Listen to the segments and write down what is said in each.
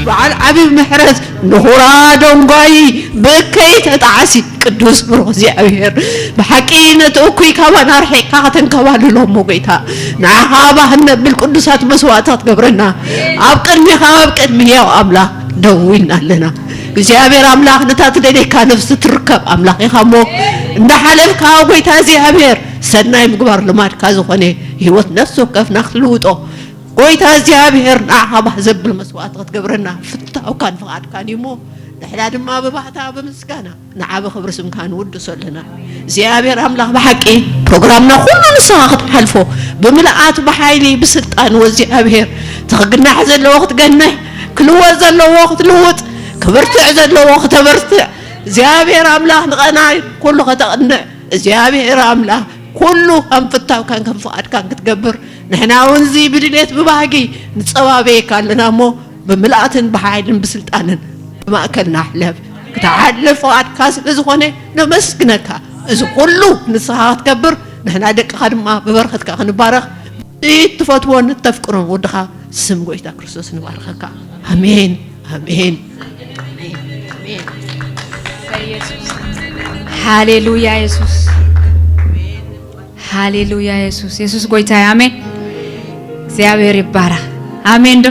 በዓል ዓቢ ምሕረት ንኹራ ደንጓዪ ብእከይ ተጣዓሲ ቅዱስ ብሩኽ እግዚኣብሔር፣ ብሓቂ ነቲ እኩይ ካባና ኣርሒቕካ ከተንከባልሎ እሞ፣ ጎይታ፣ ንዓኻ ባህ እነብል ቅዱሳት መስዋእታት ገብረና። ኣብ ቅድሚኻ፣ ኣብ ቅድሚ ህያው ኣምላኽ ደው ኢልና ኣለና። እግዚኣብሔር ኣምላኽ፣ ነታ ትደልየካ ነፍሲ ትርከብ ኣምላኽ ኢኻ እሞ፣ እንዳሓለፍካ፣ ጎይታ እግዚኣብሔር፣ ሰናይ ምግባር ልማድካ ዝኾነ ህይወት ነፍሲ ወከፍና ክትልውጦ፣ ጎይታ እግዚኣብሔር፣ ንዓኻ ባህ ዘብል መስዋእቲ ክትገብረና ፍታውካን ፍቓድካን እዩ እሞ፣ ንሕና ድማ ብባህታ ብምስጋና ንዓቢ ክብሪ ስምካ ንውድሶ ኣለና። እግዚኣብሔር ኣምላኽ፣ ብሓቂ ፕሮግራምና ኩሉ ንስኻ ክትሓልፎ፣ ብምልኣት፣ ብሓይሊ፣ ብስልጣን ወእግዚኣብሔር፣ እቲ ክግናሕ ዘለዎ ክትገንሕ፣ ክልወጥ ዘለዎ ክትልውጥ፣ ክብርትዕ ዘለዎ ክተበርትዕ፣ እግዚኣብሔር ኣምላኽ፣ ንቐናይ ኩሉ ከተቕንዕ፣ እግዚኣብሔር ኣምላኽ፣ ኩሉ ከም ፍታውካን ከም ፍቓድካን ክትገብር፣ ንሕና እውን እዚ ብድሌት ብባህጊ ንጸባበየካ ኣለና እሞ፣ ብምልኣትን ብሓይልን ብስልጣንን ብማእከልና ሕለፍ። ክትሓልፍ ፍቓድካ ስለ ዝኾነ ነመስግነካ። እዚ ኩሉ ንስኻ ክትገብር፣ ንሕና ደቅኻ ድማ ብበረኸትካ ክንባረኽ፣ እትፈትዎን እተፍቅሮን ወድኻ ስም ጎይታ ክርስቶስ ንባርኸካ። ኣሜን፣ ኣሜን፣ ኣሜን፣ ኣሜን። ሃሌሉያ የሱስ፣ ሃሌሉያ የሱስ፣ የሱስ ጎይታ እዩ። ኣሜን። እግዚኣብሔር ይባረኽ። ኣሜን ዶ?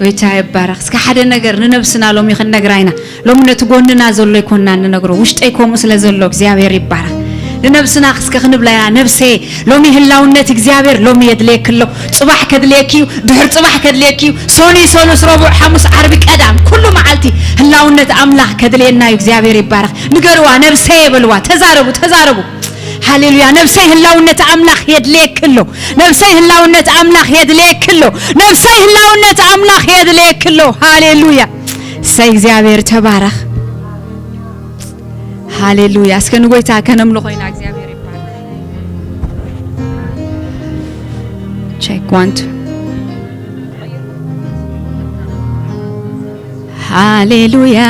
ጎይታ ይባረኽ። እስከ ሓደ ነገር ንነብስና ሎሚ ክንነግራ ኢና። ሎሚ ነቲ ጎንና ዘሎ ይኮንና ንነግሮ፣ ውሽጠይ ከምኡ ስለ ዘሎ እግዚኣብሔር ይባረኽ። ንነብስና እስከ ክንብላ ኢና፣ ነብሰየ፣ ሎሚ ህላውነት እግዚኣብሔር ሎሚ የድልየኪ ኣሎ። ጽባሕ ከድልየኪ እዩ፣ ድሕር ጽባሕ ከድልየኪ እዩ። ሰኑይ፣ ሰሉስ፣ ረቡዕ፣ ሓሙስ፣ ዓርቢ፣ ቀዳም፣ ኩሉ መዓልቲ ህላውነት ኣምላኽ ከድልየና እዩ። እግዚኣብሔር ይባረኽ። ንገርዋ፣ ነብሰየ በልዋ። ተዛረቡ፣ ተዛረቡ። ሃሌሉያ። ነብሰይ ህላውነት ኣምላኽ የድልየኪ ኣሎ። ነብሰይ ህላውነት ኣምላኽ የድልየኪ ኣሎ። ነብሰይ ህላውነት ኣምላኽ የድልየኪ ኣሎ። ሃሌሉያ። እሰይ፣ እግዚኣብሔር ተባረኽ። ሃሌሉያ። እስከ ንጎይታ ከነምልኾ ኢና። እግዚኣብሔር ይባረኽ። ቼክ፣ ዋን፣ ቱ። ሃሌሉያ።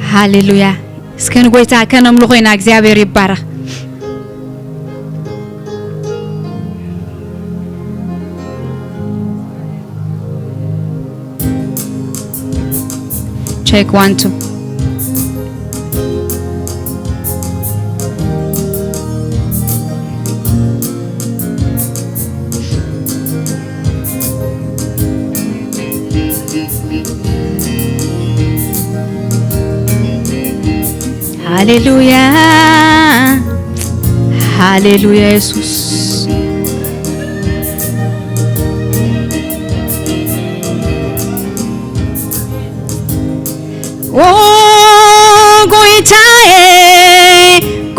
ሃሌሉያ። እስከ ንጎይታ ከነምልኾ ኢና። እግዚኣብሔር ይባረኽ። ቼክ፣ ዋን፣ ቱ። ሃሌሉያ፣ ሃሌሉያ የሱስ። ኦ ጎይታዬ፣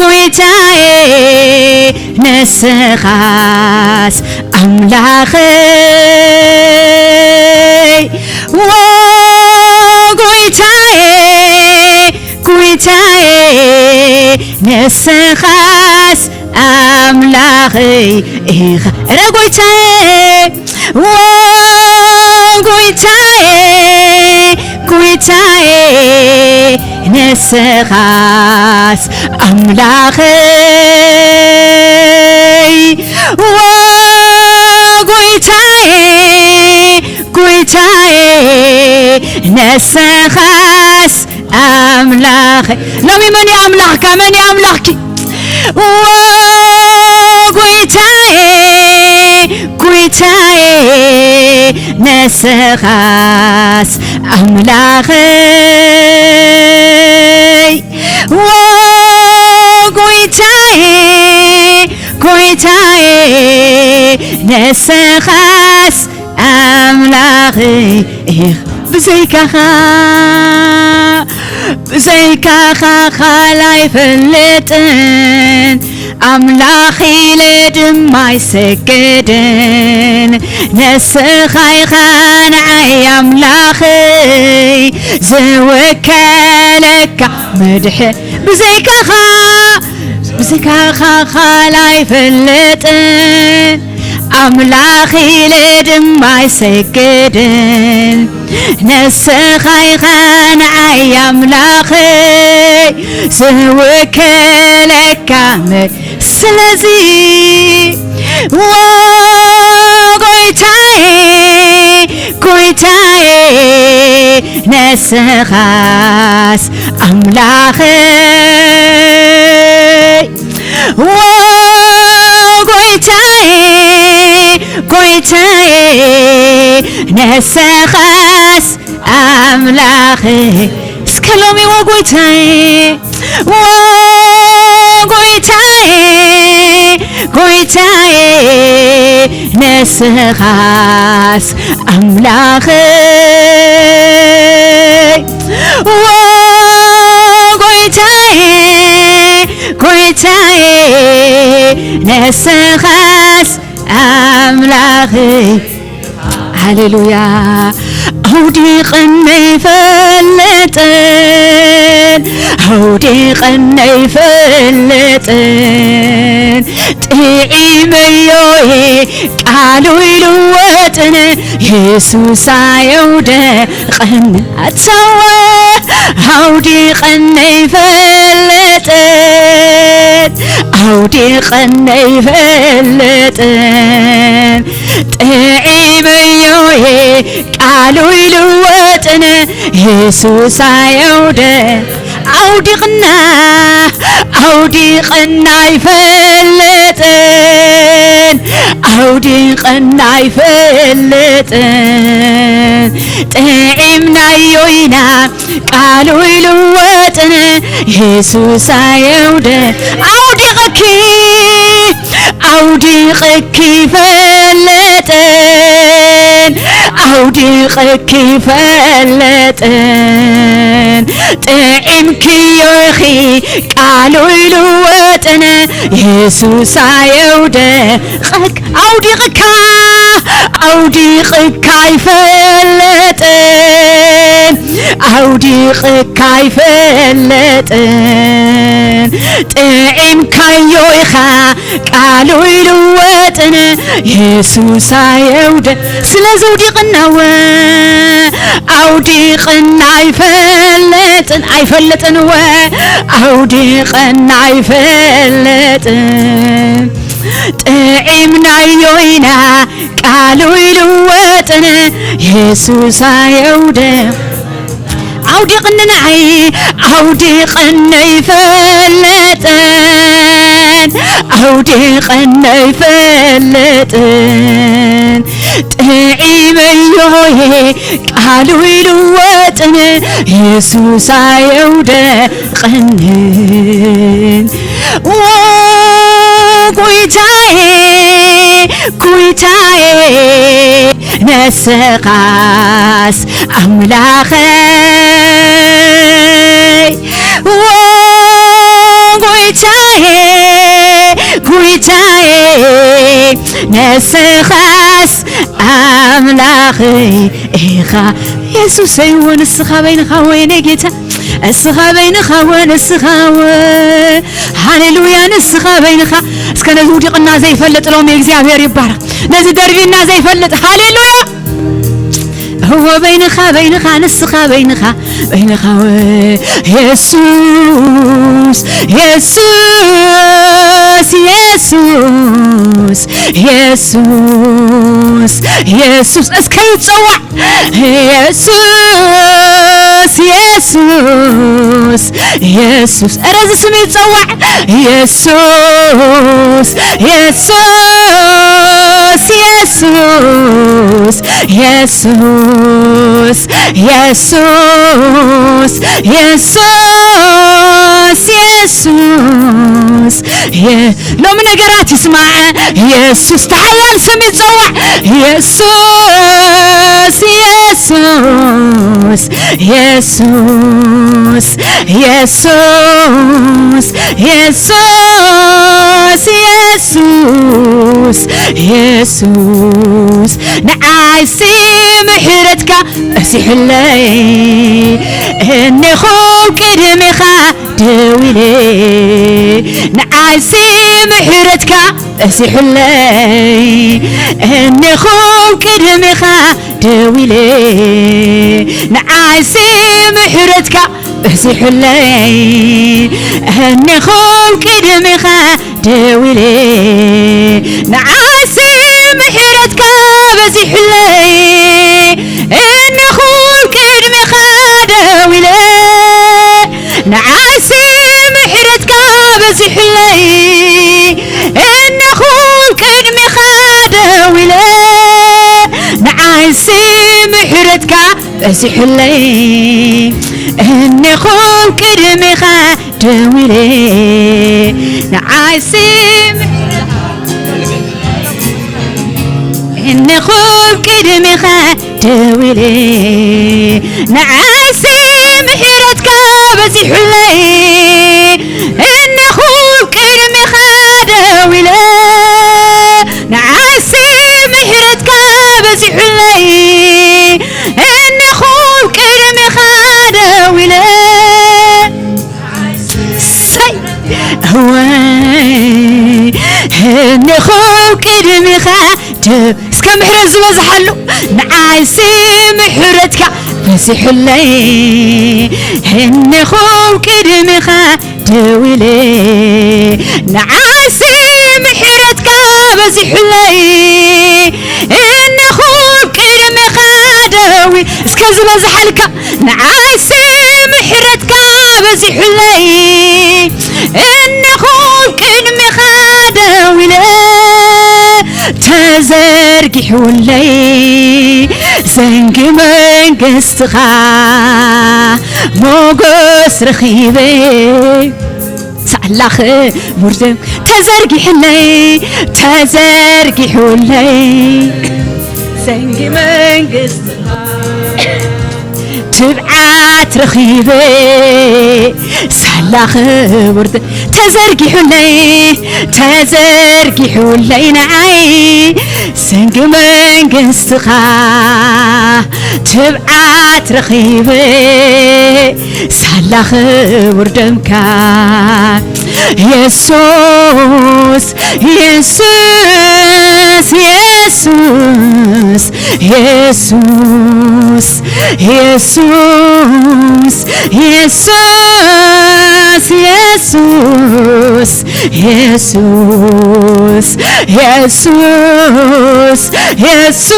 ጎይታዬ፣ ንስኻስ ኣምላኸይ። ኦ ጎይታዬ፣ ጎይታዬ፣ ንስኻስ ኣምላኸይ ኢኻ። እረ ጎይታዬ፣ ዎ ጎይታዬ፣ ጎይታዬ፣ ንስኻስ ኣምላኸይ። ዎ ጎይታዬ፣ ጎይታዬ፣ ንስኻስ ኣምላኸይ። ሎሚ መን እዩ ኣምላኽካ? መን እዩ ኣምላኽኪ? ዎ ጎይታዬ፣ ጎይታዬ፣ ንስኻስ ኣምላኸይ። ዎ ጎይታዬ፣ ጎይታዬ፣ ንስኻስ ኣምላኸይ ኢኻ። ብዘይካኻ ብዘይካኻ ካልእ ኣይፈልጥን፣ ኣምላኽ ኢለ ድማ ኣይሰግድን። ንስኻ ኢኻ ንዓይ ኣምላኸይ፣ ዝውከለካ መድሕ-፣ ብዘይካኻ፣ ብዘይካኻ ካልእ ኣይፈልጥን፣ ኣምላኽ ኢለ ድማ ኣይሰግድን። ንስኻ ኢኻ ንዓይ ኣምላኸይ፣ ዝውከለካ መ-፣ ስለዚ፣ ዎ ጎይታዬ፣ ጎይታዬ፣ ንስኻስ ኣምላኸይ፣ ዎ ጎይታዬ፣ ጎይታዬ፣ ንስኻስ ኣምላኸይ። እስከ ሎሚ፣ ዎ ጎይታዬ፣ ዎ ጎይታዬ፣ ጎይታዬ፣ ንስኻስ ኣምላኸይ፣ ዎ ጎይታዬ፣ ጎይታዬ፣ ንስኻስ ኣምላኸይ። ሃሌሉያ። ኣውዲቐን ኣይፈልጥን፣ ኣውዲቐን ኣይፈልጥን፣ ጥዒመዮ እየ ቃሉ ኣይልወጥን፣ የሱስ ኣየውድቐን። ኣተወ ኣውዲቐን ኣይፈልጥን፣ ኣውዲቐን ኣይፈልጥን፣ ጥዒመዮ እየ ቃሉ ኣይልወጥን፣ የሱስ ኣየውድቐን። ኣውዲቕና፣ ኣውዲቐና ኣይፈልጥን፣ ኣውዲቐና ኣይፈልጥን፣ ጥዒምናዮ ኢና ቃሉ ኣይልወጥን፣ የሱስ ኣየውድቐን። ኣውዲቕኪ፣ ኣውዲቕኪ ኣይፈልጥን፣ ኣውዲቕኪ ኣይፈልጥን፣ ጥዒምክዮ ኢኺ ቃሉ ኣይልወጥን፣ የሱስ ኣየውድቐን። ኣውዲቕካ፣ ኣውዲቕካ ኣይፈልጥን፣ ኣውዲቕካ ኣይፈልጥን፣ ጥዒምካዮ ኢኻ ቃሉ ኣይልወጥን፣ የሱስ ኣየውድቐን። ስለዚ ኣውዲቕና፣ ዎ ኣውዲቕና ኣይፈልጥን፣ ኣይፈልጥን፣ ዎ ኣውዲቕና ኣይፈልጥን፣ ጥዒምናዮ ኢና ቃሉ ኣይልወጥን፣ የሱስ ኣየውድቐን። ኣውዲቕኒ ንዓይ፣ ኣውዲቐኒ ኣይፈልጥን፣ ኣውዲቐኒ ኣይፈልጥን፣ ጥዒመዮ እየ ቃሉ ኣይልወጥን፣ የሱስ ኣየውድቐንን። ዎ ጎይታዬ፣ ጎይታዬ፣ ንስኻስ ኣምላኸይ። ዎ ጎይታዬ፣ ጎይታዬ፣ ንስኻስ ኣምላኸይ ኢኻ። የሱሰይ፣ ዎ ንስኻ በይንኻ፣ ወይኔ ጌታ፣ እስኻ በይንኻ፣ ዎ ንስኻ፣ ዎ፣ ሃሌሉያ፣ ንስኻ በይንኻ። እስከ ነዚ ውዲቕና ዘይፈልጥ ሎሚ እግዚኣብሔር ይባረኽ። ነዚ ደርቢና ዘይፈልጥ፣ ሃሌሉያ። እዎ በይንኻ፣ በይንኻ፣ ንስኻ በይንኻ፣ በይንኻ፣ ዎ፣ የሱስ፣ የሱስ፣ የሱስ፣ የሱስ፣ የሱስ፣ እስከ ይጸዋዕ። የሱስ፣ የሱስ፣ የሱስ፣ ኧረ እዚ ስም ይጸዋዕ። የሱስ፣ የሱስ፣ የሱስ፣ የሱስ፣ የሱስ፣ የሱስ፣ የሱስ፣ የ-፣ ሎሚ ነገራት ይስማዕ። የሱስ ተሓያል ስም ይጸዋዕ። የሱስ፣ የሱስ፣ የሱስ፣ የሱስ፣ የሱስ፣ የሱስ፣ የሱስ፣ ንዓይሲ ምሕረትካ በዚሑለይ፣ እኔኹ ቅድሜኻ ደው ኢለ፣ ንዓይሲ ምሕረትካ በዚሑለይ፣ እኔኹ ቅድሜኻ ደው ኢለ፣ ንዓይሲ ምሕረትካ በዚሑለይ፣ እኔኹ ቅድሜኻ ደው ኢለ፣ ንዓይሲ ምሕረትካ በዚሑለይ፣ እኔኹ ቅድሜኻ ደው ኢለ፣ ንዓይሲ ምሕረትካ በዚሑለይ፣ እኔኹ ቅድሜኻ ደው ኢለ፣ ንዓይሲ ምሕረትካ በዚሑለይ፣ እኔኹ ቅድሜኻ ደው ኢለ፣ ንዓይሲ ምሕረትካ፣ እኔኹ ቅድሜኻ ደው ኢለ፣ ንዓይሲ ምሕረትካ በዚሑለይ፣ እኔኹ ቅድሜኻ ደው ኢለ፣ ንዓይሲ ምሕረትካ በዚሑለይ፣ እኔኹ ቅድሜኻ ደው ኢለ። ሰይ፣ እወ፣ እኔኹ ቅድሜኻ ደ-፣ እስከ ምሕረት ዝበዝሓሉ፣ ንዓይሲ ምሕረትካ በዚሑለይ፣ እኔኹ ቅድሜኻ ደው ኢለ፣ ንዓይሲ ምሕረትካ በዚሑለይ፣ እኔኹ ቅድሜኻ ደው ኢ-፣ እስከ ዝበዝሓልካ፣ ንዓይሲ ምሕረትካ በዚሑለይ፣ እኔኹ ቅድሜኻ ደው ኢለ፣ ተዘርጊሑለይ ዘንጊ መንግስትኻ፣ ሞገስ ረኺበ ሳላኽ ውርደም፣ ተዘርጊሑለይ፣ ተዘርጊሑለይ ዘንጊ መንግስትኻ፣ ትብዓት ረኺበ ሳላኽ ውርደም፣ ተዘርጊሑለይ፣ ተዘርጊሑለይ ንዓይ ዘንጊ መንግስትኻ፣ ትብዓት ረኺበ ሳላ ክቡር ደምካ። የሱስ፣ የሱስ፣ የሱስ፣ የሱስ፣ የሱስ፣ የሱስ፣ የሱስ፣ የሱስ፣ የሱስ፣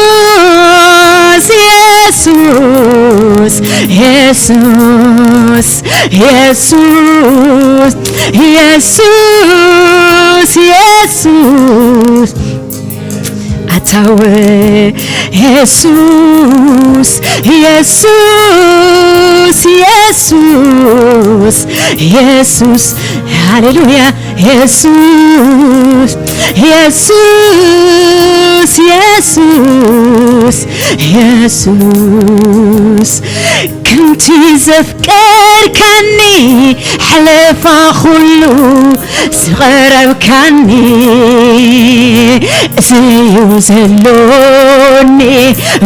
የሱስ፣ የሱስ፣ የሱስ፣ የሱስ፣ የሱስ፣ ኣታወ የሱስ፣ የሱስ፣ የሱስ፣ የሱስ፣ ሃሌሉያ። የሱስ፣ የሱስ፣ የሱስ፣ የሱስ፣ ከምቲ ዘፍቀርካኒ፣ ሓለፋ ኩሉ ዝቐረብካኒ፣ እዚ እዩ ዘሎኒ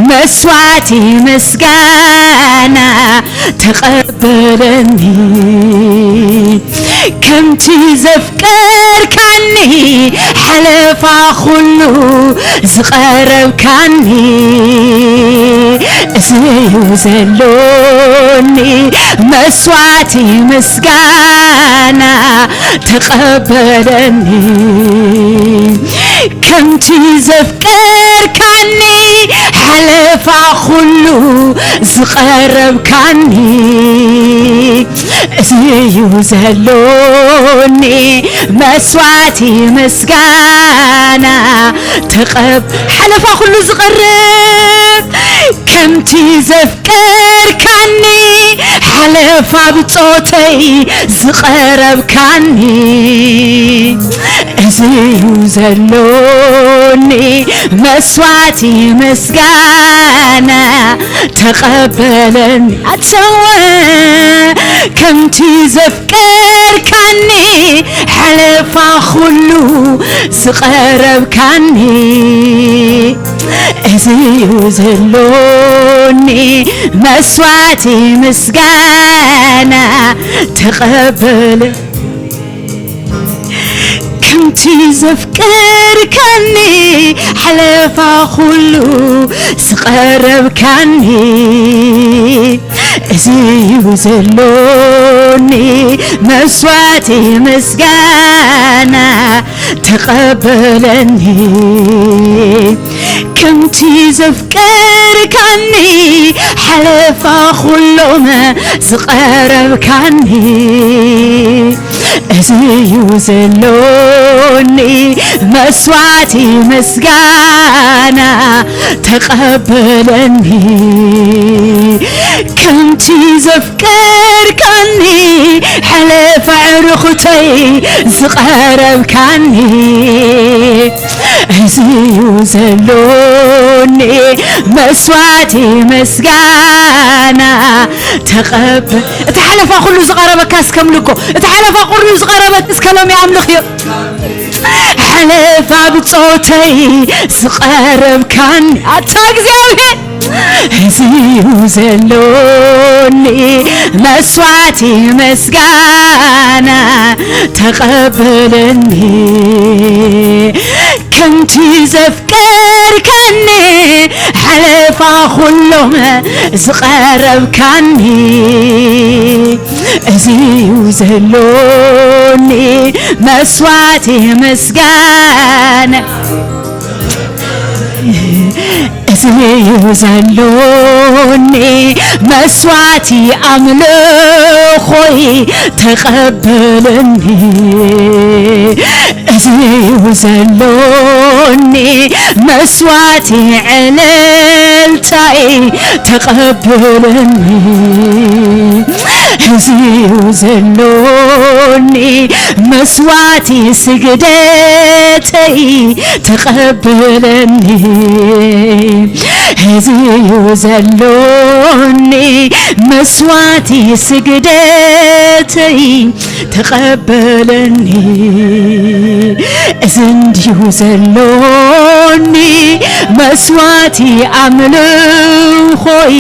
መስዋዕቲ ምስጋና፣ ተቐበለኒ። ከምቲ ዘፍቀርካኒ፣ ሓለፋ ኩሉ ዝቐረብካኒ፣ እዚ እዩ ዘሎኒ መስዋዕቲ ምስጋና፣ ተቐበለኒ። ከምቲ ዘፍቀርካኒ፣ ሓለፋ ኩሉ ዝቐረብካኒ፣ እዚ እዩ ዘሎኒ መስዋዕቲ ምስጋና። ተቐብ ሓለፋ ኩሉ ዝቐርብ ከምቲ ዘፍቀርካኒ፣ ሓለፋ ብጾተይ ዝቐረብካኒ፣ እዚ እዩ ዘሎኒ መስዋዕቲ ምስጋና። ተቐበለኒ ኣተወ ከምቲ ዘፍቀርካኒ፣ ሓለፋ ኩሉ ዝቐረብካኒ፣ እዚ እዩ ዘሎኒ መስዋዕቲ ምስጋና። ተቐበለ ከምቲ ዘፍቀርካኒ፣ ሓለፋ ኩሉ ዝቐረብካኒ፣ እዚ እዩ ዘሎኒ መስዋዕቲ ምስጋና። ተቐበለኒ ከምቲ ዘፍቀርካኒ፣ ሓለፋ ኩሎም ዝቐረብካኒ፣ እዚ እዩ ዘሎኒ መስዋዕቲ ምስጋና። ተቐበለኒ ከምቲ ዘፍቀርካኒ፣ ሓለፋ ዕርኹተይ ዝቐረብካኒ፣ እዚ እዩ ዘሎኒ መስዋዕቲ ምስጋና። ተቐብ እቲ ሓለፋ ኩሉ ዝቐረበካ እስከ ኣምልኮ፣ እቲ ሓለፋ ኩሉ ዝቐረበ እስከ ሎሚ ኣምልኽዮ። ሓለፋ ብጾተይ ዝቐረብካኒ፣ ኣታ እግዚኣብሔር፣ እዚ እዩ ዘሎኒ መስዋዕቲ ምስጋና። ተቐበለኒ ከምቲ ዘፍቀርካኒ፣ ሓለፋ ኩሎም ዝቐረብካኒ፣ እዚ እዩ ዘሎኒ መስዋዕቲ ምስጋና። እዚ እዩ ዘሎኒ መስዋዕቲ ኣምልኾይ፣ ተቐበለኒ። እዚ እዩ ዘሎኒ መስዋዕቲ ዕልልታይ፣ ተቐበለኒ። እዚ እዩ ዘሎኒ መስዋዕቲ ስግደተይ፣ ተቐበለኒ። እዚ እዩ ዘሎኒ መስዋዕቲ ስግደተይ፣ ተቐበለኒ። እዚ እንድዩ ዘሎኒ መስዋዕቲ ኣምልኾይ፣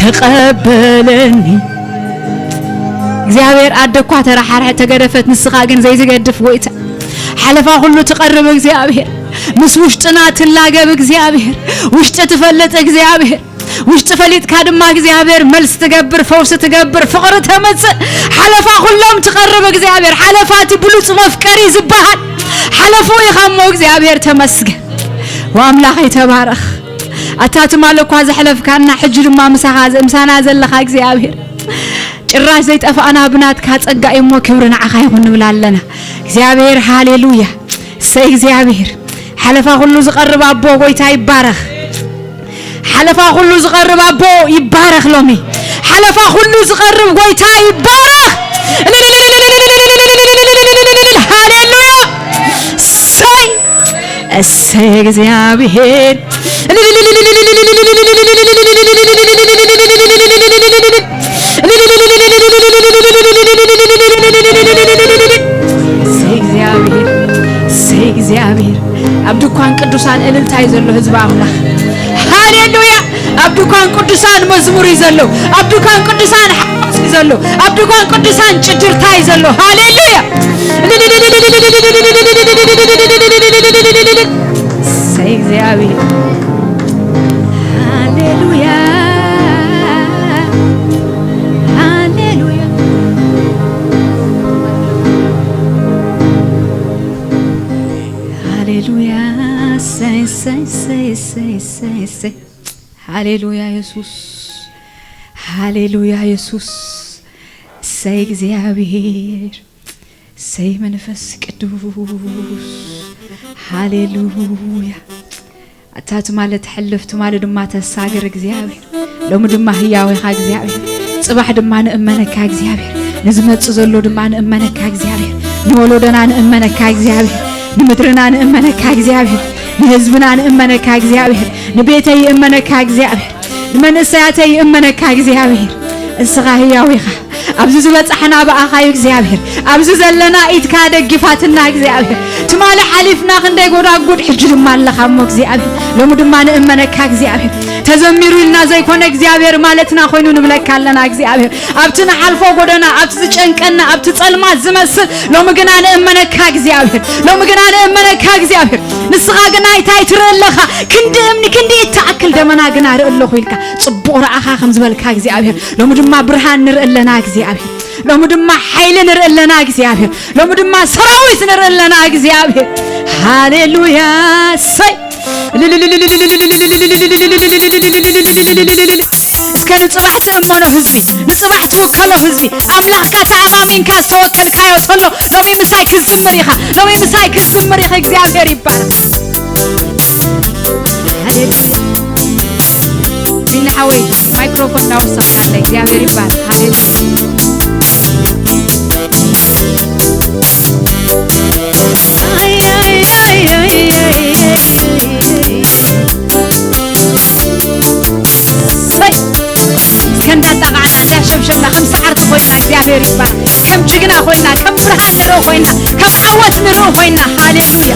ተቐበለኒ። እግዚኣብሔር፣ ኣደ እኳ ተራሓርሐት ተገደፈት፣ ንስኻ ግን ዘይትገድፍ ጎይታ፣ ሓለፋ ኩሉ ትቐርብ እግዚኣብሔር፣ ምስ ውሽጥና ትላገብ እግዚኣብሔር፣ ውሽጢ ትፈልጥ እግዚኣብሔር፣ ውሽጢ ፈሊጥካ ድማ እግዚኣብሔር መልሲ ትገብር፣ ፈውሲ ትገብር፣ ፍቕሪ ተመጽእ፣ ሓለፋ ኩሎም ትቐርብ እግዚኣብሔር፣ ሓለፋ እቲ ብሉጽ መፍቀሪ ዝበሃል ሓለፉ ኢኻ እሞ እግዚኣብሔር ተመስገን። ወኣምላኸይ ተባረኽ። ኣታ ትማል እኳ ዘሕለፍካና፣ ሕጂ ድማ ምሳኻ ዘ-፣ ምሳና ዘለኻ እግዚኣብሔር፣ ጭራሽ ዘይጠፋእና ብናትካ ጸጋ እዩ እሞ ክብሪ ንዓኻ ይኹን ንብል ኣለና። እግዚኣብሔር ሃሌሉያ። እሰይ እግዚኣብሔር። ሓለፋ ኩሉ ዝቐርብ ኣቦ ጎይታ ይባረኽ። ሓለፋ ኩሉ ዝቐርብ ኣቦ ይባረኽ ሎሚ። ሓለፋ ኩሉ ዝቐርብ ጎይታ ይባረኽ። ሃሌሉያ። እሰይ። እሰይ እግዚኣብሔር። እሰይ እግዚኣብሔር። እሰይ እግዚኣብሔር። ኣብ ድኳን ቅዱሳን እልልታ እዩ ዘሎ ህዝቢ ኣምላኽ። ሃሌሉያ። ኣብ ድኳን ቅዱሳን መዝሙር እዩ ዘሎ። ኣብ ድኳን ቅዱሳን ሓጎስ እዩ ዘሎ። ኣብ ድኳን ቅዱሳን ጭድርታ እዩ ዘሎ። ሃሌሉያ። እሰይ እግዚኣብሔር። ሃሌሉያ። ሃሌሉያ። ሃሌሉያ። እሰይ፣ ሰይ ሰይ ሰይ ሰይ ሰይ። ሃሌሉያ የሱስ፣ ሃሌሉያ የሱስ። ሰይ እግዚኣብሔር፣ ሰይ መንፈስ ቅዱስ። ሃሌሉያ። ኣታ ትማሊ ተሕልፍ፣ ትማሊ ድማ ተሳግር እግዚኣብሔር፣ ሎሚ ድማ ህያው ኢኻ እግዚኣብሔር። ጽባሕ ድማ ንእመነካ እግዚኣብሔር፣ ንዝመጽእ ዘሎ ድማ ንእመነካ እግዚኣብሔር፣ ንወለዶና ንእመነካ እግዚኣብሔር፣ ንምድርና ንእመነካ እግዚኣብሔር፣ ንህዝብና ንእመነካ እግዚኣብሔር፣ ንቤተይ ይእመነካ እግዚኣብሔር፣ ንመንእሰያተይ ይእመነካ እግዚኣብሔር። እስኻ ህያው ኢኻ። ኣብዚ ዝበጻሕና ብኣኻ እዩ እግዚኣብሔር። ኣብዚ ዘለና ኢድካ ደጊፋትና እግዚኣብሔር። ትማሊ ሓሊፍና ክንደይ ጎዳጉድ፣ ሕጂ ድማ ኣለኻ እሞ እግዚኣብሔር። ሎሚ ድማ ንእመነካ እግዚኣብሔር። ተዘሚሩ ኢልና ዘይኮነ እግዚኣብሔር ማለትና ኮይኑ ንብለካ ኣለና እግዚኣብሔር። ኣብቲ ንሓልፎ ጎደና፣ ኣብቲ ዝጨንቀና፣ ኣብቲ ጸልማት ዝመስል፣ ሎሚ ግና ንእመነካ እግዚኣብሔር። ሎሚ ግና ንእመነካ እግዚኣብሔር። ንስኻ ግና እንታይ ትርኢ ኣለኻ? ክንዲ እምኒ፣ ክንዲ ኢድ ትኣክል ደመና ግና ርኢ ኣለኹ ኢልካ ጽቡቕ ረኣኻ ከም ዝበልካ እግዚኣብሔር፣ ሎሚ ድማ ብርሃን ንርኢ ኣለና እግዚኣብሔር። ሎሚ ድማ ሓይሊ ንርኢ ኣለና እግዚኣብሔር። ሎሚ ድማ ሰራዊት ንርኢ ኣለና እግዚኣብሔር። ሃሌሉያ። ሰይ። እስከ ንጽባሕ ትእመኖ ህዝቢ፣ ንጽባሕ ትውከሎ ህዝቢ፣ ኣምላኽካ ተኣማሚንካ ዝተወከልካዮ ተሎ፣ ሎሚ ምሳይ ክትዝምር ኢኻ፣ ሎሚ ምሳይ ክትዝምር ኢኻ። እግዚኣብሔር ይባረክ። ሃሌሉያ። ቢኒ ሓወይ፣ ማይክሮፎን እናወሰኽካ ኣለ። እግዚኣብሔር ይባረክ። ሃሌሉያ። ኣይ፣ ኣይ፣ ኣይ፣ ኣይ፣ ኣይ፣ ኣይ። ሰይ! እስከ እንዳጣቃዕና፣ እንዳሸብሸብና፣ ከም ሰዓርቲ ኮይና እግዚኣብሔር ይባረክ። ከም ጅግና ኮይና፣ ከም ብርሃን ንርኢ ኮይና፣ ከም ዓወት ንርኢ ኮይና። ሃሌሉያ።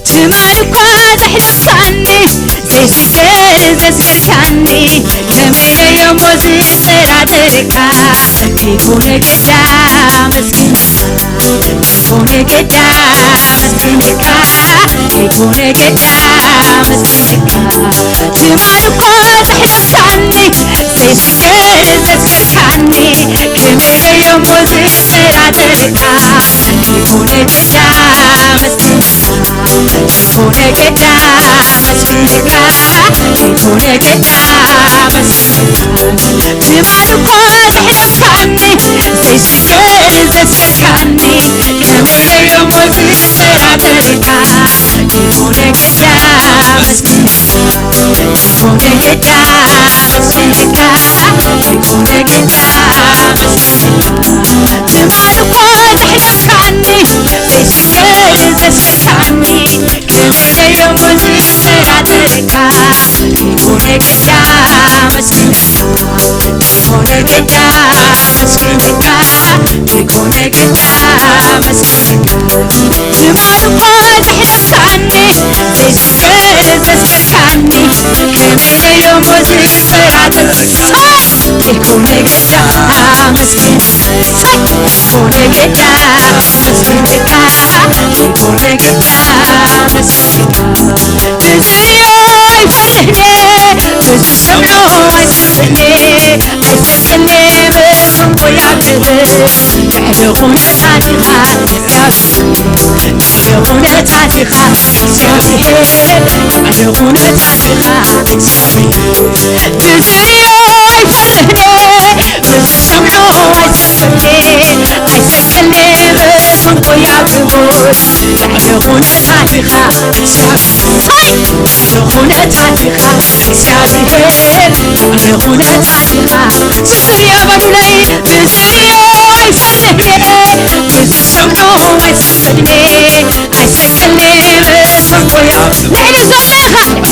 ትማሊ እኳ ዘሕለፍካኒ፣ ዘይስገር ዘስገርካኒ፣ ከመይ እሞ ዝጠራጠረካ? ዘይኮነ ግዳ መስኪንካ፣ ዘይኮነ ግዳ መስኪንካ፣ ዘይኮነ ግዳ መስኪንካ። ትማሊ እኳ ዘሕለፍካኒ፣ ዘይስገር ዘስገርካኒ፣ ከመይ እሞ ዝጠራጠረካ? ዘይኮነ ግዳ መስኪንካ፣ ዘይኮነ ግዳ መስኪንካ፣ ዘይኮነ ግዳ መስኪንካ። ትማሊ እኳ ዘሕለፍካኒ፣ ዘይስገር ዘስገርካኒ፣ ከመይ እሞ ዝጠራጠረካ? ዘይኮነ ግዳ መስኪንካ፣ ዘይኮነ ግዳ መስኪንካ፣ ዘይኮነ ግዳ መስኪንካ። ትማሊ እኳ ዘሕለፍካኒ፣ ዘይስገር ዘስገርካኒ፣ ከመይ እሞ ዝጠራጠረካ? ዘይኮነ ግዳ መስኪንካ፣ ዘይኮነ ግዳ መስኪንካ፣ ዘይኮነ ግዳ መስኪንካ። ትማሊ እኳ ዘሕለፍካኒ፣ ዘይስገር ዘስገርካኒ፣ ከመይ እሞ ዝጠራጠረካ? ዘይኮነ ግዳ መስኪንካ፣ ዘይኮነ ግዳ መስኪንካ፣ ዘይኮነ ግዳ መስኪንካ። ብዘዮ ኣይፈርህኔ፣ ብዝሰምዖ ኣይሰክሕኔ፣ ኣይሰክሕኔ ብሰንኮ ያብርህ። ልዕሊ ኩነታት ኢኻ እግዚኣብሔር፣ ልዕሊ ኩነታት ኢኻ እግዚኣብሔር፣ ልዕሊ ኩነታት ኢኻ እግዚኣብሔር። ብዘዮ ኣይፈርህኔ፣ ብዝሰምዖ ኣይሰክሕኔ፣ ኣይሰክሕኔ ብሰንኮ ያብርህ። ልዕሊ ኩነታት ኢኻ እግዚኣብሔር፣ ልዕሊ ኩነታት ኢኻ እግዚኣብሔር፣ ልዕሊ ኩነታት ኢኻ። ሰይ ኣባቱለይ ብዘዮ ኣይፈርህኔ፣ ብዝሰምዖ ኣይሰክሕኔ፣ ኣይሰክሕኔ ብሰንኮ ያብርህ።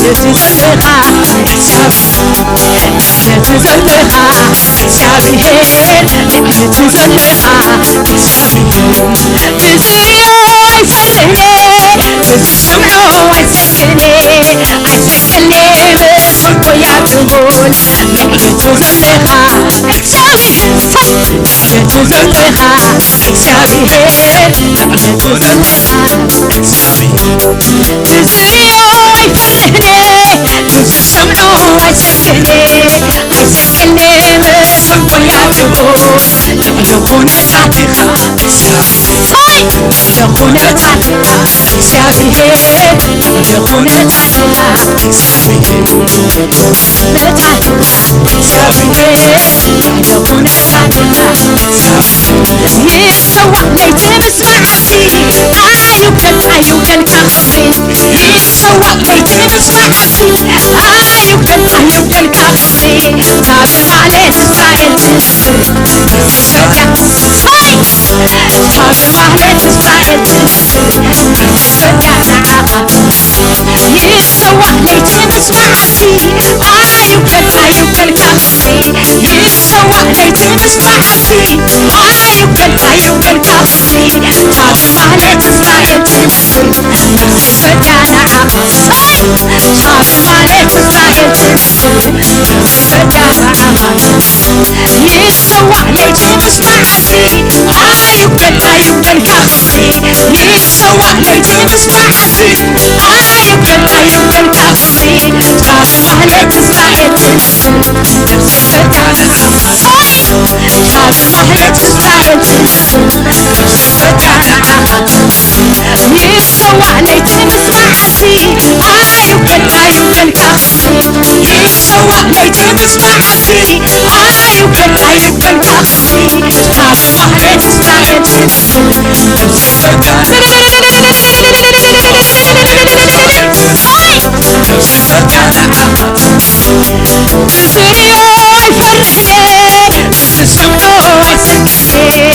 ልዕሊ ዘሎ ኢኻ፣ ልዕሊ ዘሎ ኢኻ እግዚኣብሔር፣ ልዕሊ ዘሎ ኢኻ እግዚኣብሔር፣ ልዕሊ ዘሎ ኢኻ እግዚኣብሔር። ብዘዮ ኣይፈርህኔ፣ ብዝሰምዖ ኣይሰክሕኔ፣ ኣይሰክሕኔ ብሰንኮ ያብርህ። ልዕሊ ዘሎ ኢኻ እግዚኣብሔር፣ ልዕሊ ዘሎ ኢኻ እግዚኣብሔር፣ ልዕሊ ዘሎ ኢኻ እግዚኣብሔር። ብዘዮ ኣይፈርህኔ፣ ብዝሰምዖ ኣይሰክሕኔ፣ ኩነታትኻ እግዚኣብሔር፣ ኩነታትኻ እግዚኣብሔር፣ ኩነታትኻ እግዚኣብሔር፣ ኩነታትኻ እግዚኣብሔር፣ ኩነታትኻ እግዚኣብሔር። ይሰዋዕ ለይቲ ምስ መዓልቲ፣ ኣይውከል፣ ኣይውከል ካብቲ። ይሰዋዕ ለይቲ ምስ መዓልቲ፣ ኣይውከል፣ ኣይውከል ካብቲ። ታበ ማህሌት እስራኤል ትንስእ፣ ይሰዋዕ። ታበ ማህሌት እስራኤል ትንስእ፣ ይሰዋዕ። ለይቲ ምስ መዓልቲ፣ ኣይውከል፣ ኣይውከል ካብቲ። ይሰዋዕ ለይቲ ምስ መዓልቲ፣ ኣይውከል፣ ኣይውከል ካብቲ። ታበ ማህሌት እስራኤል ትንስእ፣ ይሰዋዕ። ታበ ማህሌት እስራኤል ትንስእ፣ ይሰዋዕ። ለይቲ ምስ መዓልቲ፣ ኣይውከል፣ ኣይውከል ካብቲ። ይሰዋዕ ለይቲ ምስ መዓልቲ፣ ኣይውከል፣ ኣይውከል ካብቲ። ታበ ማህሌት እስራኤል ትንስእ፣ ታበ ማህሌት እስራኤል ትንስእ። ይሰዋዕ ለይቲ ምስ መዓልቲ፣ ኣይውከል፣ ኣይውከል ካብቲ። ይሰዋዕ ለይቲ ምስ መዓልቲ፣ ኣይውከል፣ ኣይውከል ካብቲ። ታበ ማህሌት እስራኤል ትንስእ፣ ትርእዮ ኣይፈርሕን እየ፣ ትስምዖ ኣይስክፍን እየ።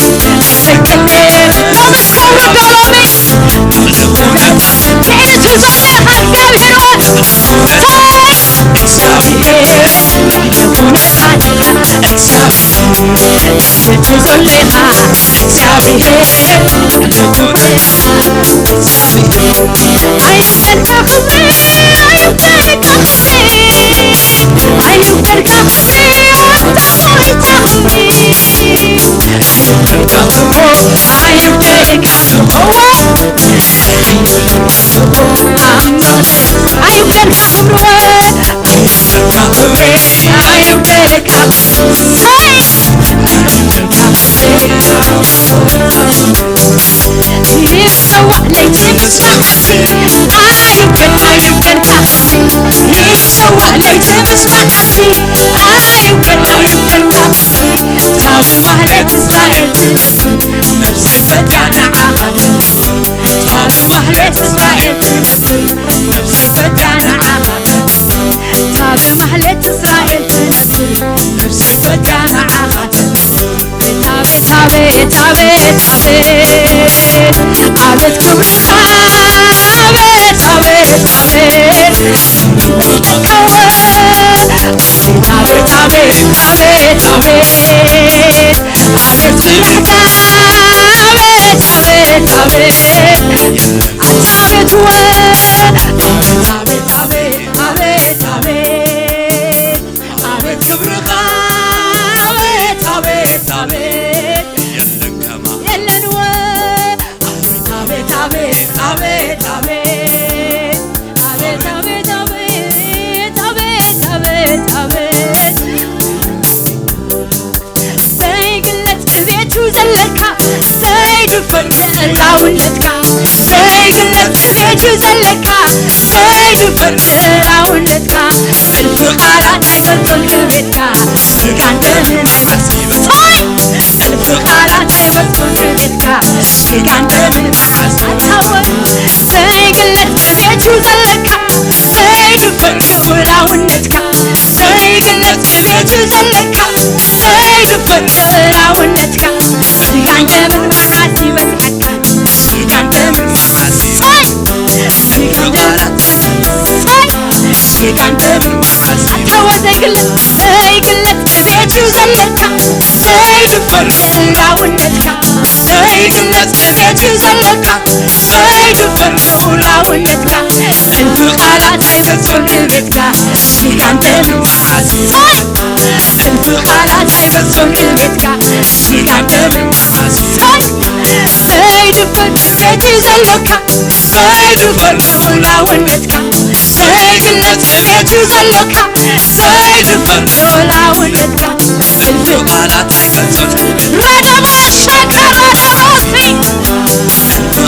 ቃላት ኣይገልጾን። ረደባሻ ከረባሻ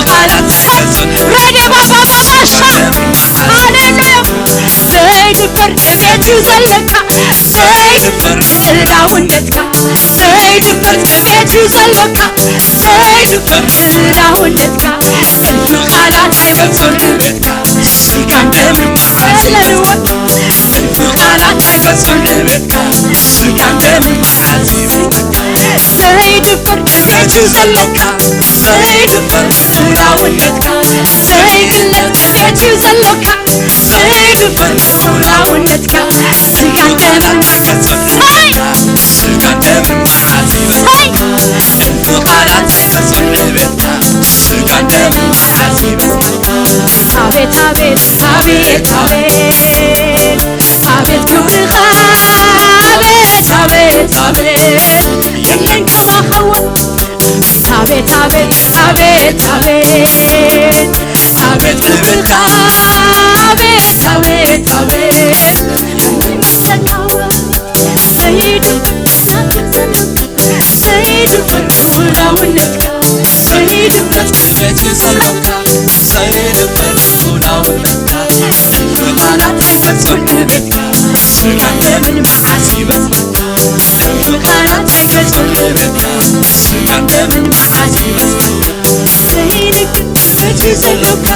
ቃላት ኣይገልጾን። ረደባባባሻ ሃሌሉያ። ዘይድፈር ዕቤት እዩ ዘለካ፣ ዘይድፈር ልዕላውነትካ፣ ዘይድፈር ዕቤት እዩ ዘለካ፣ ዘይድፈር ልዕላውነትካ። ቃላት ኣይገልጾን ዕቤትካ፣ ስጋን ደምን መዓስ ይበልጽዎ። ቃላት ኣይገልጾን ዕቤትካ፣ ስጋን ደምን መዓስ ይበልጽዎ። ዘይድፈር ዕቤት እዩ ዘሎካ፣ ዘይድፈር ልዕላውነትካ፣ ዘይግለጽ ዕቤት እዩ ዘሎካ፣ ዘይድፈር ልዕላውነትካ፣ ስጋን ደምን መዓስ ይበልጽዎ። ስጋን ደምን መዓስ ይበልጽዎ። ቃላት ኣይገልጾን ዕቤትካ፣ ስጋን ደምን መዓስ ይበልጽዎ። አቤት አቤት አቤት አቤት አቤት ክብርኻ፣ አቤት አቤት አቤት የለን ከማኻ። አቤት አቤት አቤት አቤት አቤት ክብርኻ፣ አቤት አቤት አቤት የለን ከማኻ። ዘይድፈር፣ ዘይድፈር ልዑላውነትካ፣ ዘይድፈር ክብረት ዘለካ፣ ዘይድፈር ልዑላውነትካ፣ ቃላት ኣይገልጾን ዕቤትካ፣ ስጋን ደምን መዓስ ይበልጽዎ። ቃላት ኣይገልጾን ዕቤትካ፣ ስጋን ደምን መዓስ ይበልጽዎ። ዘይድፈር ክብረት ዘለካ፣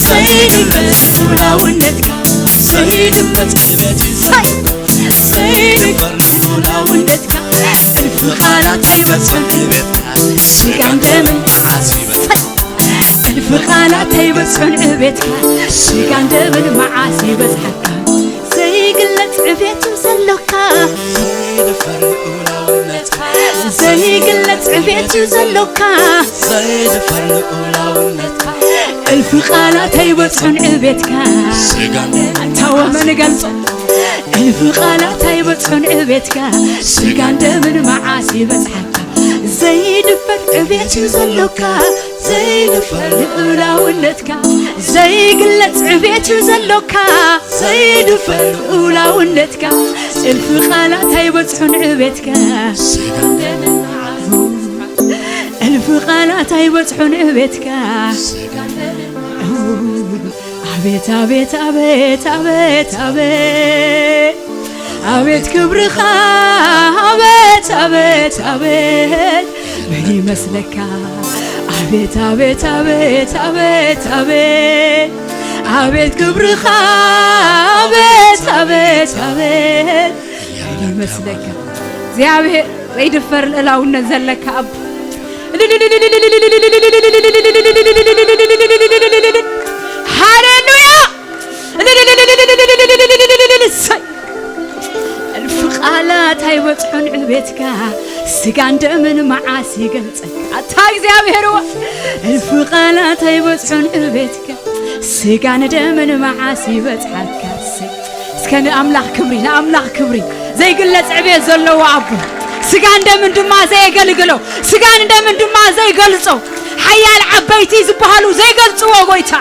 ዘይድፈር ልዑላውነትካ፣ ዘይድፈር ክብረት ዘለካ፣ ዘይድፈር ልዑላውነትካ፣ እልፊ ቃላት ኣይበጽሖን ዕቤትካ፣ ስጋን ደምን መዓስ ይበጽሖ። እልፊ ቃላት ኣይበጽሖን ዕቤትካ፣ ስጋን ደምን መዓስ ይበጽሓካ። ዘይግለጽ ዕቤት እዩ ዘሎካ፣ ዘይድፈር ልዑላውነትካ፣ ዘይግለጽ ዕቤት እዩ ዘሎካ፣ ዘይድፈር ልዑላውነትካ፣ እልፊ ቃላት ኣይበጽሖን ዕቤትካ፣ ስጋን ኣታ ወመን ገልጾ። እልፊ ቃላት ኣይበጽሖን ዕቤትካ፣ ስጋን ደምን መዓስ ይበጽሓካ። ዘይድፈር ዕቤት እዩ ዘሎካ፣ ዘይድፈር ልዑላውነትካ፣ ዘይግለጽ ዕቤት እዩ ዘሎካ፣ ዘይድፈር ልዑላውነትካ፣ እልፊ ቃላት ኣይበጽሖን ዕቤትካ። ስጋን ደምን መዓስ፣ እልፊ ቃላት ኣይበጽሖን ዕቤትካ። ስጋን ደምን መዓስ፣ ኣቤት ኣቤት ኣቤት ኣቤት ኣቤት ኣቤት ክብርኻ፣ ኣቤት ኣቤት ኣቤት መን ይመስለካ? ኣቤት ኣቤት ኣቤት ኣቤት ኣቤት ኣቤት ክብርኻ፣ ኣቤት ኣቤት ኣቤት መን ይመስለካ? እግዚኣብሔር ዘይድፈር ልዕላውነት ዘለካ ኣቦ። ሃሌሉያ። እልፊ ቃላት ኣይበጽሖን ዕቤትካ፣ ስጋን ደምን መዓስ ይገልጸካ። ኣታ እግዚኣብሔር እዋ፣ እልፊ ቃላት ኣይበጽሖን ዕቤትካ፣ ስጋን ደምን መዓስ ይበጽሓካ። እስከ ንኣምላኽ ክብሪ፣ ንኣምላኽ ክብሪ። ዘይግለጽ ዕቤት ዘለዎ ኣቦ፣ ስጋን ደምን ድማ ዘየገልግሎ፣ ስጋን ደምን ድማ ዘይገልጾ፣ ሓያል ዓበይቲ ዝበሃሉ ዘይገልጽዎ ጎይታ።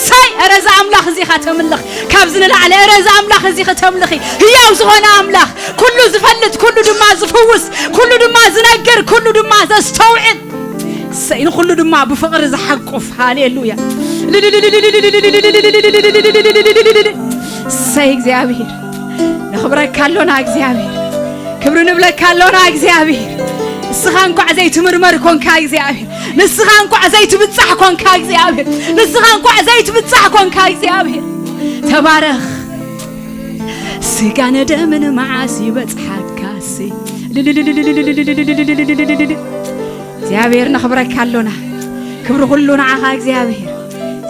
ሳይ፣ ኧረ እዚ ኣምላኽ እዚ ኸተምልኽ፣ ካብዚ ንላዕሊ፣ ኧረ እዚ ኣምላኽ እዚ ኸተምልኺ፣ ህያው ዝኾነ ኣምላኽ፣ ኩሉ ዝፈልጥ፣ ኩሉ ድማ ዝፍውስ፣ ኩሉ ድማ ዝነግር፣ ኩሉ ድማ ዘስተውዕል። እሰይ፣ ንኹሉ ድማ ብፍቕሪ ዝሓቁፍ። ሃሌሉያ። እሰይ፣ እግዚኣብሔር፣ ነኽብረካ ኣሎና እግዚኣብሔር። ክብሪ ንብለካ ኣሎና እግዚኣብሔር። ንስኻ እንኳዕ ዘይትምርመር ኮንካ እግዚኣብሔር። ንስኻ እንኳዕ ዘይትብጻሕ ኮንካ እግዚኣብሔር። ንስኻ እንኳዕ ዘይትብጻሕ ኮንካ እግዚኣብሔር። ተባረኽ። ስጋን ደምን መዓስ ይበጽሓካ? እሰይ። እግዚኣብሔር ነኽብረካ ኣሎና። ክብሪ ኩሉ ንዓኻ እግዚኣብሔር።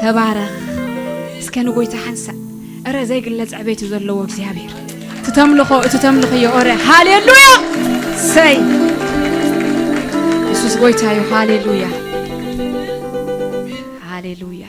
ተባረኽ። እስከ ንጎይታ ሓንሳእ። እረ ዘይግለጽ ዕቤት እዩ ዘለዎ እግዚኣብሔር። እቲ ተምልኾ፣ እቲ ተምልኽዮ፣ እረ ሃሌሉያ። ሰይ። የሱስ ጎይታ እዩ። ሃሌሉያ። ሃሌሉያ።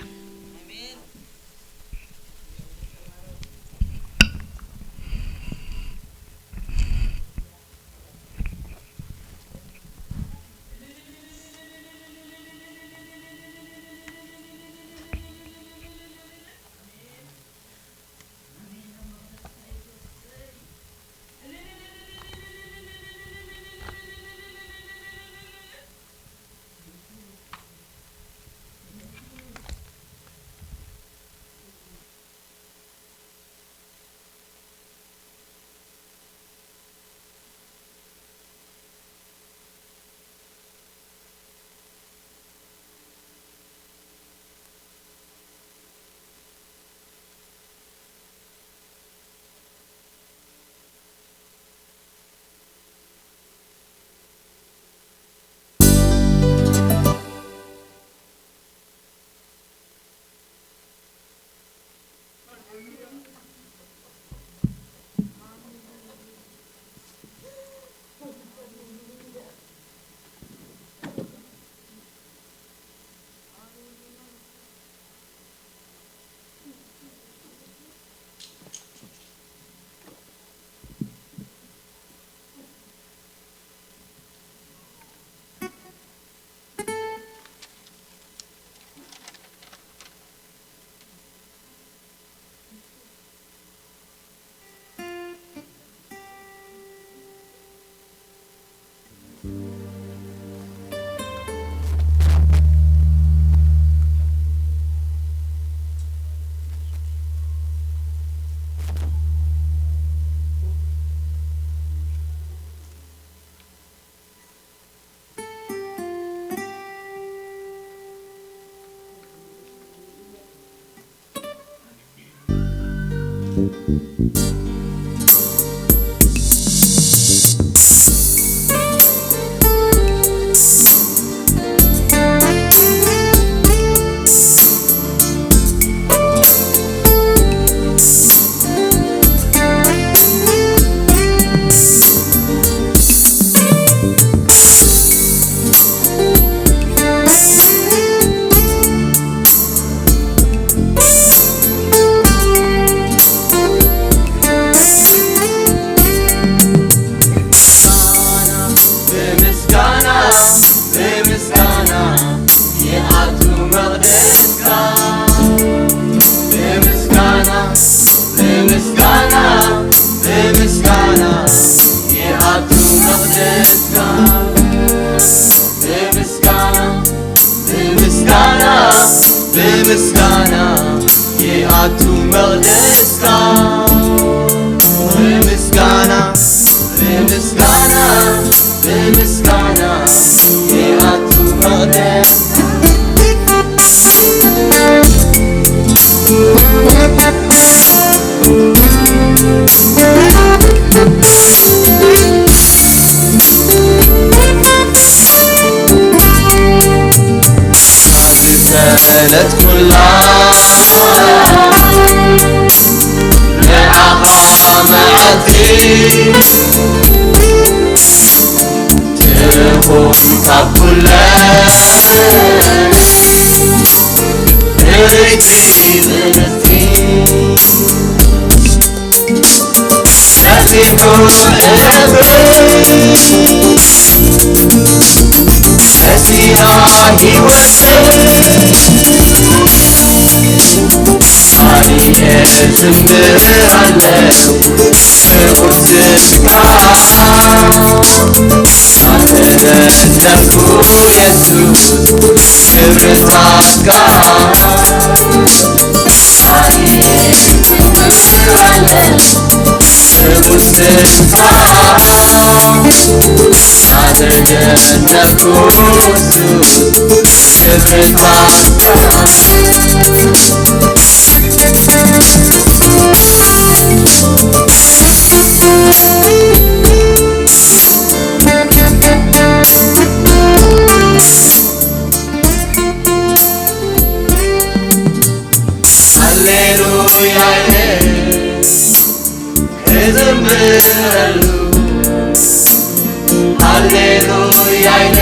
ብምስጋና፣ ብምስጋና ይኣቱ መቕደስካ። ብምስጋና፣ ብምስጋና፣ ብምስጋና ይኣቱ መቕደስካ። ብምስጋና፣ ብምስጋና፣ ብምስጋና ይኣቱ መቕደስካ። ብምስጋና፣ ብምስጋና፣ ብምስጋና ይኣቱ መቕደስካ። ዝተፈለጥኩላ ንዓኻ መዓልቲ ትኹን ካብ ኩለን ንለይቲ ብልቲ ሰፊሑ ዕረፍቲ መሲላ ህይወት ሳይነ ዝምር ኣለው ብቁድስካ ኣተነተኩ የሱስ ክብርታትካ ሳይነ ዝምር ኣለው ብቁድስካ ኣተነተኩ የሱስ ክብርታትካ ሃሌሉያ ኢለ ክዝምረሉ፣ ሃሌሉያ ኢለ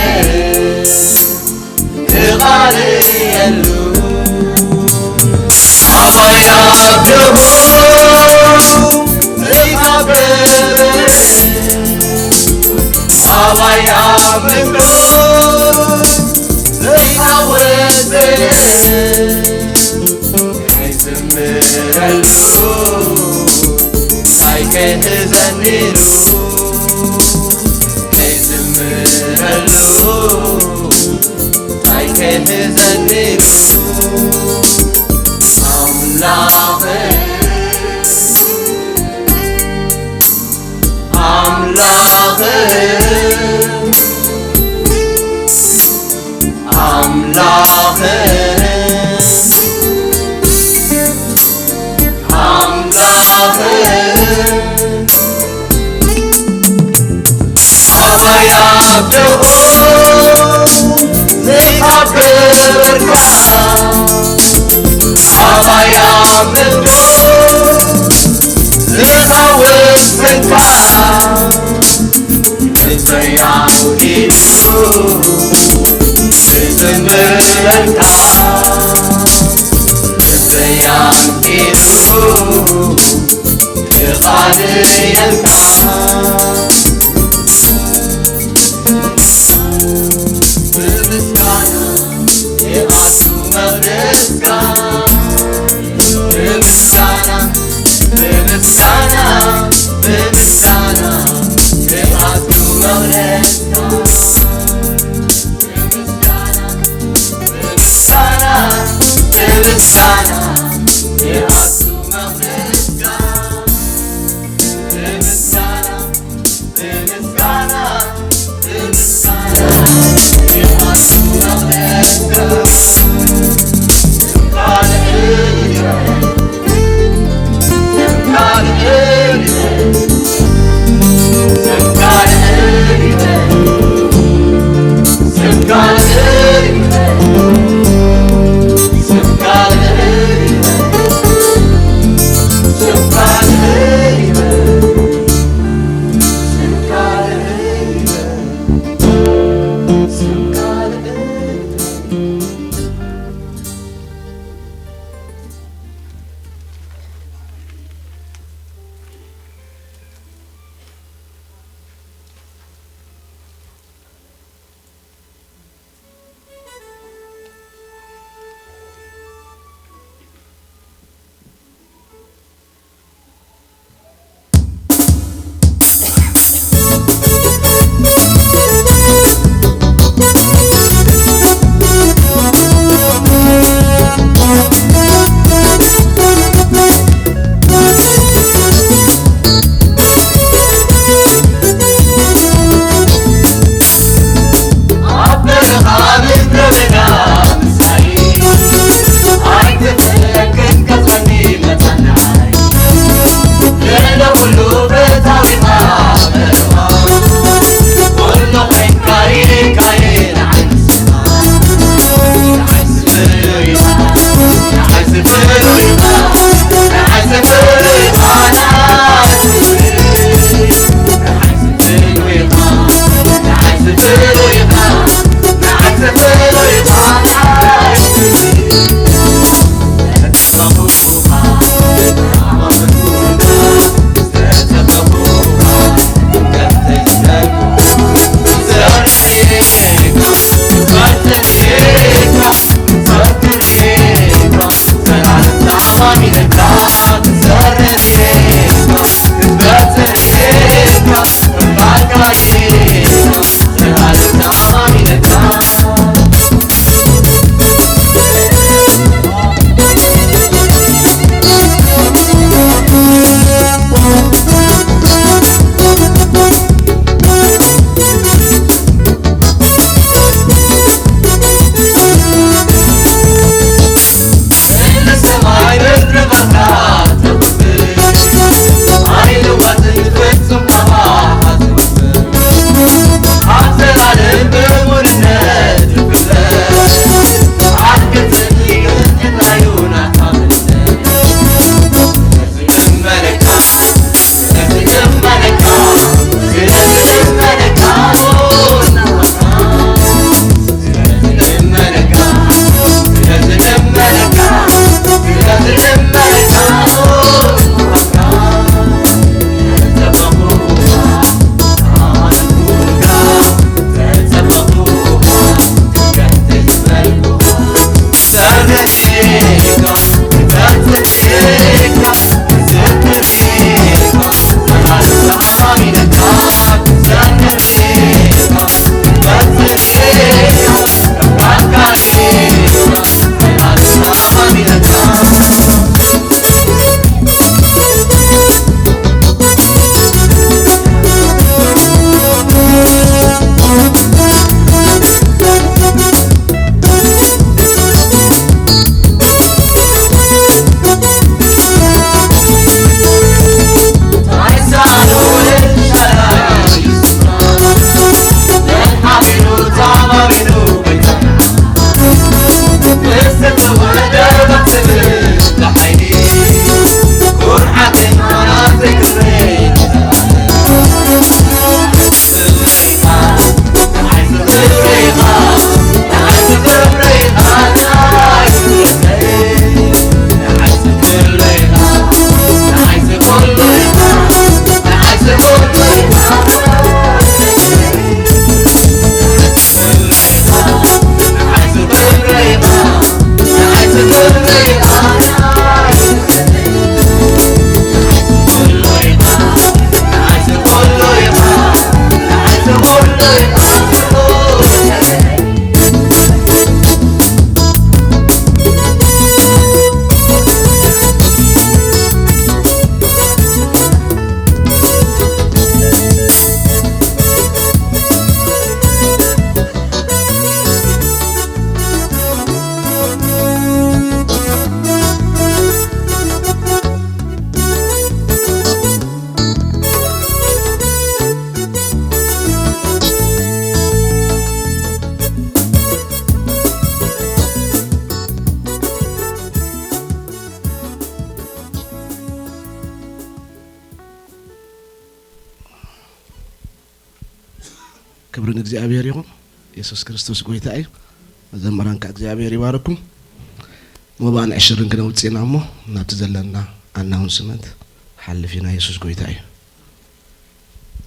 ክቓልየሉ፣ ኣባይ ኣብ ደሙ ዘይተዓበረ፣ ኣባይ ኣብ ምድሩ ዘይተወደደ፣ ከይዝምረሉ፣ እንታይ ክሕዘኒ ኢሉ፣ ከይዝምረሉ፣ እንታይ ክሕዘኒ ኢሉ፣ ኣምላኸይ፣ ኣምላኸይ፣ ኣምላኸይ፣ ኣምላኸይ፣ ኣባይ ኣብ ደቦ ዘይተዓበርካ፣ ኣባይ ኣብ ምድሩ ዘይተወሰንካ፣ ልበይ ኣውዲዱ ክዝምረልካ፣ ልበይ ኣውዲዱ ክቓልየልካ፣ ብምስጋና ይኣቱ መቕደስካ፣ ብምስጋና፣ ብምስጋና፣ ብምስጋና ይኣቱ መቕደስካ። ብምስጋና፣ ብምስጋና፣ ብምስጋና ይኣቱ መቕደስካ። ክብሪ ንእግዚኣብሔር ይኹን። የሱስ ክርስቶስ ጎይታ እዩ። መዘምራን ከኣ እግዚኣብሔር ይባርኩም። መባእን ዕሽርን ክነውጽእ ኢና እሞ ናብቲ ዘለና ኣናውንስመንት ሓልፍ ኢና። የሱስ ጎይታ እዩ።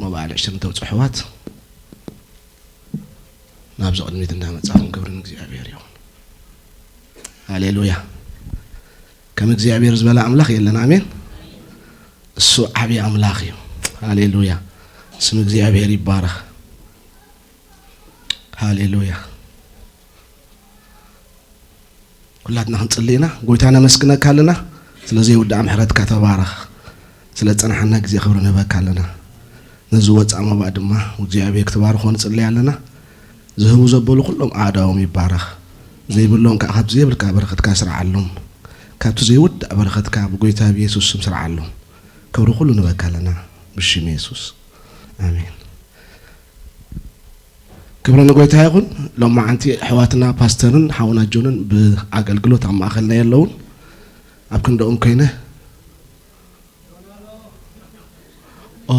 መባእን ዕሽርን ተውጽኡ ኣሕዋት ናብዚ ቅድሚት እንዳመጻኹም ክብሪ ንእግዚኣብሔር ይኹን። ሃሌሉያ። ከም እግዚኣብሔር ዝበለ ኣምላኽ የለን። ኣሜን። እሱ ዓብዪ ኣምላኽ እዩ። ሃሌሉያ። ስም እግዚኣብሔር ይባረኽ። ሃሌሉያ። ኩላትና ክንጽሊ ኢና። ጎይታ ነመስግነካ ኣለና ስለ ዘይውዳእ ምሕረትካ። ተባረኽ። ስለ ዝጸናሓና ግዜ ክብሪ ንህበካ ኣለና። ነዚ ወጻእ መባእ ድማ እግዚኣብሔር ክትባርኾ ንጽሊ ኣለና። ዝህቡ ዘበሉ ኩሎም ኣእዳዎም ይባረኽ። ዘይብሎም ከኣ ካብቲ ዘይብልካ በረኸትካ ስርዓሎም። ካብቲ ዘይውዳእ በረኸትካ ብጎይታ ብየሱስ ስም ስርዓሎም። ክብሪ ኩሉ ንበካ ኣለና ብሽም የሱስ። ኣሜን። ክብሪ ንጎይታ ይኹን። ሎማዓንቲ ኣሕዋትና ፓስተርን ሓውና ጆንን ብኣገልግሎት ኣብ ማእኸልና የለውን። ኣብ ክንደኦም ኮይነ ኦ፣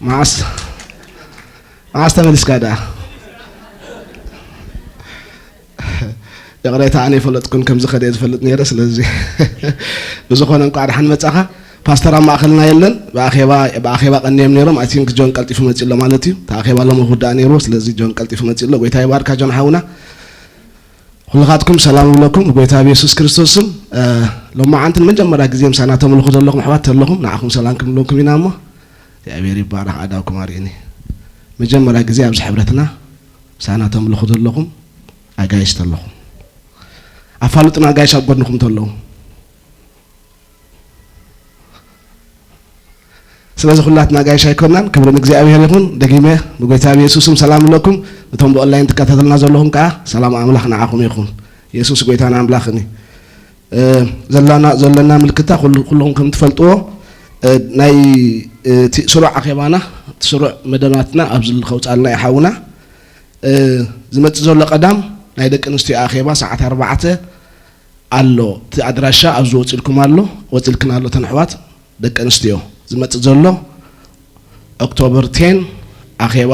መዓስ፣ መዓስ ተመሊስካ ደኣ? ይቕሬታ፣ ኣነ ይፈለጥኩን ከምዚ ከደ ዝፈልጥ ነይረ። ስለዚ ብዝኾነ እንኳዕ ደሓን መጻኻ። ፓስተር ኣብ ማእኸልና የለን። ብኣኼባ፣ ብኣኼባ ቀንዮም ነይሮም። ኣይ ቲንክ ጆን ቀልጢፉ መጺእ ኣሎ ማለት እዩ። እቲ ኣኼባ ሎሚ ክውዳእ ነይርዎ። ስለዚ ጆን ቀልጢፉ መጺእ ኣሎ። ጎይታ ይባርካ ጆን ሓውና። ኩልኻትኩም ሰላም እብለኩም ብጎይታ ብየሱስ ክርስቶስ ስም። እ፣ ሎማዓንትን መጀመርያ ግዜ ምሳና ተምልኹ ዘለኹም ኣሕዋት ተለኹም ንዓኹም ሰላም ክንብለኩም ኢና እሞ እግዚኣብሔር ይባረኽ። ኣእዳውኩም ኣርእኒ። መጀመርያ ግዜ ኣብዚ ሕብረትና ምሳና ተምልኹ ዘለኹም ኣጋይሽ ተለኹም ኣፋልጡና። ኣጋይሽ ኣብ ጎድንኹም ተለዉ ስለዚ ኩላትና ጋይሽ ኣይኮናን። ክብሪ ንእግዚኣብሔር ይኹን። ደጊመ ብጎይታ ብየሱስ ስም ሰላም እብለኩም። እቶም ብኦንላይን ትከታተልና ዘለኹም ከኣ ሰላም ኣምላኽ ንዓኹም ይኹን። የሱስ ጎይታን ኣምላኽን እዩ። እ፣ ዘለና፣ ዘለና ምልክታ ኩሉ-፣ ኩልኹም ከም ትፈልጥዎ፣ እ፣ ናይ፣ እ፣ እቲ ስሩዕ ኣኼባና፣ እቲ ስሩዕ መደባትና ኣብዚ ከውጻልና እዩ ሓውና። እ፣ ዝመጽእ ዘሎ ቀዳም ናይ ደቂ ኣንስትዮ ኣኼባ ሰዓት ኣርባዕተ ኣሎ። እቲ ኣድራሻ ኣብዚ ወጺልኩም ኣሎ፣ ወጺልክን ኣሎ። እተን ኣሕዋት ደቂ ኣንስትዮ ዝመጽእ ዘሎ ኦክቶበር ቴን ኣኼባ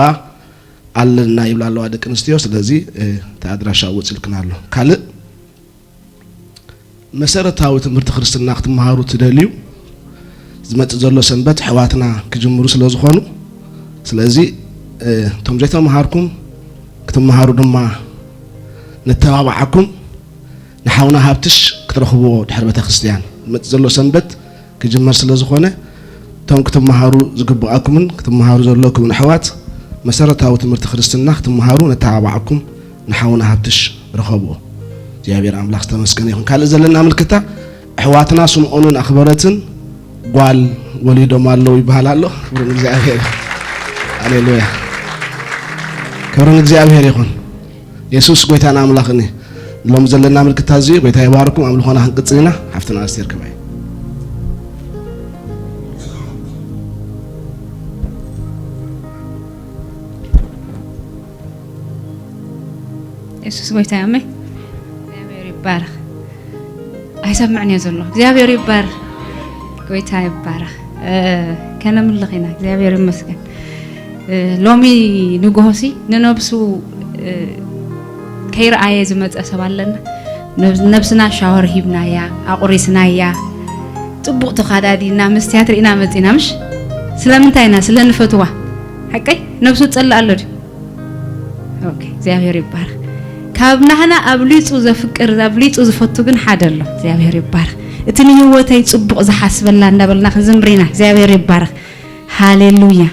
ኣለና ይብላ ኣለዋ ደቂ ኣንስትዮ። ስለዚ፣ እ፣ እቲ ኣድራሻ ወጺልክን ኣሎ። ካልእ መሰረታዊ ትምህርቲ ክርስትና ክትመሃሩ ትደልዩ ዝመጽእ ዘሎ ሰንበት ኣሕዋትና ክጅምሩ ስለ ዝኾኑ፣ ስለዚ፣ እ፣ እቶም ዘይተመሃርኩም ክትመሃሩ ድማ ነተባብዓኩም። ንሓውና ሃብትሽ ክትረኽብዎ ድሕሪ ቤተ ክርስቲያን ዝመጽእ ዘሎ ሰንበት ክጅመር ስለ ዝኾነ፣ እቶም ክትመሃሩ ዝግብኣኩምን ክትመሃሩ ዘለኩምን ኣሕዋት መሰረታዊ ትምህርቲ ክርስትና ክትመሃሩ ነተባብዓኩም። ንሓውና ሃብትሽ ርኸብዎ። እግዚኣብሔር ኣምላኽ ዝተመስገነ ይኹን። ካልእ ዘለና ምልክታ ኣሕዋትና ስምዖንን ኣኽበረትን ጓል ወሊዶም ኣለዉ ይበሃል ኣሎ። ክብሪ ንእግዚኣብሔር። ሃሌሉያ። ክብሪ ንእግዚኣብሔር ይኹን። የሱስ ጎይታን ኣምላኽን እዩ። ሎም ዘለና ምልክታ እዚ እዩ። ጎይታ ይባርኩም። ኣምልኾና ክንቅጽል ኢና። ሓፍትና ኣስቴር ክባይ። የሱስ ጎይታ እዩ። ኣሜን። እግዚኣብሔር ይባረኽ። ኣይሰምዕን እየ ዘሎ። እግዚኣብሔር ይባረኽ። ጎይታ ይባረኽ። እ፣ ከነምልኽ ኢና። እግዚኣብሔር ይመስገን። እ፣ ሎሚ ንግሆሲ ንነብሱ፣ እ፣ ከይረኣየ ዝመጸ ሰብ ኣለና። ነብስ-፣ ነብስና ሻወር ሂብናያ፣ ኣቑሪስናያ፣ ጽቡቕ ተኻዳዲና፣ መስትያት ርኢና መጺና፣ ምሽ? ስለምንታይ ኢና? ስለ ንፈትዋ። ሓቀይ? ነብሱ ዝጸልእ ኣሎ ድዩ? ኦኬ፣ እግዚኣብሔር ይባረኽ። ካብ ናህና ኣብሊጹ ዘፍቅር፣ ኣብሊጹ ዝፈቱ ግን ሓደ ኣሎ። እግዚኣብሔር ይባረኽ። እቲ ንህይወተይ ጽቡቕ ዝሓስበላ እንዳበልና ክንዝምር ኢና። እግዚኣብሔር ይባረኽ። ሃሌሉያ።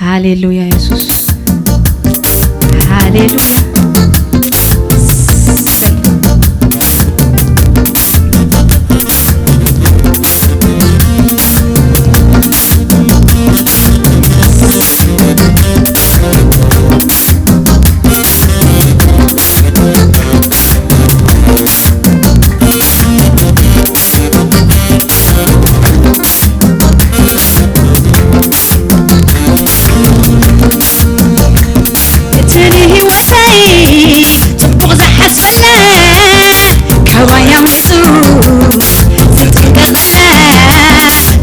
ሃሌሉያ የሱስ። ሃሌሉያ። እቲ ንህይወተይ ጽቡቕ ዝሓሰበ፣ ካባይ ኣምሊጹ ዝጥንቀቐ፣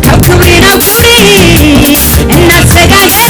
ካብ ክብሪ ናብ ክብሪ እናተሰጋገረ፣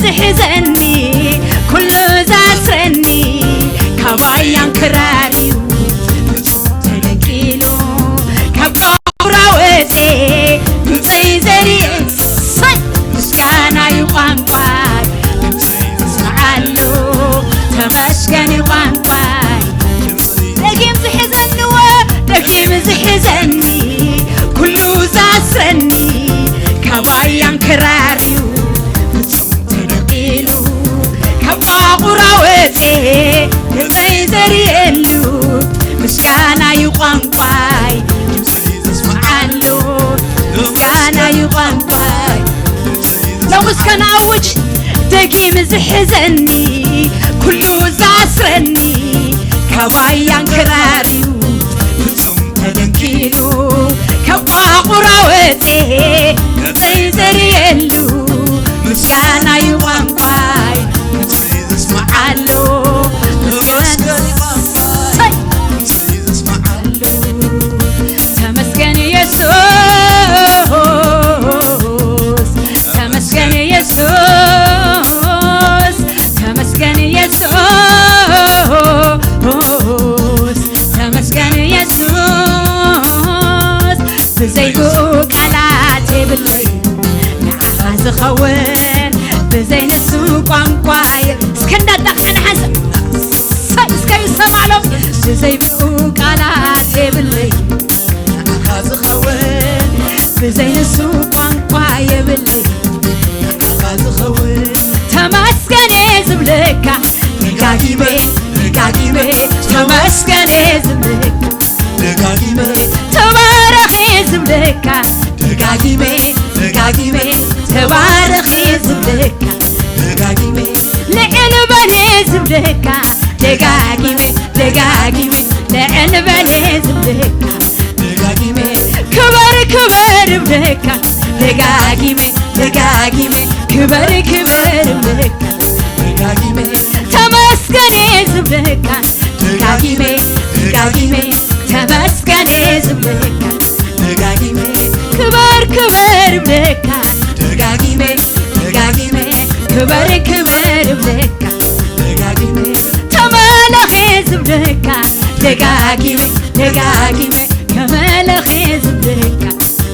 ዝሕዘኒ ኩሉ ዛስረኒ ካባይ ኣንክራርዩ ተደንቂሉ ካብ ባቡራወቴ ድምፀይ ዘርየ ሳይ ምስጋና እዩ ቋንቋይ ድምፀይ ዝስምዓሉ ተመስገን እዩ ቋንቋይ ደጊም ዝሕዘኒ ወ ደጊም ዝሕዘኒ ኩሉ ዛስረኒ ካባይ ኣንክራርዩ ተደቂሉ ካብ ባቁራወቴ ገፀይ ዘርየሉ ምስጋና እዩ ቋንቋይ ድምፀይ ዘስምዓሉ ምስጋና እዩ ቋንቋይ ሎምስ ከነኣውጅ ደጊም ዝሕዘኒ ኩሉ ዛስረኒ ካባይ ኣንክራርዩ ፍጹም ተደንቂሉ ካብ ባቁራወቴ ገፀይ ዘርየሉ ምስጋና እዩ ቋንቋይ ድምፀይ ዘስምዓሉ ተመስገን ቋንቋይ ድምፀይ ዘስምዓሉ ተመስገን ኢየሱስ ተመስገን ኢየሱስ ተመስገን ኢየሱስ ተመስገን ኢየሱስ ብዘይ ብኡ ቃላት የብለይ ንዓኻ ዝኸውን ብዘይ ንሱ ቋንቋ እስከ እንዳጣቕዓና ሓንሳብ እስከ ይሰማዕሎም ብዘይ ብኡ ቃላት የብለይ ንዓኻ ዝኸውን ብዘይ ንሱ ቋንቋ የብለይ ንዓኻ ዝኸውን ተመስገን እየ ዝብለካ ደጋጊመ ደጋጊመ ተመስገን እየ ዝብለካ ደጋጊመ ተባረኽ እየ ዝብለካ ደጋጊመ ደጋጊመ ተባረኽ እየ ዝብለካ ደጋጊመ ልዕል በል እየ ዝብለካ ደጋጊመ ደጋጊመ ልዕል በል እየ ዝብለካ ደጋጊመ ክበር ክበር እብለካ ደጋጊመ ደጋጊመ ክበር ክበር እብለካ ደጋጊመ ተመስገን እየ ዝብለካ ደጋጊመ ደጋጊመ ተመስገን እየ ዝብለካ ደጋጊመ ክበር ክበር እብለካ ደጋጊመ ደጋጊመ ክበር ክበር እብለካ ደጋጊመ ተመለኸ ዝብለካ ደጋጊመ ደጋጊመ ተመለኸ ዝብለካ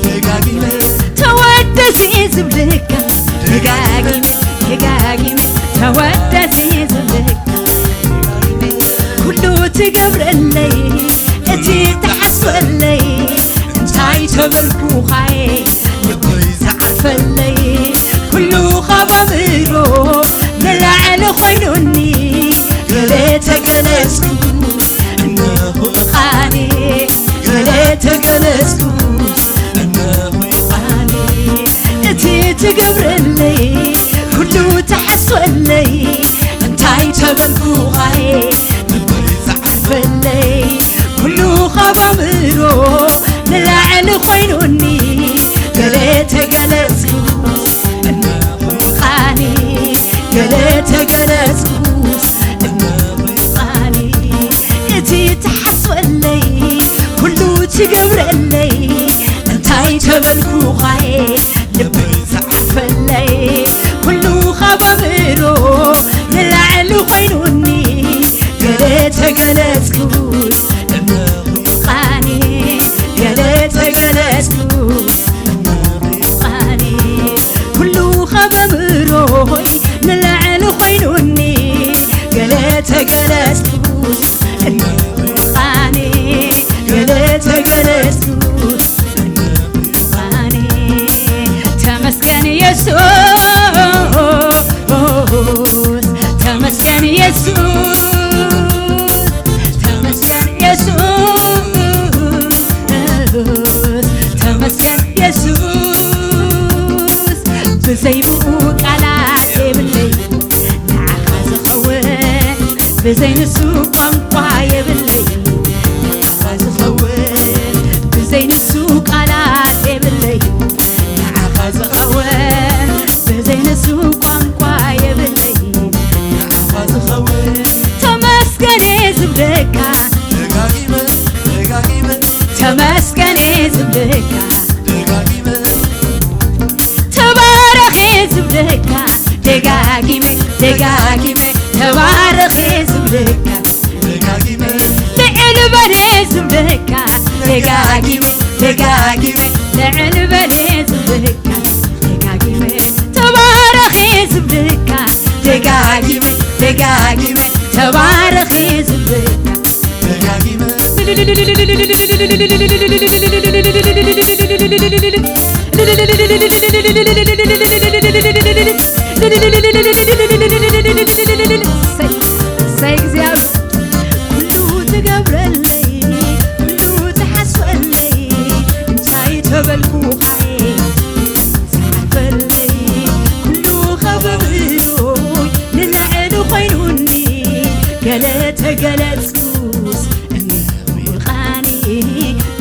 ደጋጊመ ተወደሰ ዝብለካ ደጋጊመ ደጋጊመ ተወደሰ ዝብለካ ኩሉ ትገብረለይ እቲ ትሓስበለይ እንታይ ተበልኩኻየ ልበይ ዝዓርፈለይ ኩሉ ካብ ኣእምሮ ንላዕሊ ኮይኑኒ ገለ ተገለጽኩ እነሆ ቃኔ ገለ ተገለጽኩ እነሆ ቃኔ እቲ ትገብረለይ ኩሉ ትሓስበለይ እንታይ ተበልኩኻየ ልበይ ዝዓርፈለይ ኩሉ ካብ ኣእምሮ ንላዕሊ ኮይኑኒ ገለ ተገለጽኩ እነሆ ቃኔ ገለ ተገለጽኩ እነሆ ቃኔ እቲ ትሓስበለይ ኩሉ ትገብረለይ እንታይ ተበልኩኻየ ልበይ ዝዓርፈለይ ኩሉ ካብ ኣእምሮ ንላዕሊ ኮይኑኒ ገለ ተገለጽኩ እነሆ ቃኔ ገለ ተገለጽኩ እነሆ ቃኔ ኩሉ ካብ ኣእምሮይ ንላዕሊ ኮይኑኒ ገለ ተገለጽኩ እነሆ ቃኔ ገለ ተገለጽኩ እነሆ ቃኔ ተመስገን ኢየሱስ ተመስገን ኢየሱስ ተመስገን ኢየሱስ ተመስገን ኢየሱስ ብዘይ ብኡ ቃላት የብለይ ንዓኻ ዝኸውን ብዘይ ንሱ ቋንቋ የብለይ ንዓኻ ዝኸውን ብዘይ ንሱ ቃላት የብለይ ንዓኻ ዝኸውን ብዘይ ንሱ ቋንቋ የብለይ ንዓኻ ዝኸውን ተመስገን ዝብለካ ደጋጊመ ደጋጊመ ተመስገን ዝብለካ ደጋጊመ ተባረኽ ዝብለካ ደጋጊመ ደጋጊመ ተባረኽ ዝብለካ፣ ደጋጊመ ልዕል በለ ዝብለካ፣ ደጋጊመ ደጋጊመ ልዕል በለ ዝብለካ፣ ደጋጊመ ተባረኽ ዝብለካ፣ ደጋጊመ ደጋጊመ ተባረኽ ዝብለካ፣ ደጋጊመ እሰይ እግዚኣብሔር። ኩሉ ትገብረለይ፣ ኩሉ ትሓስበለይ፣ እንታይ ተበልኩኻየ ዝሓልፈለይ? ኩሉ ካብ ኣእምሮይ ንላዕሊ ኮይኑኒ፣ ገለ ተገለጽኩስ እኒሆ ቃኒ፣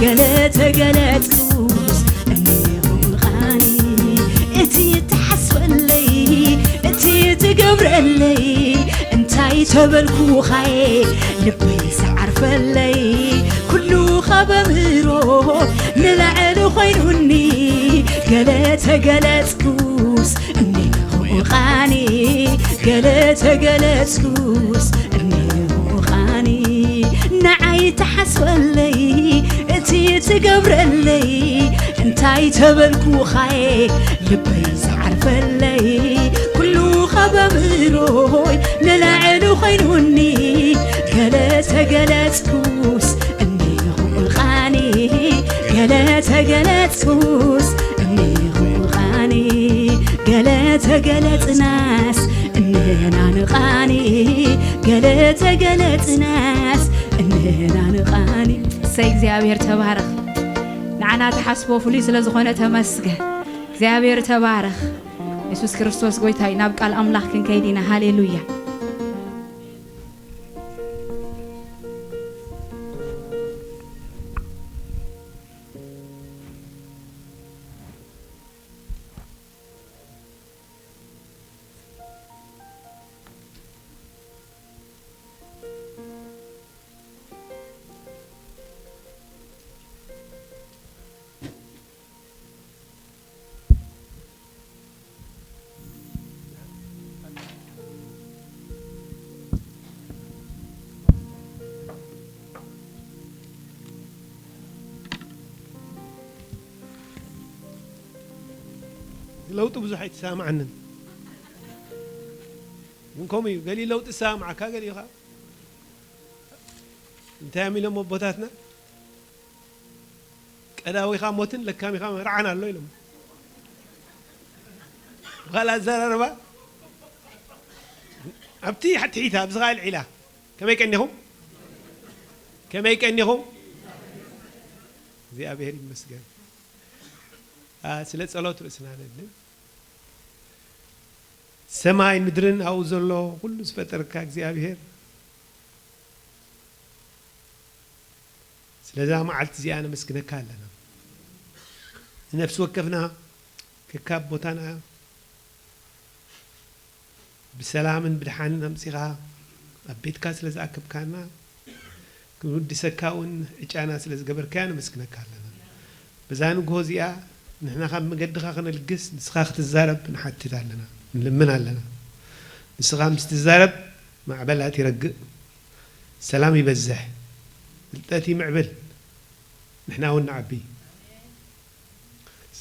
ገለ ተገለጽኩስ እኒሆ ቃኒ። እቲ ትሓስበለይ፣ እቲ ትገብረለይ፣ እንታይ ተበልኩኻየ ልበይ ዝዓርፈለይ? ኩሉ ካብ ኣእምሮ ንላዕሊ ኮይኑኒ፣ ገለ ተገለጽኩስ እኒሆ ቃኒ፣ ገለ ተገለጽኩስ እኒሆ ቃኒ። ንዓይ ትሓስበለይ፣ እቲ ትገብረለይ፣ እንታይ ተበልኩኻየ ልበይ ዝዓርፈለይ? ኩሉ ካብ ኣእምሮይ ንላዕሊ ኮይኑኒ፣ ገለ ተገለጽኩስ እኒሆ ቃኒ፣ ገለ ተገለጽኩስ እኒሆ ቃኒ፣ ገለ ተገለጽናስ እኒህና ንቃኒ፣ ገለ ተገለጽናስ እኒህና ንቃኒ። እሰይ እግዚኣብሔር ተባረኽ። ንዓና ትሓስቦ ፍሉይ ስለ ዝኾነ ተመስገን። እግዚኣብሔር ተባረኽ። የሱስ ክርስቶስ ጎይታ እዩ። ናብ ቃል ኣምላኽ ክንከይድ ኢና። ሃሌሉያ። ለውጢ ብዙሕ ኣይትሰማዓንን። ግን ከምኡ እዩ፣ ገሊኡ ለውጢ ዝሰማዓካ፣ ገሊኡ ኸዓ እንታይ እዮም ኢሎም ኣቦታትና? ቀዳዊኻ ሞትን ለካሚኻ መርዓን ኣሎ ኢሎም። ብኻልእ ኣዘራርባ፣ ኣብቲ ትሕት ኢላ፣ ኣብዚ ኸዓ ልዒላ። ከመይ ቀኒኹም? ከመይ ቀኒኹም? እግዚኣብሔር ይመስገን። ኣ፣ ስለ ጸሎት ርእስና ነድንን። ሰማይ ምድርን ኣብኡ ዘሎ ኩሉ ዝፈጠርካ እግዚኣብሔር፣ ስለዛ መዓልቲ እዚኣ ነመስግነካ ኣለና። ንነፍሲ ወከፍና ከካብ ቦታና ብሰላምን ብድሓንን ኣምጺኻ ኣብ ቤትካ ስለ ዝኣከብካና፣ ክንውድሰካ እውን ዕጫና ስለ ዝገበርካያ ነመስግነካ ኣለና። በዛ ንግሆ እዚኣ ንሕና ካብ መገድኻ ክነልግስ፣ ንስኻ ክትዛረብ ንሓትት ኣለና፣ ንልምን ኣለና። ንስኻ ምስ ትዛረብ ማዕበላት ይረግእ፣ ሰላም ይበዝሕ፣ ፍልጠት ይምዕብል፣ ንሕና እውን ንዓቢ።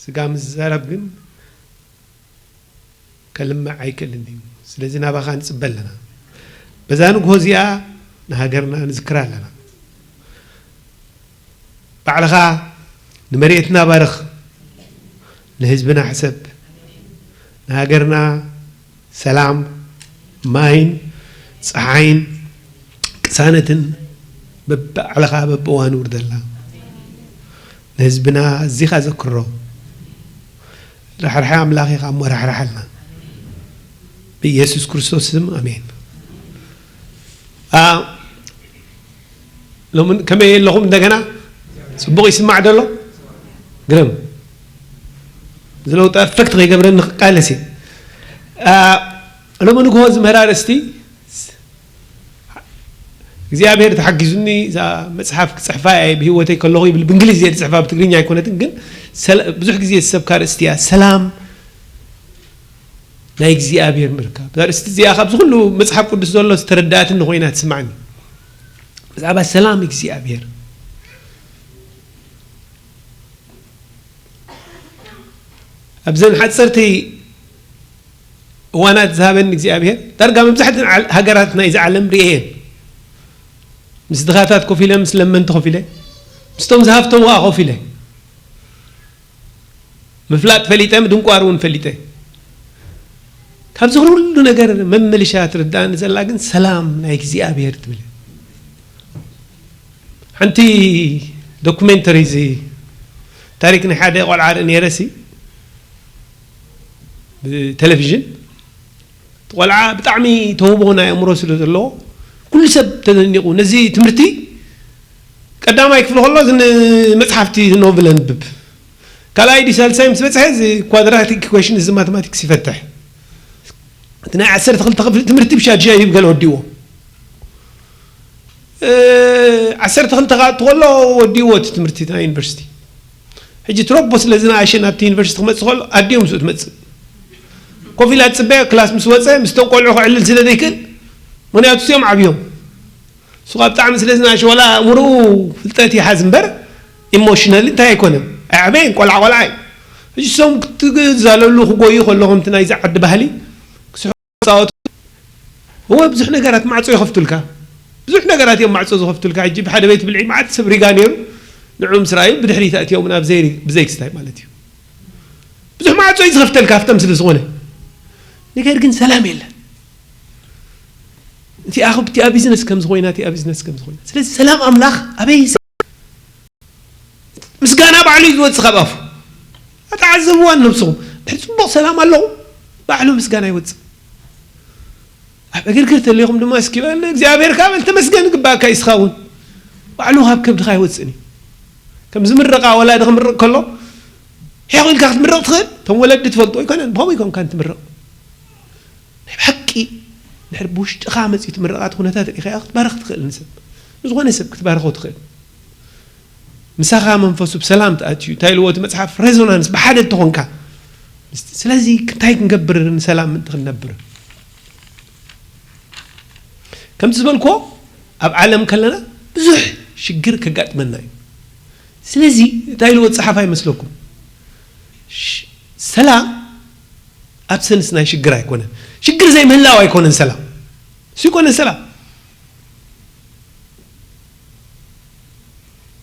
ስጋ ምስ ዝዛረብ ግን ከልምዕ ኣይክእልን እዩ። ስለዚ ናባኻ ንጽበ ኣለና። በዛ ንግሆ እዚኣ ንሃገርና ንዝክራ ኣለና። ባዕልኻ ንመሬትና ባርኽ፣ ንህዝብና ሕሰብ፣ ንሃገርና ሰላም፣ ማይን፣ ጸሓይን፣ ቅሳነትን በብባዕልኻ በብእዋኑ ውርደልና። ንህዝብና ኣዚኻ ዘክሮ። ራሕራሒ ኣምላኽ ኢኻ እሞ ራሕርሓልና። ብኢየሱስ ክርስቶስ ስም ኣሜን። ኣ፣ ሎሚ ከመይ ኣለኹም? እንደገና ጽቡቕ ይስማዕ ደሎ? ግርም። እዚ ለውጢ ኣፌክት ከይገብረኒ ክቃለስ እየ። ኣ፣ ሎሚ ንግሆ ዝምህር ኣርእስቲ እግዚኣብሔር ተሓጊዙኒ እዛ መጽሓፍ ክጽሕፋ እየ ብህይወተይ ከለኹ ይብል። ብእንግሊዝ እየ ዝጽሕፋ፣ ብትግርኛ ኣይኮነትን። ግን ሰለ-፣ ብዙሕ ግዜ ዝሰብካ ኣርእስቲ እያ። ሰላም ናይ እግዚኣብሔር ምርካብ። እዛ ኣርእስቲ እዚኣ ካብዚ ኩሉ መጽሓፍ ቅዱስ ዘሎ ዝተረዳእትኒ ኮይና ትስማዕኒ። ብዛዕባ ሰላም እግዚኣብሔር። ኣብዘን ሓጸርቲ እዋናት ዝሃበኒ እግዚኣብሔር፣ ዳርጋ መብዛሕትአን ዓል-፣ ሃገራት ናይዚ ዓለም ርእየ እየን። ምስ ድኻታት ኮፍ ኢለ፣ ምስ ለመንቲ ኮፍ ኢለ፣ ምስቶም ዝሃፍተሙ ከኣ ኮፍ ኢለ። ምፍላጥ ፈሊጠ፣ ምድንቋር እውን ፈሊጠ። ካብዚ ኩሉ ነገር መመልሻ ትርዳእኒ ዘላ ግን ሰላም ናይ እግዚኣብሔር ትብል። ሓንቲ ዶኩሜንተሪ፣ እዚ ታሪክ ናይ ሓደ ቆልዓ ርኢ ነይረ ሲ፣ ብቴሌቪዥን። እቲ ቆልዓ ብጣዕሚ ተውህቦ ናይ ኣእምሮ ስለ ዘለዎ፣ ኩሉ ሰብ ተደኒቑ። ነዚ ትምህርቲ ቀዳማይ ክፍሊ ከሎ፣ እዚ ንመጽሓፍቲ ኖቨል ኣንብብ። ካልኣይ ድዩ ሳልሳይ ምስ በጽሐ፣ እዚ ኳድራቲክ ኢኩዌሽን፣ እዚ ማተማቲክስ ይፈትሕ። እቲ ናይ ዓሰርተ ክልተ ክፍሊ ትምህርቲ ብሻድሻይ እዩ ገለ ወዲእዎ። እ፣ ዓሰርተ ክልተ ክኣቱ ከሎ ወዲእዎ እቲ ትምህርቲ ናይ ዩኒቨርሲቲ። ሕጂ ትረቦ ስለ ዝነኣሸ ናብቲ ዩኒቨርሲቲ ክመጽእ ከሎ ኣዲኦም ምስኡ ትመጽእ። ኮፍ ኢላ ትጽበዮ፣ ክላስ ምስ ወጸ፣ ምስቶም ቆልዑ ክዕልል ስለ ዘይክእል፣ ምኽንያቱ እዚኦም ዓብዮም። ንሱ ከኣ ብጣዕሚ ስለ ዝነኣሸ፣ ዋላ ኣእምሮኡ ፍልጠት ይሓዝ እምበር፣ ኢሞሽናሊ እንታይ ኣይኮነን። ኣይዓበየን፣ ቆልዓ ቆልዓ እዩ። ሕጂ እሶም ክትዛለሉ ክጎዩ ከለኹም፣ እቲ ናይዚ ዓዲ ባህሊ ክስሕቁ ክጻወቱ፣ እወ፣ ብዙሕ ነገራት ማዕጾ ይኸፍቱልካ። ብዙሕ ነገራት እዮም ማዕጾ ዝኸፍቱልካ። ሕጂ ብሓደ ቤት ብልዒ መዓት ሰብ ሪጋ ነይሩ። ንዕኡ ምስ ረኣዩ ብድሕሪት ኣእትዮም ናብ ዘይሪ-፣ ብዘይ ክስታይ ማለት እዩ። ብዙሕ ማዕጾ እዩ ዝኸፍተልካ ሃፍታም ስለ ዝኾነ። ነገር ግን ሰላም የለን። እቲኣ ኸብ-፣ እቲኣ ቢዝነስ ከም ዝኾይና፣ እቲኣ ቢዝነስ ከም ዝኾይና። ስለዚ ሰላም ኣምላኽ ኣበይ ስ-፣ ምስጋና ባዕሉ እዩ ዝወጽእ ካብ ኣፉ። ኣተዓዘብዋ ነብስኹም። ድሕሪ ጽቡቕ ሰላም ኣለኹም፣ ባዕሉ ምስጋና ይወጽእ። ኣብ ዕግርግር ተለይኹም ድማ እስኪ በል፣ እግዚኣብሔር ካብ በል ተመስገን ይግባእካ እዩ፣ እስኻ እውን። ባዕሉ ካብ ከብድኻ ኣይወጽእን እዩ። ከም ዝምረቓ ወላዲ ክምርቕ ከሎ፣ ሄቑ ኢልካ ክትምረቕ ትኽእል? እቶም ወለዲ ትፈልጦ ኣይኮነን፣ ብኸመይ ኮንካ ትምረቕ? ናይ ብሓቂ ድሕሪ ብውሽጥኻ መጺኡ ትምረቓ፣ እቲ ኩነታት ርኢኻዮ ክትባረኽ ትኽእል። ንሰብ፣ ንዝኾነ ሰብ ክትባርኾ ትኽእል። ምሳኻ መንፈሱ ብሰላም ተኣትዩ፣ እንታይ ኢልዎ እቲ መጽሓፍ? ሬዞናንስ ብሓደ እንተኾንካ። ስለዚ እንታይ ክንገብር ንሰላም ምእንቲ ክንነብር? ከምቲ ዝበልክዎ ኣብ ዓለም ከለና ብዙሕ ሽግር ከጋጥመና እዩ። ስለዚ እንታይ ኢልዎ እቲ ጸሓፋይ ይመስለኩም? ሽ-፣ ሰላም ኣብሰንስ ናይ ሽግር ኣይኮነን። ሽግር ዘይምህላው ኣይኮነን ሰላም። እሱ ይኮነን ሰላም።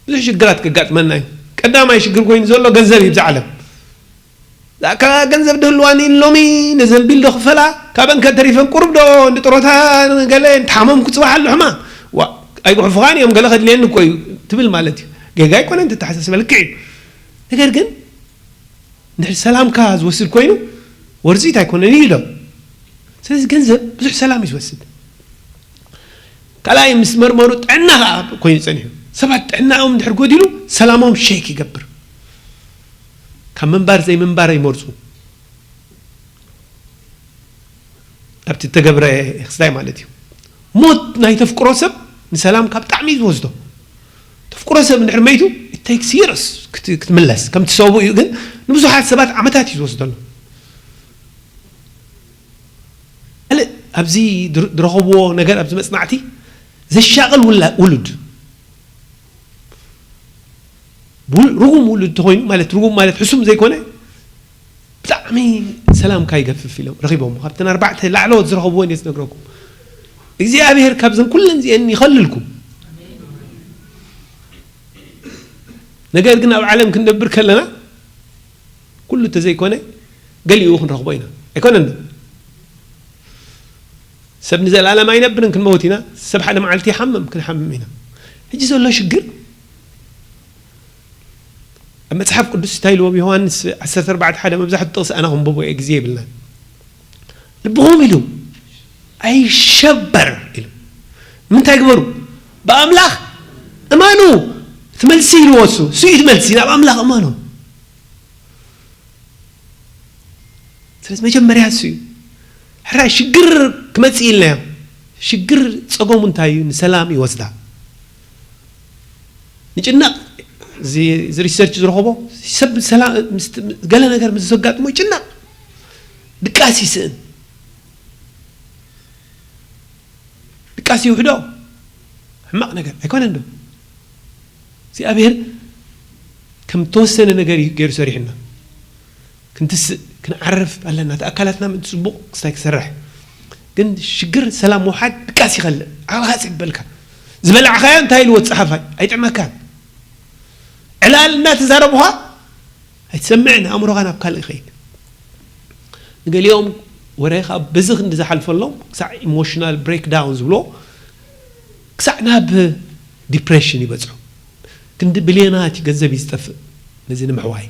ብዙሕ ሽግራት ከጋጥመና እዩ። ቀዳማይ ሽግር ኮይኑ ዘሎ ገንዘብ እዩ ብዛ ዓለም። ዛካ ገንዘብ ድህልዋኒ ሎሚ ነዘንቢል ዶ ክፈላ? ካበን ከ ተሪፈን ቁሩብ ዶ ንጥሮታ ንገለ እንተሓመምኩ ጽባሕ ኣሎ ሕማም? ዋ፣ ኣይጉሕፉኻን እዮም፣ ገለ ከድልየኒ እኮ እዩ ትብል ማለት እዩ። ጌጋ ኣይኮነን፣ ተተሓሳስበ ልክዕ እዩ። ነገር ግን እንድሕር ሰላምካ ዝወስድ ኮይኑ ወርዚት ኣይኮነን እዩ ኢሎም። ስለዚ ገንዘብ ብዙሕ ሰላም እዩ ዝወስድ። ካልኣይ ምስ መርመሩ ጥዕና ኸዓ ኮይኑ ጸኒሑ። ሰባት ጥዕናኦም እንድሕር ጎዲሉ ሰላሞም ሼክ ይገብር። ካብ ምንባር ዘይምንባር ይመርጹ። ኣብቲ እተገብረ ክስታይ ማለት እዩ። ሞት ናይ ተፍቅሮ ሰብ ንሰላምካ ብጣዕሚ እዩ ዝወስዶ። ተፍቅሮ ሰብ እንድሕር መይቱ፣ it takes years ክት-፣ ክትምለስ። ከምቲ ሰብኡ እዩ፣ ግን ንብዙሓት ሰባት ዓመታት እዩ ዝወስደሉ። ካልእ ኣብዚ ድር-፣ ዝረኸብዎ ነገር ኣብዚ መጽናዕቲ ዘሻቕል ውላ-፣ ውሉድ። ውል-፣ ርጉም ውሉድ እንተኾይኑ፣ ማለት ርጉም ማለት ሕሱም ዘይኮነ፣ ብጣዕሚ ሰላምካ ይገፍፍ ኢሎም ረኺቦም። ካብተን ኣርባዕተ ላዕለዎት ዝረኸብወን እየ ዝነግረኩም። እግዚኣብሔር ካብዘን ኩለን እዚአን ይኸልልኩም። ነገር ግን ኣብ ዓለም ክንነብር ከለና፣ ኩሉ እንተዘይኮነ፣ ገሊኡ ክንረኽቦ ኢና። ኣይኮነን ዶ? ሰብ ንዘለኣለም ኣይነብርን፣ ክንመውት ኢና። ሰብ ሓደ መዓልቲ ይሓምም፣ ክንሓምም ኢና። ሕጂ ዘሎ ሽግር፣ ኣብ መጽሓፍ ቅዱስ እንታይ ኢልዎም? ዮሃንስ ዓሰርተ ኣርባዕተ ሓደ፣ መብዛሕትኡ ጥቕሲ ኣነ ከንብቦ እየ፣ ግዜ የብልናን። ልብኹም ኢሉ ኣይሸበር ኢሉ። ንምንታይ ግበሩ? ብኣምላኽ እመኑ። እቲ መልሲ ኢልዎ እሱ፣ እሱ እዩ እቲ መልሲ፣ ናብ ኣምላኽ እመኑ። ስለዚ መጀመርያ እሱ እዩ። ሕራይ ሽግር ክመጽእ ኢልናዮ። ሽግር ጸገሙ እንታይ እዩ? ንሰላም ይወስዳ። ንጭነቕ፣ እዚ፣ እዚ ሪሰርች ዝረኸቦ፣ ሰብ ሰላ-፣ ምስ-፣ ገለ ነገር ምስ ዘጋጥሞ ይጭነቕ። ድቃስ ይስእን። ቃስ ይውሕዶ። ሕማቕ ነገር ኣይኮነን ዶ? እግዚኣብሔር ከም ተወሰነ ነገር እዩ ገይሩ ሰሪሕና። ክንትስእ፣ ክንዓርፍ ኣለና። እቲ ኣካላትና ምእንቲ ጽቡቕ ክስታይ ክሰርሕ። ግን ሽግር ሰላም ምውሓድ ድቃስ ይኸልእ። ዓቕልኻ ጸቢብካ ዝበላዕካዮ እንታይ ኢልዎ ጸሓፋይ? ኣይጥዕመካን። ዕላል እናተዛረቡኻ ኣይትሰምዕን፣ ኣእምሮኻ ናብ ካልእ ይኸይድ። ንገሊኦም ወረ ካብ በዚ ክንዲ ዝሓልፈሎም ክሳዕ ኢሞሽናል ብሬክዳውን ዝብሎ ክሳዕ ናብ ዲፕሬሽን ይበጽሑ። ክንዲ ብልዮናት እዩ ገንዘብ እዩ ዝጠፍእ ነዚ ንምሕዋይ።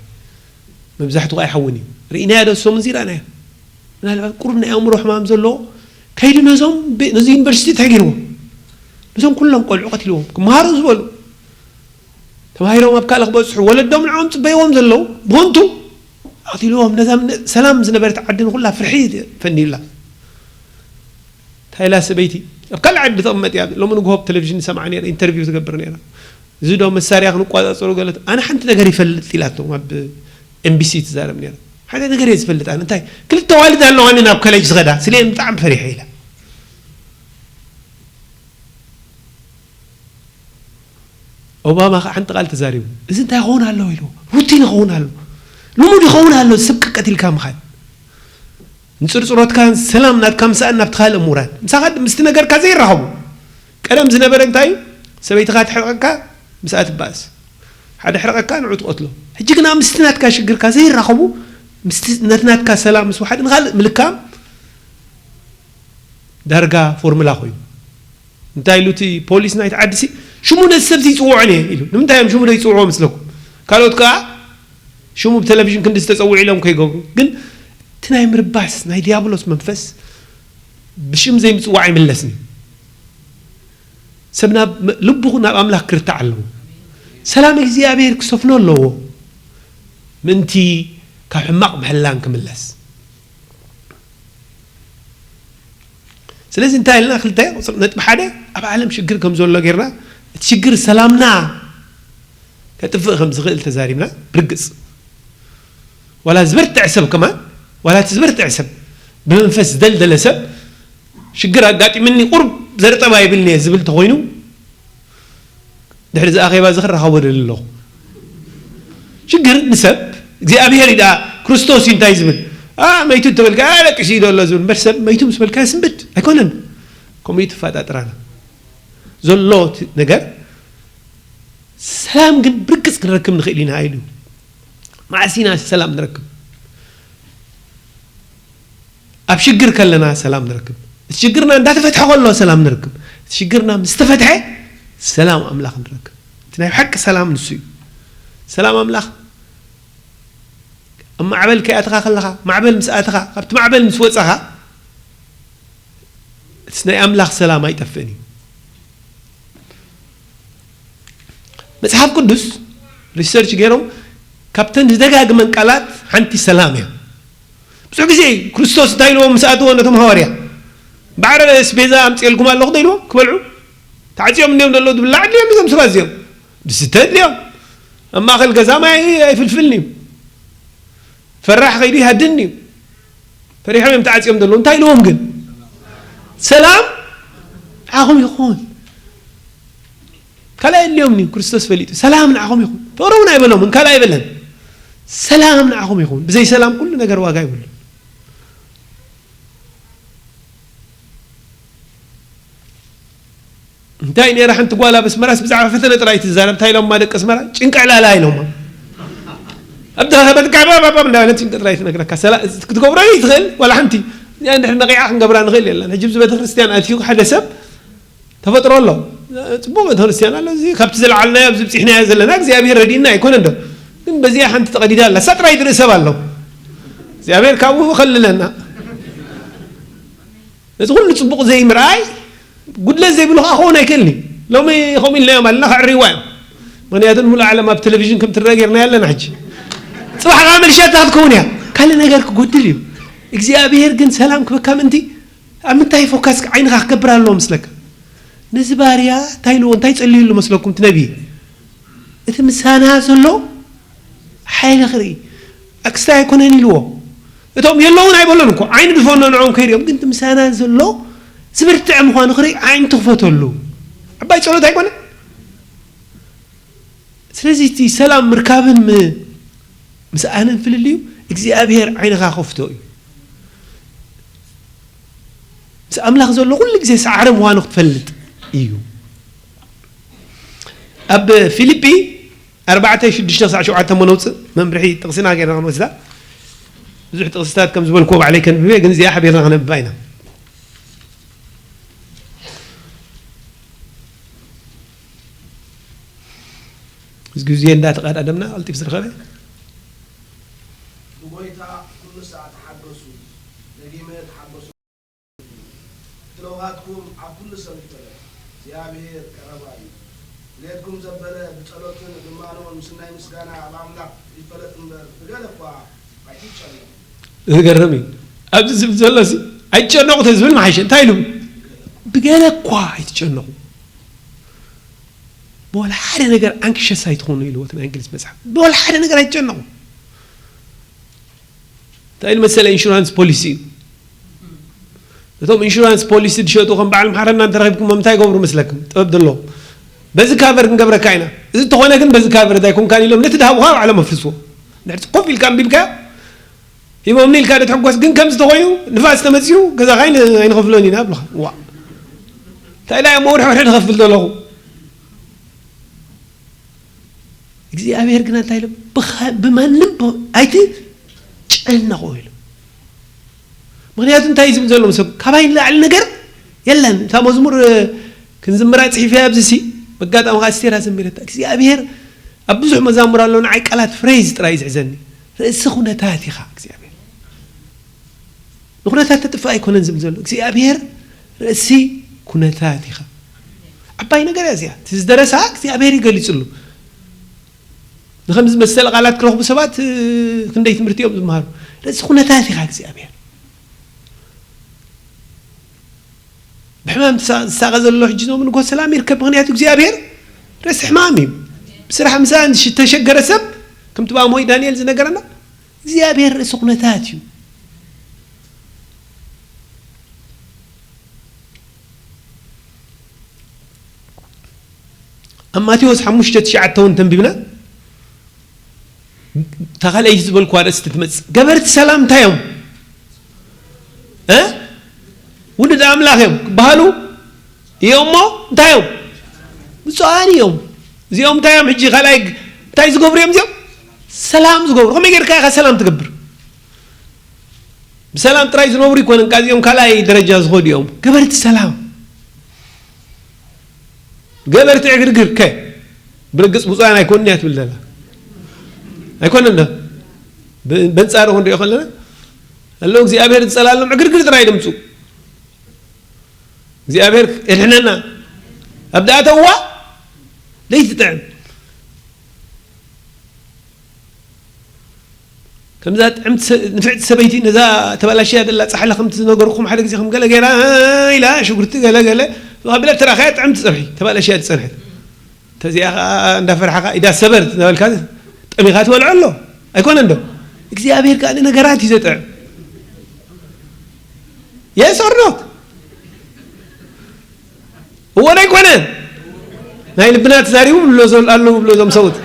መብዛሕትኡ ኣይሓውን እዩ። ርኢናዮ ዶ ሰሙን እዚ ረኣናዮ? ምናልባት ቁሩብ ናይ ኣእምሮ ሕማም ዘለዎ ከይዱ ነዞም ቤ-፣ ነዚ ዩኒቨርሲቲ እንታይ ገይርዎም? ነዞም ኩሎም ቆልዑ ቀቲልዎም። ክመሃሩ ዝበሉ ተማሂሮም ኣብ ካልእ ክበጽሑ ወለዶም ንዕኦም ጽበይዎም ዘለዉ ብሆንቱ ኣቕቲልዎም። ነዛ ም-፣ ሰላም ዝነበረት ዓዲ ንኹላ ፍርሒ ፈንዩላ። እንታይ ኢላ ሰበይቲ? ኣብ ካልእ ዓዲ ትቕመጥ እያ። ሎሚ ንግሆ ኣብ ቴሌቪዥን ሰምዓ ነይረ፣ ኢንተርቪው ትገብር ነይራ። እዚ ዶ መሳርያ ክንቋጻጸሩ ገለት? ኣነ ሓንቲ ነገር ይፈልጥ ኢላቶም ኣብ ኤምቢሲ ትዛረብ ነይራ። ሓደ ነገር እየ ዝፈልጥ ኣነ። እንታይ? ክልተ ኣዋልድ ኣለዋኒ ናብ ኮሌጅ ዝኸዳ። ስሌን ብጣዕሚ ፈሪሐ ኢላ። ኦባማ ኸዓ ሓንቲ ቃል ተዛሪቡ። "እዚ እንታይ ይኸውን ኣሎ?" ኢሉ። "ሩቲን ይኸውን ኣሎ። ልሙድ ይኸውን ኣሎ፣ ሰብ ቀቀቲልካ ምኻድ። ንጽርጽሮትካን ሰላም ናትካ ምሳእን ናብቲ ካልእ ምውራድ። ምሳኻ ምስቲ ነገርካ ዘይራኸቡ። ቀደም ዝነበረ እንታይ እዩ? ሰበይትኻ ትሕርቐካ፣ ምስኣ ትባእስ። ሓደ ሕርቐካ፣ ንዑ ትቐትሎ። ሕጂ ግና ምስቲ ናትካ ሽግርካ ዘይራኸቡ፣ ምስቲ ነቲ ናትካ ሰላም ምስ ወሓደ ንኻልእ ምልካም ዳርጋ ፎርሙላ ኮይኑ። እንታይ ኢሉ እቲ ፖሊስ ናይቲ ዓዲ ሲ፣ "ሽሙ ነዚ ሰብ እዚ ይጽውዖን እየ" ኢሉ። ንምንታይ እዮም ሽሙ ዶ ይጽውዖ ምስለኩም? ካልኦት ከኣ ሽሙ ብቴሌቪዥን ክንዲ ዝተጸውዑ ኢሎም ከይገብሩ። ግን እቲ ናይ ምርባስ ናይ ዲያብሎስ መንፈስ ብሽም ዘይምጽዋዕ ኣይምለስን እዩ። ሰብ ናብ ም-፣ ልቡ ናብ ኣምላኽ ክርታዕ ኣለዎ። ሰላም እግዚኣብሔር ክሰፍኖ ኣለዎ። ምእንቲ ካብ ሕማቕ ምሕላን ክምለስ። ስለዚ እንታይ ኢልና? ክልተ ቁጽሪ ነጥቢ ሓደ፣ ኣብ ዓለም ሽግር ከም ዘሎ ጌርና፣ እቲ ሽግር ሰላምና ከጥፍእ ከም ዝኽእል ተዛሪብና። ብርግጽ ዋላ ዝበርትዐ ሰብ ከማን፣ ዋላ እቲ ዝበርትዐ ሰብ፣ ብመንፈስ ዝደልደለ ሰብ፣ ሽግር ኣጋጢምኒ ቁሩብ ዘርጠባ ይብልኒ እየ ዝብል ተኾይኑ፣ ድሕሪ እዚ ኣኼባ እዚ ክራኸቦ ደሊ ኣለኹ። ሽግር ንሰብ እግዚኣብሔር እዩ ደኣ፣ ክርስቶስ እዩ እንታይ ዝብል? "ኣ፣ መይቱ" እንተበልካ፣ "ኣ፣ ለቂሱ እዩ ደሎ" ዝብል እምበር፣ ሰብ መይቱ ምስ በልካ ስንብድ ኣይኮነን። ከምኡ እዩ ትፋጣጥራና ዘሎ እቲ ነገር። ሰላም ግን ብርግጽ ክንረክብ ንኽእል ኢና ኢሉ። መዓስ ኢና ሰላም ንረክብ? ኣብ ሽግር ከለና ሰላም ንረክብ። እቲ ሽግርና እንዳተፈትሐ ከሎ ሰላም ንረክብ። እቲ ሽግርና ምስ ተፈትሐ ሰላም ኣምላኽ ንረክብ። እቲ ናይ ብሓቂ ሰላም ንሱ እዩ። ሰላም ኣምላኽ ኣብ ማዕበል ከይኣተኻ ከለኻ፣ ማዕበል ምስ ኣተኻ፣ ካብቲ ማዕበል ምስ ወጻኻ፣ እቲ ናይ ኣምላኽ ሰላም ኣይጠፍእን እዩ። መጽሓፍ ቅዱስ ሪሰርች ገይሮም ካብተን ዝደጋግመን ቃላት ሓንቲ ሰላም እያ። ብዙሕ ግዜ ክርስቶስ እንታይ ኢልዎም ምስ ኣተዎ ነቶም ሃዋርያ? "ባዕረ ኣስቤዛ ኣምጽኤልኩም ኣለኹ" ዶ ኢልዎም ክበልዑ? ተዓጽዮም እንዲዮም ዘለዉ፣ ዝብላዕ ድልዮም እዞም ሰባት እዚኦም? ዝስተ ድልዮም? ኣብ ማእከል ገዛ ማይ ኣይፍልፍልን እዩ። ፈራሕ ከይዱ ይሃድን እዩ። ፈሪሖም እዮም ተዓጽዮም ዘለዉ። እንታይ ኢልዎም ግን? "ሰላም ንዓኹም ይኹን።" ካልኣይ የድልዮምን እዩ፣ ክርስቶስ ፈሊጡ። "ሰላም ንዓኹም ይኹን።" ፍቕሪ እውን ኣይበሎምን፣ ካልኣይ ኣይበለን። "ሰላም ንዓኹም ይኹን። ብዘይ ሰላም ኩሉ ነገር ዋጋ የብሉን።" እንታይ ነይራ ሓንቲ ጓል ኣብ ኣስመራስ ብዛዕባ ፈተነ ጥራይ ትዛረብ። እንታይ ኢሎማ ደቂ ኣስመራ? "ጭንቂ ዕላላ" ኢሎማ። ኣብ ደረኸበት ጋባባባ እንዳበለት ጭንቂ ጥራይ ትነግረካ። ሰላ-፣ ክትገብሮ ይትኽእል ዋላ ሓንቲ። እዚኣ እንድሕር ነቒዓ ክንገብራ ንኽእል የለን። ሕጂ ኣብዚ ቤተክርስትያን ኣትዩ ሓደ ሰብ ተፈጥሮ ኣሎ። ጽቡቕ ቤተክርስትያን ኣሎ። እዚ ካብቲ ዝለዓልናዮ ኣብዚ ብጺሕናዮ ዘለና እግዚኣብሔር ረዲእና ኣይኮነን ዶ? ግን በዚኣ ሓንቲ ተቐዲዳ ኣላ። እሳ ጥራይ ትርኢ ሰብ ኣሎ። እግዚኣብሔር ካብኡ ከልለና። ነዚ ኩሉ ጽቡቕ ዘይምርኣይ ጉድለት ዘይብሉ ከኣ ክኸውን ኣይክእልን እዩ። ሎሚ ከምኡ ኢልናዮም ኣለና፣ ከዕርይዋ እዮም። ምኽንያቱ ንምሉእ ዓለም ኣብ ቴሌቪዥን ከም ትረአ ጌርናያ ኣለና። ሕጂ ጽባሕ ከኣ መልሻታ ክትከውን እያ። ካልእ ነገር ክጎድል እዩ። እግዚኣብሔር ግን ሰላም ክበካ ምእንቲ ኣብ ምንታይ ፎካስ ዓይንኻ ክገብር ኣለዎ መስለካ? ነዚ ባርያ እንታይ ኢልዎ፣ እንታይ ጸልዩሉ መስለኩም እቲ ነቢ? እቲ ምሳና ዘሎ ሓይሊ ክርኢ። ኣክስታይ ኣይኮነን ኢልዎ። እቶም የለውን ኣይበሎን እኮ፣ ዓይኒ ድፈኖ ንዕኦም ከይሪኦም፣ ግን እቲ ምሳና ዘሎ ዝብርትዐ ምዃኑ ክርኢ ዓይኑ ትኽፈተሉ። ዓባይ ጸሎት ኣይኮነን? ስለዚ እቲ ሰላም ምርካብን ም-፣ ምስኣንን ፍልልዩ እግዚኣብሔር ዓይንኻ ከፍቶ እዩ። ምስ ኣምላኽ ዘሎ ኩሉ ግዜ ሰዓረ ምዃኑ ክትፈልጥ እዩ። ኣብ ፊልጲ ኣርባዕተ ሽዱሽተ ክሳዕ ሸውዓተ እሞ ነውፅእ። መምርሒ ጥቕስና ጌርና ክንወስዳ። ብዙሕ ጥቕስታት ከም ዝበልክዎ ባዕለይ ከንብብ እየ፣ ግን እዚኣ ሓቢርና ከነንብባ ኢና። እዚ ግዜ እንዳተቐዳደምና ቀልጢፍ ዝረኸበ። ብጎይታ ኩሉ ሰዓት ተሓገሱ፣ ደጊመ ተሓገሱ። እቲ ለውሃትኩም ኣብ ኩሉ ሰብ ይፈለጥ፣ እግዚኣብሔር ቀረባ እዩ። ድሌትኩም ዘበለ ብጸሎትን ልማኖን ምስ ናይ ምስጋና ኣብ ኣምላኽ ይፈለጥ እምበር፣ ብገለ እኳ ኣይትጨነቑ። ዝገርም እዩ። ኣብዚ ዝብል ዘሎ ሲ፣ "ኣይትጨነቑ" ተዝብል መሓሸ። እንታይ ኢሉ? "ብገለ እኳ ኣይትጨነቑ። ብወላ ሓደ ነገር ኣንክሸስ ኣይትኾኑ" ኢልዎ እቲ ናይ እንግሊዝ መጽሓፍ። ብወላ ሓደ ነገር ኣይትጨነቑ። እንታይ ኢሉ መሰለ ኢንሹራንስ ፖሊሲ እዩ። እቶም ኢንሹራንስ ፖሊሲ ዝሸጡ ከም በዓል መሓረና እንተረኺብኩም እንታይ ይገብሩ መስለኩም? ጥበብ ዘለዎም። "በዚ ካቨር ክንገብረካ ኢና። እዚ እንተኾነ ግን በዚ ካቨር እንታይ ኮንካን?" ኢሎም ነቲ ድሃቡኻ ባዕሎም ኣፍርስዎ። ድሕሪ ኮፍ ኢልካ ኣንቢብካ ሂቦምኒ ኢልካ ዶ ትሕጎስ? ግን ከምዚ ተኾይኑ ንፋስ ተመጺኡ ገዛኻ ኣይን-፣ ኣይንኸፍሎን ኢና ኣብሉኻ። ዋ። እንታይ ኢላ እሞ ወርሒ ወርሒ ንኸፍል ዘለኹ? እግዚኣብሔር ግና እንታይ ኢሉ? ብኻ-፣ ብማንም ብ-፣ ኣይትጨነቑ ኢሉ። ምኽንያቱ እንታይ እዩ ዝብል ዘሎ? ሰብ ካባይ ንላዕሊ ነገር የለን። እታ መዝሙር፣ እ፣ ክንዝምራ ጽሒፈያ ኣብዚ ሲ፣ በጋጣሚ ኸዓ ኣስቴራ ዘሚረታ። እግዚኣብሔር ኣብ ብዙሕ መዛሙር ኣሎ፣ ንዓይ ቃላት ፍሬዝ ጥራይ እዩ ዝሕዘኒ። ርእሲ ኩነታት ኢኻ እግዚኣብሔር። ንኩነታት ተጥፍእ ኣይኮነን ዝብል ዘሎ። እግዚኣብሔር ርእሲ ኩነታት ኢኻ። ዓባይ ነገር እያ እዚኣ። እቲ ዝደረሳ እግዚኣብሔር ይገሊጽሉ። ንኸምዚ መሰለ ቃላት ክረኽቡ ሰባት፣ እ፣ ክንደይ ትምህርቲ እዮም ዝመሃሩ። ርእሲ ኩነታት ኢኻ እግዚኣብሔር። ብሕማም ዝሳ-፣ ዝሳቐ ዘሎ ሕጂ ዞም ንጎ ሰላም ይርከብ። ምኽንያቱ እግዚኣብሔር ርእሲ ሕማም እዩ። ብስራሕ ምሳን ዝተሸገረ ሰብ፣ ከምቲ ባሞይ ዳንኤል ዝነገረና፣ እግዚኣብሔር ርእሲ ኩነታት እዩ። ኣብ ማቴዎስ ሓሙሽተ ትሽዓተ እውን ተንቢብና፣ እታ ካልኣይቲ ዝበልኩዋ ርእስቲ ትመጽእ። ገበርቲ ሰላም እንታይ እዮም? እ? ውሉድ ኣምላኽ እዮም ክበሃሉ እዮም እሞ እንታይ እዮም? ብፁዓን እዮም። እዚኦም እንታይ እዮም? ሕጂ ካልኣይ ግ-፣ እንታይ ዝገብሩ እዮም እዚኦም? ሰላም ዝገብሩ። ከመይ ጌርካ ኢኻ ሰላም ትገብር? ብሰላም ጥራይ ዝነብሩ ይኮነን፣ እዚኦም ካልኣይ ደረጃ ዝኸዱ እዮም። ገበርቲ ሰላም። ገበርቲ ዕግርግር ከ ብርግጽ ብፁዓን ኣይኮኑን እያ ትብል ዘላ። ኣይኮነን ዶ? ብ-፣ በንጻሩ ክንሪኦ ከለና፣ ኣለዉ እግዚኣብሔር ዝጸላሎም ዕግርግር ጥራይ ድምጹ። እግዚኣብሔር የድሕነና። ኣብ ደኣተዋ ለይቲ ጥዕም። ከምዛ ጥዕምቲ ሰ-፣ ንፍዕቲ ሰበይቲ ነዛ ተባላሽያ ዘላ ጻሕሊ ከምቲ ዝነገርኩም ሓደ ግዜ ከም ገለ ገይራ ኢላ ሽጉርቲ ገለ ገለ ኣቢላ ተራኸያ ጥዕምቲ ጸብሒ ተባላሽያ ዝጸንሐት። ተዚኣ ኸኣ እንዳፈርሓኻ ኢዳ ሰበር እናበልካ ጠሚኻ ትበልዖ ኣሎ። ኣይኮነን ዶ? እግዚኣብሔር ከኣ ንነገራት እዩ ዘጥዕም። Yes or not? እወ ዶ ኣይኮነን? ናይ ልብና ተዛሪቡ ብሎ ዘል-፣ ኣለዉ ብሎ እዞም ሰብኡት።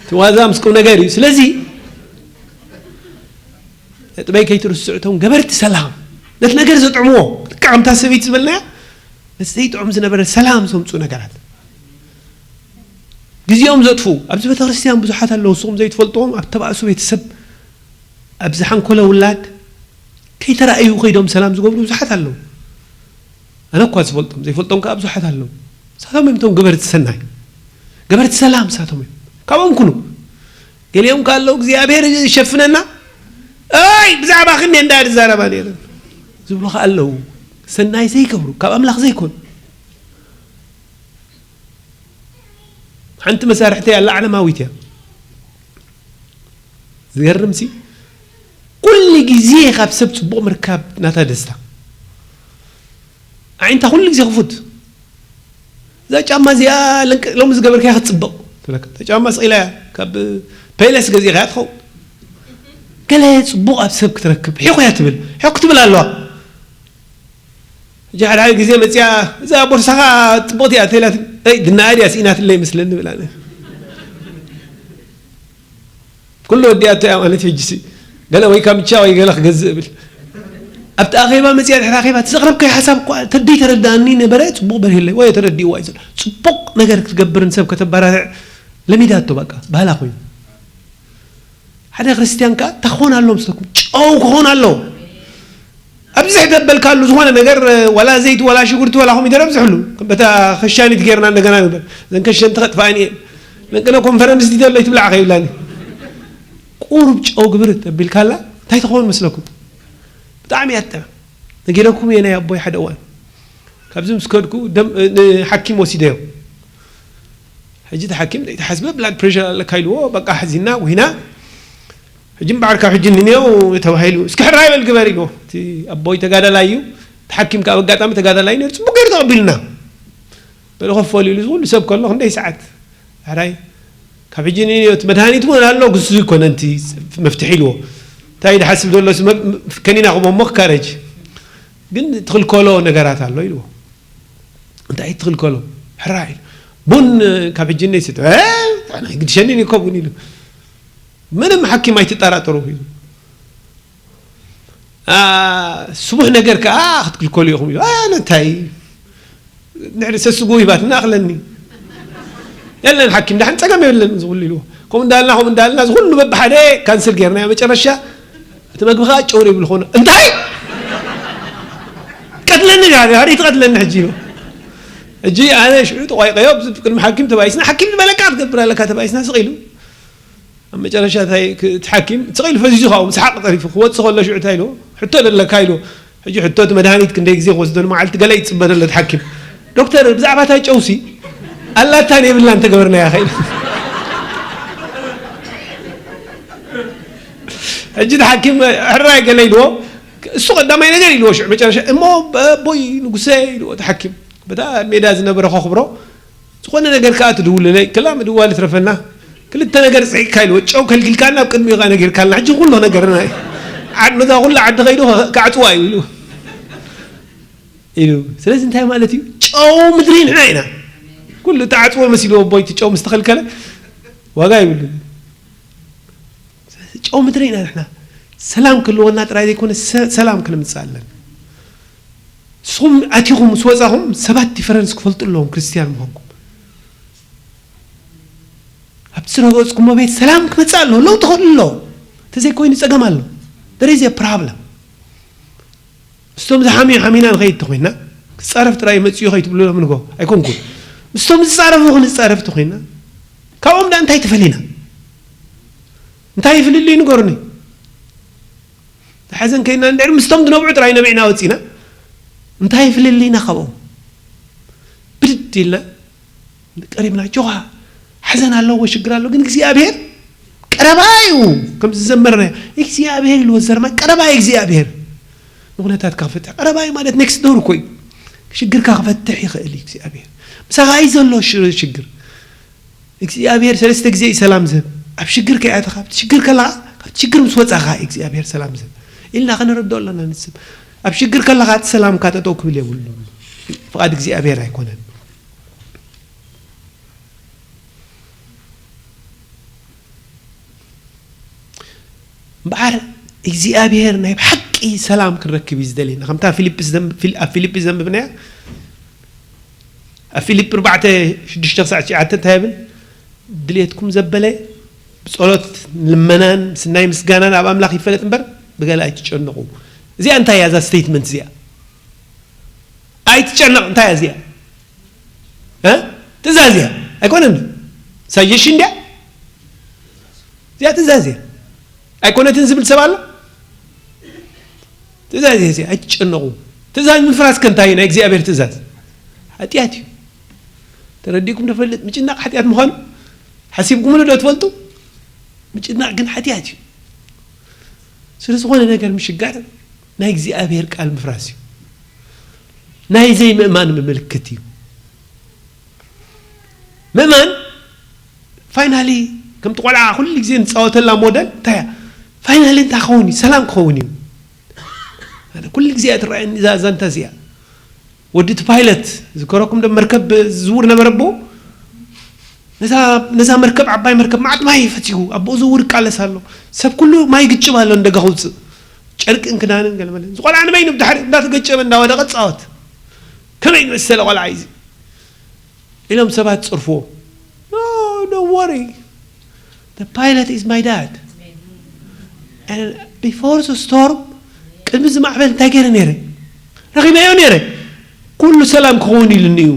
እቲ ዋዛ ምስ ቁም ነገር እዩ። ስለዚ ነጥበይ ከይትርስዑ፣ እቶም ገበርቲ ሰላም ነቲ ነገር ዘጥዕምዎ፣ ልክዕ ከምታ ሰበይቲ ዝበልናያ፣ ነቲ ዘይጥዑም ዝነበረ ሰላም ዘምጽኡ ነገራት፣ ግዜኦም ዘጥፍኡ። ኣብዚ ቤተክርስትያን ብዙሓት ኣለዉ፣ ንስኹም ዘይትፈልጥዎም፣ ኣብ ተባእሱ ቤተሰብ፣ ኣብዚ ሓንኮለ ውላድ ከይተራእዩ ከይዶም ሰላም ዝገብሩ ብዙሓት ኣለዉ። ኣነ እኳ ዝፈልጦም፣ ዘይፈልጦም ከኣ ብዙሓት ኣለዉ። ንሳቶም እዮም እቶም ገበርቲ ሰናይ፣ ገበርቲ ሰላም ንሳቶም እዮም። ካብኦም ኩኑ። ገሊኦም ከኣ ኣለዉ፣ እግዚኣብሔር ይሸፍነና፣ "ኣይ፣ ብዛዕባ ክንደይ እንዳ ዝዛረባ ነይረን" ዝብሉ ከኣ ኣለዉ። ሰናይ ዘይገብሩ፣ ካብ ኣምላኽ ዘይኮኑ። ሓንቲ መሳርሕተይ ኣላ፣ ዓለማዊት እያ። ዝገርምሲ፣ ኩሉ ግዜ ካብ ሰብ ጽቡቕ ምርካብ ናታ ደስታ። ኣዒንታ ኩሉ ግዜ ክፉት። "እዛ ጫማ እዚኣ ለንቀ-፣ ሎሚ ዝገበርካያ ክትጽብቕ" ትብለካ። እታ ጫማ ስቕ ኢላ እያ፣ ካብ ፔለስ ገዚእካያ ትኸውን። ገለ ጽቡቕ ኣብ ሰብ ክትረክብ ሒኹ እያ ትብል። ሒኹ ክትብል ኣለዋ። ሕጂ ሓደ ሓደ ግዜ መጺኣ፣ "እዛ ቦርሳኻ ጽቡቕቲ እያ" ተኢላትኒ፣ "ኣይ፣ ድናኣ ድያ ስኢናትለይ መስለኒ" ብላ። ኩሉ ወዲኣቶ እያ ማለት ሕጂሲ። ገለ ወይ ካምቻ ወይ ገለ ክገዝእ እብል። ኣብቲ ኣኼባ መጺኣ ድሕሪ ኣኼባ፣ "እቲ ዘቕረብካዮ ሓሳብ እኳ ተደይ ተረዳኣኒ ነበረ፣ ጽቡቕ በርሂለይ ወይ ተረዲእዋ እዩ ዘሎ." ጽቡቕ ነገር ክትገብርን ሰብ ከተባራትዕ ለሚዳቶ፣ በቃ፣ ባህላ ኮይኑ። ሓደ ክርስትያን ከኣ እንታይ ክኾን ኣለዎ ምስለኩም? ጨው ክኾን ኣለዎ። ኣብዝሕ ዘበልካሉ ዝኾነ ነገር፣ ዋላ ዘይቲ፣ ዋላ ሽጉርቲ፣ ዋላ ኮሚደረ ኣብዝሕሉ። በታ ከሻኒት ጌርና እንደገና ንበል። እዘን ከሸንቲ ከጥፍኣኒ እየን። እዘን ቅነ ኮንፈረንስ ድዩ ዘሎ ይትብላዕ ከይብላኒ። ቁሩብ ጨው ግብር ተቢልካላ እንታይ ትኸውን መስለኩም? ብጣዕሚ እያ ትጥዕም። ነጊረኩም እየ ናይ ኣቦይ ሓደ እዋን። ካብዚ ምስ ከድኩ ደም፣ እ፣ ንሓኪም ወሲደዮ። ሕጂ እቲ ሓኪም ዘይተሓስበ ብላድ ፕሬሸር ኣለካ ኢልዎ፣ በቃ ሓዚና፣ ውሂና። ሕጂ እምበኣር ካብ ሕጂ ንኔው ተባሂሉ፣ "እስኪ ሕራይ በል ግበር" ኢልዎ። እቲ ኣቦይ ተጋዳላይ እዩ፣ እቲ ሓኪም ካብ ኣጋጣሚ ተጋዳላይ ነይሩ፣ ጽቡቕ ገይሩ ተቐቢሉና። በሉ ኮፍ በሉ ኢሉ፣ እዚ ኩሉ ሰብ ከሎ ክንደይ ሰዓት? ሕራይ፣ ካብ ሕጂ ንኔው እቲ መድሃኒት እውን ኣሎ፣ ግሱ ይኮነ፣ እቲ መፍትሒ ኢልዎ። እንታይ ድሓስብ ዘሎ፣ እዚ መ-፣ ከኒና ክቦ እሞ ክካረጅ። ግን ትኽልከሎ ነገራት ኣሎ ኢልዎ። እንታይ ትኽልከሎ? ሕራይ ኢሉ። ቡን ካብ ሕጂ እነ ይስተ። "እ፣ ኣነ ግድሸኒ እኮ ቡን" ኢሉ። "ምንም ሓኪም ኣይትጠራጠሩ" ኢሉ። "ኣ፣ ስቡሕ ነገር ከኣ ክትክልከሉ ኢኹም" ኢሉ። "ኣነ እንታይ? ንሕሪ ሰስጎ ሂባትና ኣኽለኒ። የለን ሓኪም፣ ዳሕን ጸገም የብለን" ዝኹሉ ኢልዎ። ከምኡ እንዳልና፣ ከምኡ እንዳልና፣ ዝኹሉ በብሓደ ካንስል ጌርናዮ። መጨረሻ እቲ መግቢ ኸዓ ጨው ዘይብሉ ኾነ። "እንታይ? ቀትለኒ ዲኻ? ድሓር ትቐትለኒ ሕጂ" ኢሉ። ሕጂ ኣነ ሽዑ ተቋይቀዮ፣ ኣብዚ ቅድሚ ሓኪም ተባኢስና፣ ሓኪም ዝበለካ ክትገብር ኣለካ፣ ተባኢስና ስቕ ኢሉ። ኣብ መጨረሻ እንታይ ክ-፣ እቲ ሓኪም ስቕ ኢሉ ፈዚዙ ኻብኡ፣ ምስሓቕ ጠሪፉ፣ ክወጽእ ከሎ ሽዑ እንታይ ኢሉ? "ሕቶ ዶ ኣለካ?" ኢሉ። ሕጂ ሕቶ፣ እቲ መድሃኒት ክንደይ ግዜ ክወስዶ ንመዓልቲ ገለ ይጽበ ዘሎ እቲ ሓኪም። "ዶክተር፣ ብዛዕባ እታ ጨውሲ ኣላታን የብላን እንተገበርናያ" ኸ ኢሉ። ሕጂ እቲ ሓኪም ሕራይ ገለ ኢልዎ፣ እሱ ቀዳማይ ነገር ኢልዎ፣ ሽዑ መጨረሻ፣ "እሞ ኣቦይ ንጉሰ" ኢልዎ እቲ ሓኪም። በታ ሜዳ ዝነበረ ከኽብሮ፣ "ዝኾነ ነገር ከኣ ትድውልለይ፣ ክላ ምድዋል ይትረፈና፣ ክልተ ነገር ጽሒቕካ" ኢልዎ፣ "ጨው ከልኪልካና፣ ኣብ ቅድሚኡ ከኣ ነጊርካልና፣ ሕጂ ኩሉ ነገርና እዩ። ዓድ-፣ ነዛ ኩላ ዓዲ ከይዱ ከ-፣ ክዓጽዋ እዩ" ኢሉ። ኢሉ። ስለዚ እንታይ ማለት እዩ? ጨው ምድሪ ንሕና ኢና። ኩሉ ተዓጽዎ መሲልዎ ኣቦይ፣ እቲ ጨው ምስ ተኸልከለ ዋጋ የብሉን። ስለዚ ጨው ምድሪ ኢና ንሕና። ሰላም ክህልወና ጥራይ ዘይኮነ፣ ሰ-፣ ሰላም ክነምጽእ ኣለና። ንስኹም ኣቲኹም ምስ ወጻኹም ሰባት ዲፈረንስ ክፈልጡ ኣለዎም ክርስትያን ምዃንኩም። ኣብቲ ዝረገጽኩሞ ቤት ሰላም ክመጽእ ኣለዎ፣ ለውጢ ክህሉ ኣለዎ። እንተዘይኮይኑ ጸገም ኣሎ። There is a problem። ምስቶም ዝሓምዩ ሓሚና ንኸይድ ተኾይንና፣ ክጻረፍ ጥራይ መጽኡ ከይትብሉ ንጎ ኣይኮንኩን። ምስቶም ዝጻረፉ ክንጻረፍ ተኾይንና፣ ካብኦም ደኣ እንታይ ተፈሊና? እንታይ ፍልልዩ ንገሩኒ። ዝሓዘን ከይና እንድሕር ምስቶም ዝነብዑ ጥራይ ነቢዕና ወጺና፣ እንታይ ፍልልይና ካብኦም? ብድድ ኢልና ቀሪብና፣ "ጆኻ፣ ሓዘን ኣለዎ፣ ሽግር ኣሎ፣ ግን እግዚኣብሔር ቀረባ እዩ፣ ከምዚ ዝዘመርናዮ፣ እግዚኣብሔር" ኢልዎ ዘርማ፣ ቀረባ እዩ እግዚኣብሔር። ንኩነታትካ ክፈትሕ፣ ቀረባ እዩ ማለት ኔክስት ዶር እኮ እዩ። ሽግርካ ክፈትሕ ይኽእል እዩ እግዚኣብሔር። ምሳኻ እዩ ዘሎ ሽ-፣ ሽግር። እግዚኣብሔር ሰለስተ ግዜ እዩ ሰላም ዝህብ። ኣብ ሽግር ከይኣተኻ፣ ኣብቲ ሽግር ከለኻ፣ ካብቲ ሽግር ምስ ወጻኻ እዩ እግዚኣብሔር ሰላም ዝህብ። ኢልና ከነረድኦ ኣለና ንስብ። ኣብ ሽግር ከለኻ እቲ ሰላምካ ጠጠው ክብል የብሉን። ፍቓድ እግዚኣብሔር ኣይኮነን። እምበኣር እግዚኣብሔር ናይ ብሓቂ ሰላም ክንረክብ እዩ ዝደልየና። ከምታ ፊልጵስ ዘንብ-፣ ፊል-፣ ኣብ ፊልጵስ ዘንብብናያ፣ ኣብ ፊልጵ ኣርባዕተ ሽዱሽተ ክሳዕ ትሽዓተ እንታይ ይብል? "ድልየትኩም ዘበለ ብጸሎት፣ ልመናን፣ ምስናይ ምስጋናን ኣብ ኣምላኽ ይፈለጥ እምበር፣ ብገለ ኣይትጨነቑ።" እዚኣ እንታይ እያ፣ እዛ ስቴትመንት እዚኣ? "ኣይትጨነቕ" እንታይ እያ እዚኣ? እ? ትእዛዝ እያ። ኣይኮነን? ሳጀሽን እንድያ? እዚኣ ትእዛዝ እያ። ኣይኮነትን ዝብል ሰብ ኣሎ? ትእዛዝ እያ እዚኣ። ኣይትጨነቑ። ትእዛዝ ምፍራስ ከ እንታይ እዩ? ናይ እግዚኣብሔር ትእዛዝ ሓጢኣት እዩ። ተረዲእኩም ዶ ፈልጥ? ምጭናቕ ሓጢኣት ምዃኑ ሓሲብኩምሉ ዶ ትፈልጡ? ምጭናቕ ግን ሓጢኣት እዩ። ስለ ዝኾነ ነገር ምሽጋር ናይ እግዚኣብሔር ቃል ምፍራስ እዩ። ናይ ዘይምእማን ምልክት እዩ። ምእማን ፋይናሊ ከምቲ ቆልዓ ኩሉ ግዜ ንጻወተላ ሞደል እንታይ እያ? ፋይናሊ እንታይ ክኸውን እዩ? ሰላም ክኸውን እዩ። ኣነ ኩሉ ግዜ እያ ትረኣየኒ እዛ ዛንታ እዚኣ። ወዲ እቲ ፓይለት ዝከረኩም ዶ መርከብ ዝዝውር ነበረ ኣቦ? ነዛ ነዛ መርከብ፣ ዓባይ መርከብ፣ መዓት ማይ ፈቲጉ ኣቦኡ ዝውር ይቃለስ ኣሎ። ሰብ ኩሉ ማይ ግጭብ ኣሎ፣ እንደገ ከውፅእ ጨርቅን ክዳንን ገለመለ። ዝቆልዓ ንበይኑ ብድሕሪ እንዳተገጨበ እንዳወደቐ ፃወት። ከመይ ዝመሰለ ቆልዓ እዩ እዚ? ኢሎም ሰባት ጽርፍዎ። No, don't worry. The pilot is my dad. And before the storm, ቅድሚ እዚ ማዕበል እንታይ ገይረ ነይረ? ረኺበዮ ነይረ። ኩሉ ሰላም ክኸውን ኢሉኒ እዩ።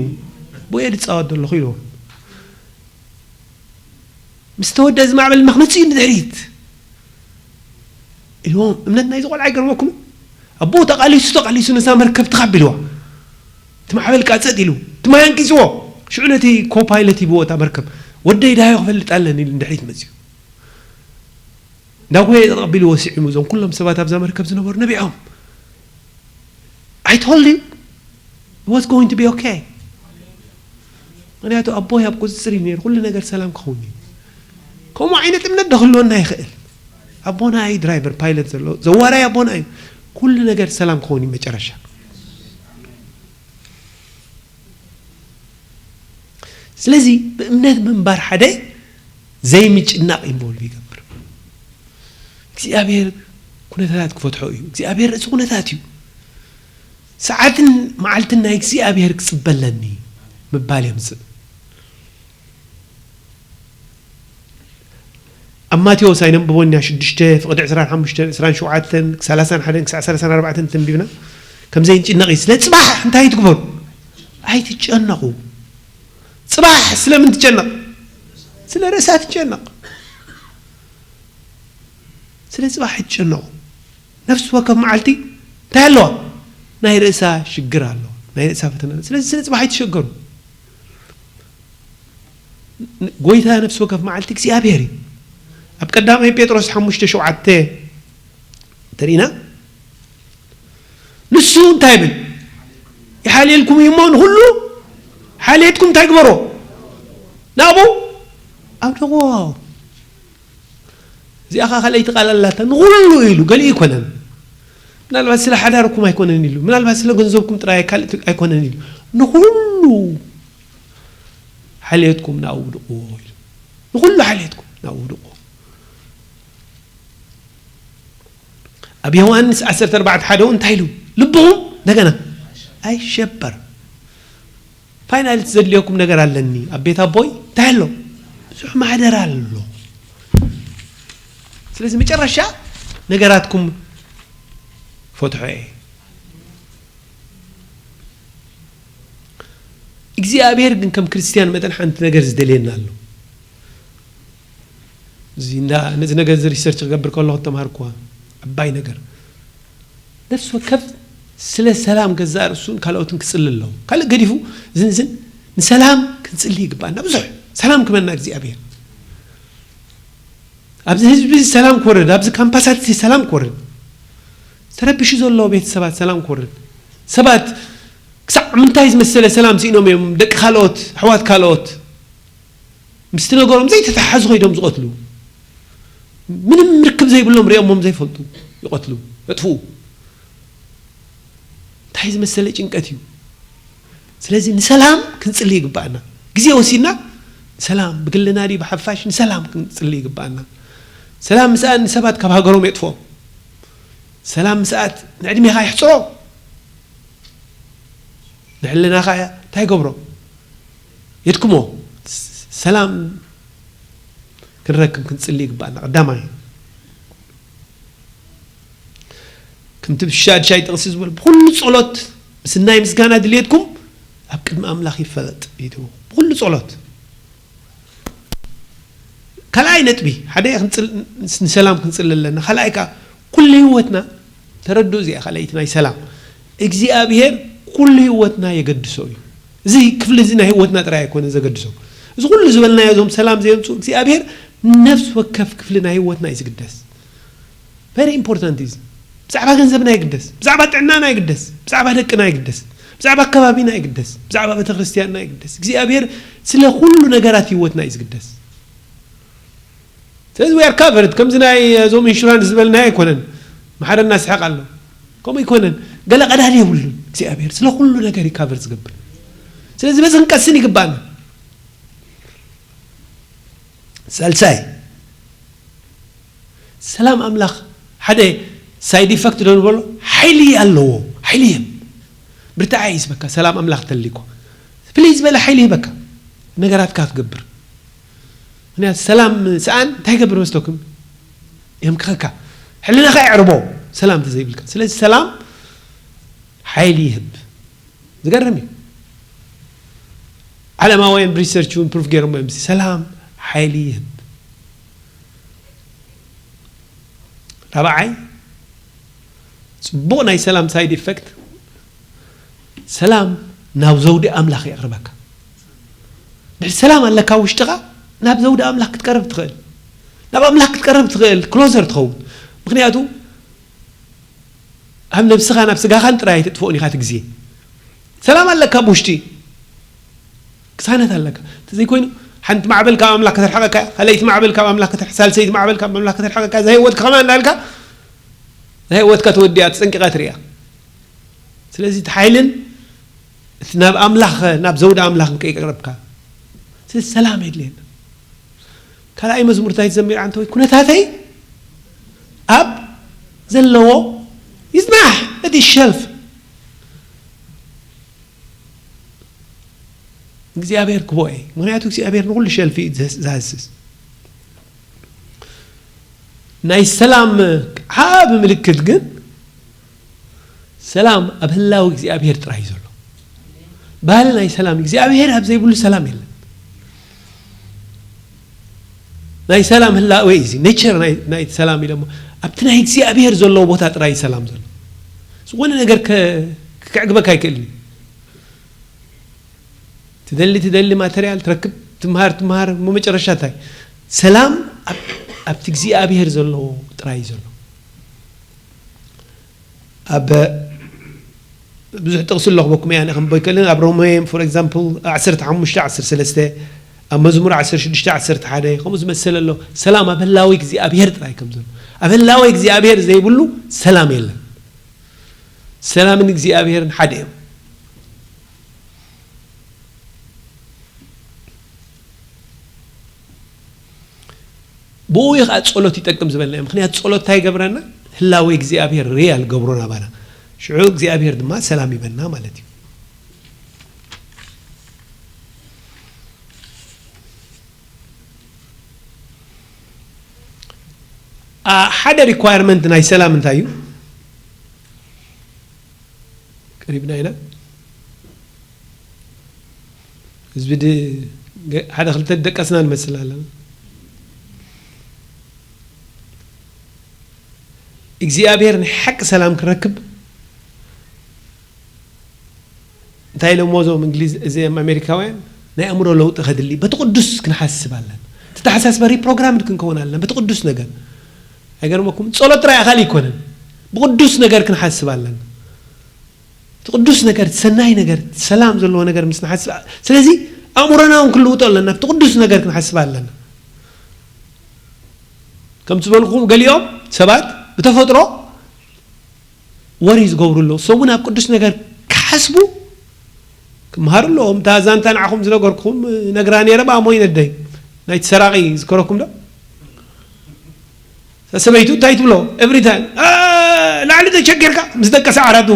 ብኡ እየ ዝጻወት ዘለኹ ኢልዎ። ምስ ተወደ እዚ ማዕበል ድማ ክመጽእ እዩ ንድሕሪት። ኢልዎም። እምነት ናይዚ ቆልዓ ይገርመኩም። ኣቦኡ ተቓሊሱ፣ ተቓሊሱ ነዛ መርከብ ትኻብ ኢልዋ። እቲ ማዕበል ቃጸጥ ኢሉ፣ እቲ ማይ ኣንቂጽዎ። ሽዑ ነቲ ኮፓይለት ሂብዎ እታ መርከብ። "ወደይ ዳዮ ክፈልጥ ኣለኒ" ኢሉ ንድሕሪት መጽዩ። እንዳጎየ ተቐቢልዎ ስዒሙ። እዞም ኩሎም ሰባት ኣብዛ መርከብ ዝነበሩ ነቢዖም። "I told you it was going to be okay." ምኽንያቱ ኣቦይ ኣብ ቁጽጽር እዩ ነይሩ። ኩሉ ነገር ሰላም ክኸውን እዩ። ከምኡ ዓይነት እምነት ዶ ክህልወና ይኽእል? ኣቦና እዩ ድራይቨር፣ ፓይለት ዘሎ፣ ዘዋራይ ኣቦና እዩ። ኩሉ ነገር ሰላም ክኸውን እዩ መጨረሻ። ስለዚ ብእምነት ምንባር ሓደ ዘይምጭናቕ ኢንቮልቭ ይገብር። እግዚኣብሔር ኩነታት ክፈትሖ እዩ። እግዚኣብሔር ርእሲ ኩነታት እዩ። ሰዓትን መዓልትን ናይ እግዚኣብሔር ክጽበ ኣለኒ ምባል የምጽእ። ኣብ ማቴዎስ ኣይነንብቦን ኢና፣ ሽዱሽተ ፍቕዲ ዕስራን ሓሙሽተን፣ ዕስራን ሸውዓተን፣ ሰላሳን ሓደን ክሳዕ ሰላሳን ኣርባዕተን ተንቢብና። ከም ዘይንጭነቕ እዩ። ስለ ጽባሕ እንታይ ትግበሩ? ኣይትጨነቑ። ጽባሕ ስለምን ትጨነቕ? ስለ ርእሳ ትጨነቕ። ስለ ጽባሕ ኣይትጨነቑ። ነፍሲ ወከፍ መዓልቲ እንታይ ኣለዋ? ናይ ርእሳ ሽግር ኣለዋ። ናይ ርእሳ ፈተና ኣለዋ። ስለዚ ስለ ጽባሕ ኣይትሸገሩ። ጎይታ ነፍሲ ወከፍ መዓልቲ እግዚኣብሔር እዩ። ኣብ ቀዳማይ ጴጥሮስ ሓሙሽተ ሸውዓተ እንተሪእና፣ ንሱ እንታይ ይብል? "ይሓልየልኩም እዩ እሞ ንኹሉ ሓልየትኩም እንታይ ግበሮ? ናብኡ ኣውድቕዎ." እዚኣ ኸዓ ካልኣይቲ ቃል ኣላታ። ንኹሉ ኢሉ፣ ገሊኡ ኣይኮነን። ምናልባት ስለ ሓዳርኩም ኣይኮነን ኢሉ፣ ምናልባት ስለ ገንዘብኩም ጥራይ ካልእ ኣይኮነን ኢሉ፣ ንኹሉ ሓልየትኩም ናብኡ ውድቕዎ ኢሉ። ንኹሉ ሓልየትኩም ናብኡ ውድቕዎ። ኣብ ዮሃንስ ዓሰርተ ኣርባዕተ ሓደ እውን እንታይ ኢሉ? ልብኹም እንደገና ኣይሸበር። ፋይናል እቲ ዘድልየኩም ነገር ኣለኒ። ኣብ ቤት ኣቦይ እንታይ ኣሎ? ብዙሕ ማሕደር ኣሎ። ስለዚ መጨረሻ ነገራትኩም ፈትሖ እየ። እግዚኣብሔር ግን ከም ክርስትያን መጠን ሓንቲ ነገር ዝደልየና ኣሎ። እዚ እንዳ ነዚ ነገር እዚ ሪሰርች ክገብር ከለኹ ተማሃርኩዋ። ዓባይ ነገር። ነፍሲ ወከፍ ስለ ሰላም ገዛእ ርእሱን ካልኦትን ክጽሊ ኣለዎ። ካልእ ገዲፉ ዝን ዝን ንሰላም ክንጽሊ ይግባኣና። ብዙሕ ሰላም ክበና እግዚኣብሔር። ኣብዚ ህዝቢ ሰላም ክወርድ፣ ኣብዚ ካምፓሳት እዚ ሰላም ክወርድ፣ ተረቢሹ ዘሎ ቤተሰባት ሰላም ክወርድ። ሰባት ክሳዕ ምንታይ ዝመሰለ ሰላም ስኢኖም እዮም፣ ደቂ ካልኦት፣ ኣሕዋት ካልኦት። ምስቲ ነገሮም ዘይተተሓዙ ከይዶም ዝቐትሉ። ምንም ርክብ ዘይብሎም ሪኦሞም ዘይፈልጡ ይቐትሉ፣ የጥፍኡ። እንታይ ዝመሰለ ጭንቀት እዩ። ስለዚ ንሰላም ክንጽሊ ይግባኣና። ግዜ ወሲድና ንሰላም፣ ብግልና ድዩ ብሓፋሽ ንሰላም ክንጽሊ ይግባኣና። ሰላም ምስኣት ንሰባት ካብ ሃገሮም የጥፍኦም። ሰላም ምስኣት ንዕድሜኻ የሕጽሮ። ንሕልናኻ እንታይ ይገብሮ? የድክሞ። ሰላም ክንረክብ ክንጽሊ ይግባኣና። ቀዳማይ፣ ከምቲ ብሻድሻይ ጥቕሲ ዝበሎ፣ ብኹሉ ጸሎት ምስናይ ምስጋና ድልየትኩም ኣብ ቅድሚ ኣምላኽ ይፈለጥ እዩ ትብሎ። ብኹሉ ጸሎት። ካልኣይ ነጥቢ፣ ሓደ ክንጽል-፣ ንሰላም ክንጽሊ ኣለና። ካልኣይ ከኣ ኩሉ ህይወትና፣ ተረድኡ እዚኣ ካልኣይቲ ናይ ሰላም። እግዚኣብሔር ኩሉ ህይወትና የገድሶ እዩ። እዚ ክፍሊ እዚ ናይ ህይወትና ጥራይ ኣይኮነ ዘገድሶ። እዚ ኩሉ ዝበልናዮ እዞም ሰላም ዘየምጽኡ እግዚኣብሔር ነፍሲ ወከፍ ክፍሊ ናይ ህይወትና እዩ ዝግደስ። ቨሪ ኢምፖርታንት እዩ እዚ። ብዛዕባ ገንዘብና ይግደስ፣ ብዛዕባ ጥዕናና ይግደስ፣ ብዛዕባ ደቅና ይግደስ፣ ብዛዕባ ኣከባቢና ይግደስ፣ ብዛዕባ ቤተክርስትያንና ይግደስ። እግዚኣብሔር ስለ ኩሉ ነገራት ህይወትና እዩ ዝግደስ። ስለዚ we are covered፣ ከምዚ ናይ እዞም ኢንሹራንስ ዝበልናዮ ኣይኮነን። ማሕረና ስሕቕ ኣሎ። ከምኡ ኣይኮነን። ገለ ቀዳዲ የብሉን እግዚኣብሔር፣ ስለ ኩሉ ነገር እዩ ካቨር ዝገብር። ስለዚ በዚ ክንቀስን ይግባና። ሳልሳይ፣ ሰላም ኣምላኽ ሓደ ሳይድ ኢፈክት ዶ ንበሎ፣ ሓይሊ ኣለዎ። ሓይሊ ይህብ። ብርታዐ ይስበካ። ሰላም ኣምላኽ ተልኮ ፕሊዝ በለ፣ ሓይሊ ይህበካ ነገራትካ ክትገብር። ምክንያቱ ሰላም ሰኣን እንታይ ይገብር መስለኩም? የምክኸካ። ሕልናኻ የዕርቦ፣ ሰላም ተዘይብልካ። ስለዚ ሰላም ሓይሊ ይህብ። ዝገርም እዩ። ዓለማውያን ብሪሰርች እውን ፕሩፍ ገይሮም እዮም። ሰላም ሓይሊ ይህብ። ራብዓይ፣ ጽቡቕ ናይ ሰላም ሳይድ ኢፈክት፣ ሰላም ናብ ዘውዲ ኣምላኽ የቕርበካ። ድሕሪ ሰላም ኣለካ ውሽጥኻ፣ ናብ ዘውዲ ኣምላኽ ክትቀርብ ትኽእል። ናብ ኣምላኽ ክትቀርብ ትኽእል፣ ክሎዘር ትኸውን። ምክንያቱ ኣብ ነብስኻ፣ ናብ ስጋኻን ጥራይ ኣይተጥፍኦን ኢኻ እቲ ግዜ። ሰላም ኣለካ ብውሽጢ፣ ቅሳነት ኣለካ። እንተዘይኮይኑ ሓንቲ ማዕበል ካብ ኣምላኽ ከተርሕቐካ እያ፣ ካልኣይቲ ማዕበል ካብ ኣምላኽ ከተርሕ-፣ ሳልሰይቲ ማዕበል ካብ ኣምላኽ ከተርሕቐካ እያ። እዛ ህይወትካ ከማን እንዳልካ እዛ ህይወትካ ተወዲኣ፣ ተጸንቂቓ ትሪኣ። ስለዚ እቲ ሓይልን እቲ ናብ ኣምላኽ፣ ናብ ዘውዲ ኣምላኽን ከይቀረብካ፣ ስለዚ ሰላም የድልየና። ካልኣይ መዝሙር እንታይ ትዘምር ኣንተ ወይ? ኩነታተይ ኣብ ዘለዎ ይጽናሕ፣ እቲ ሸልፍ እግዚኣብሔር ክቦ እዩ። ምክንያቱ እግዚኣብሔር ንኹሉ ሸልፍ እዩ ዝህስ-፣ ዝሃስስ። ናይ ሰላም ዓቢ ምልክት ግን ሰላም ኣብ ህላዊ እግዚኣብሔር ጥራይ እዩ ዘሎ። ባህሊ ናይ ሰላም፣ እግዚኣብሔር ኣብ ዘይብሉ ሰላም የለን። ናይ ሰላም ህላዌ እዩ እዚ፣ ኔቸር ናይ፣ ናይ ሰላም ኢለ እሞ፣ ኣብቲ ናይ እግዚኣብሔር ዘለዎ ቦታ ጥራይ እዩ ሰላም ዘሎ። ዝኾነ ነገር ከ-፣ ከዕግበካ ኣይክእልን እዩ። ትደሊ፣ ትደሊ ማተርያል ትረክብ፣ ትምሃር፣ ትምሃር፣ እሞ መጨረሻ እንታይ? ሰላም ኣብ-፣ ኣብቲ እግዚኣብሔር ዘለዎ ጥራይ እዩ ዘሎ። ኣብ ብዙሕ ጥቕሲ ኣለኹ በኩም እያ፣ ከም ቦይከልን ኣብ ሮሜ፣ ፎር ኤግዛምፕል፣ ዓሰርተ ሓሙሽተ ዓሰርተ ሰለስተ፣ ኣብ መዝሙር ዓሰርተ ሽዱሽተ ዓሰርተ ሓደ፣ ከምኡ ዝመሰለ ኣሎ። ሰላም ኣብ ህላዊ እግዚኣብሔር ጥራይ ከም ዘሎ። ኣብ ህላዊ እግዚኣብሔር ዘይብሉ ሰላም የለን። ሰላምን እግዚኣብሔርን ሓደ እዮም። ብኡ እዩ ከዓ ጸሎት ይጠቅም ዝበልና እዩ። ምክንያቱ ጸሎት እንታይ ይገብረና? ህላዌ እግዚኣብሔር ሪያል ገብሮ ናባና። ሽዑ እግዚኣብሔር ድማ ሰላም ይበና ማለት እዩ። አ፣ ሓደ ሪኳየርመንት ናይ ሰላም እንታይ እዩ? ቀሪብና ኢና። ህዝቢ ድ-፣ ገ-፣ ሓደ ክልተ ደቀስና ንመስል ኣለና። እግዚኣብሔር ናይ ሓቂ ሰላም ክረክብ እንታይ ኢሎሞ እዞም እንግሊዝ፣ እዚኦም ኣሜሪካውያን? ናይ ኣእምሮ ለውጢ ከድሊ፣ በቲ ቅዱስ ክንሓስብ ኣለና። እቲ ተሓሳስባ ሪፕሮግራምድ ክንከውን ኣለና፣ በቲ ቅዱስ ነገር። ኣይገርመኩም? ጸሎት ጥራይ ኣኻሊ ኣይኮነን። ብቅዱስ ነገር ክንሓስብ ኣለና። እቲ ቅዱስ ነገር፣ እቲ ሰናይ ነገር፣ እቲ ሰላም ዘለዎ ነገር ምስ ንሓስብ፣ ስለዚ ኣእምሮና እውን ክንልውጦ ኣለና፣ ኣብቲ ቅዱስ ነገር ክንሓስብ ኣለና። ከም ዝበልኩኹም፣ ገሊኦም ሰባት ብተፈጥሮ ወሪ ዝገብሩ ኣለዉ። እሶም እውን ኣብ ቅዱስ ነገር ክሓስቡ ክምሃሩ ኣለዎም። እታ ዛንታ ንዓኹም ዝነገርኩኹም ነግራ ነይረ፣ ብኣሞ ይነደይ። ናይቲ ሰራቒ ዝከረኩም ዶ? እታ ሰበይቱ እንታይ ትብሎ? ኤቭሪ ታይም፣ "እ፣ ላዕሊ ተቸጊርካ?" ምስ ደቀሰ ዓራቱ፣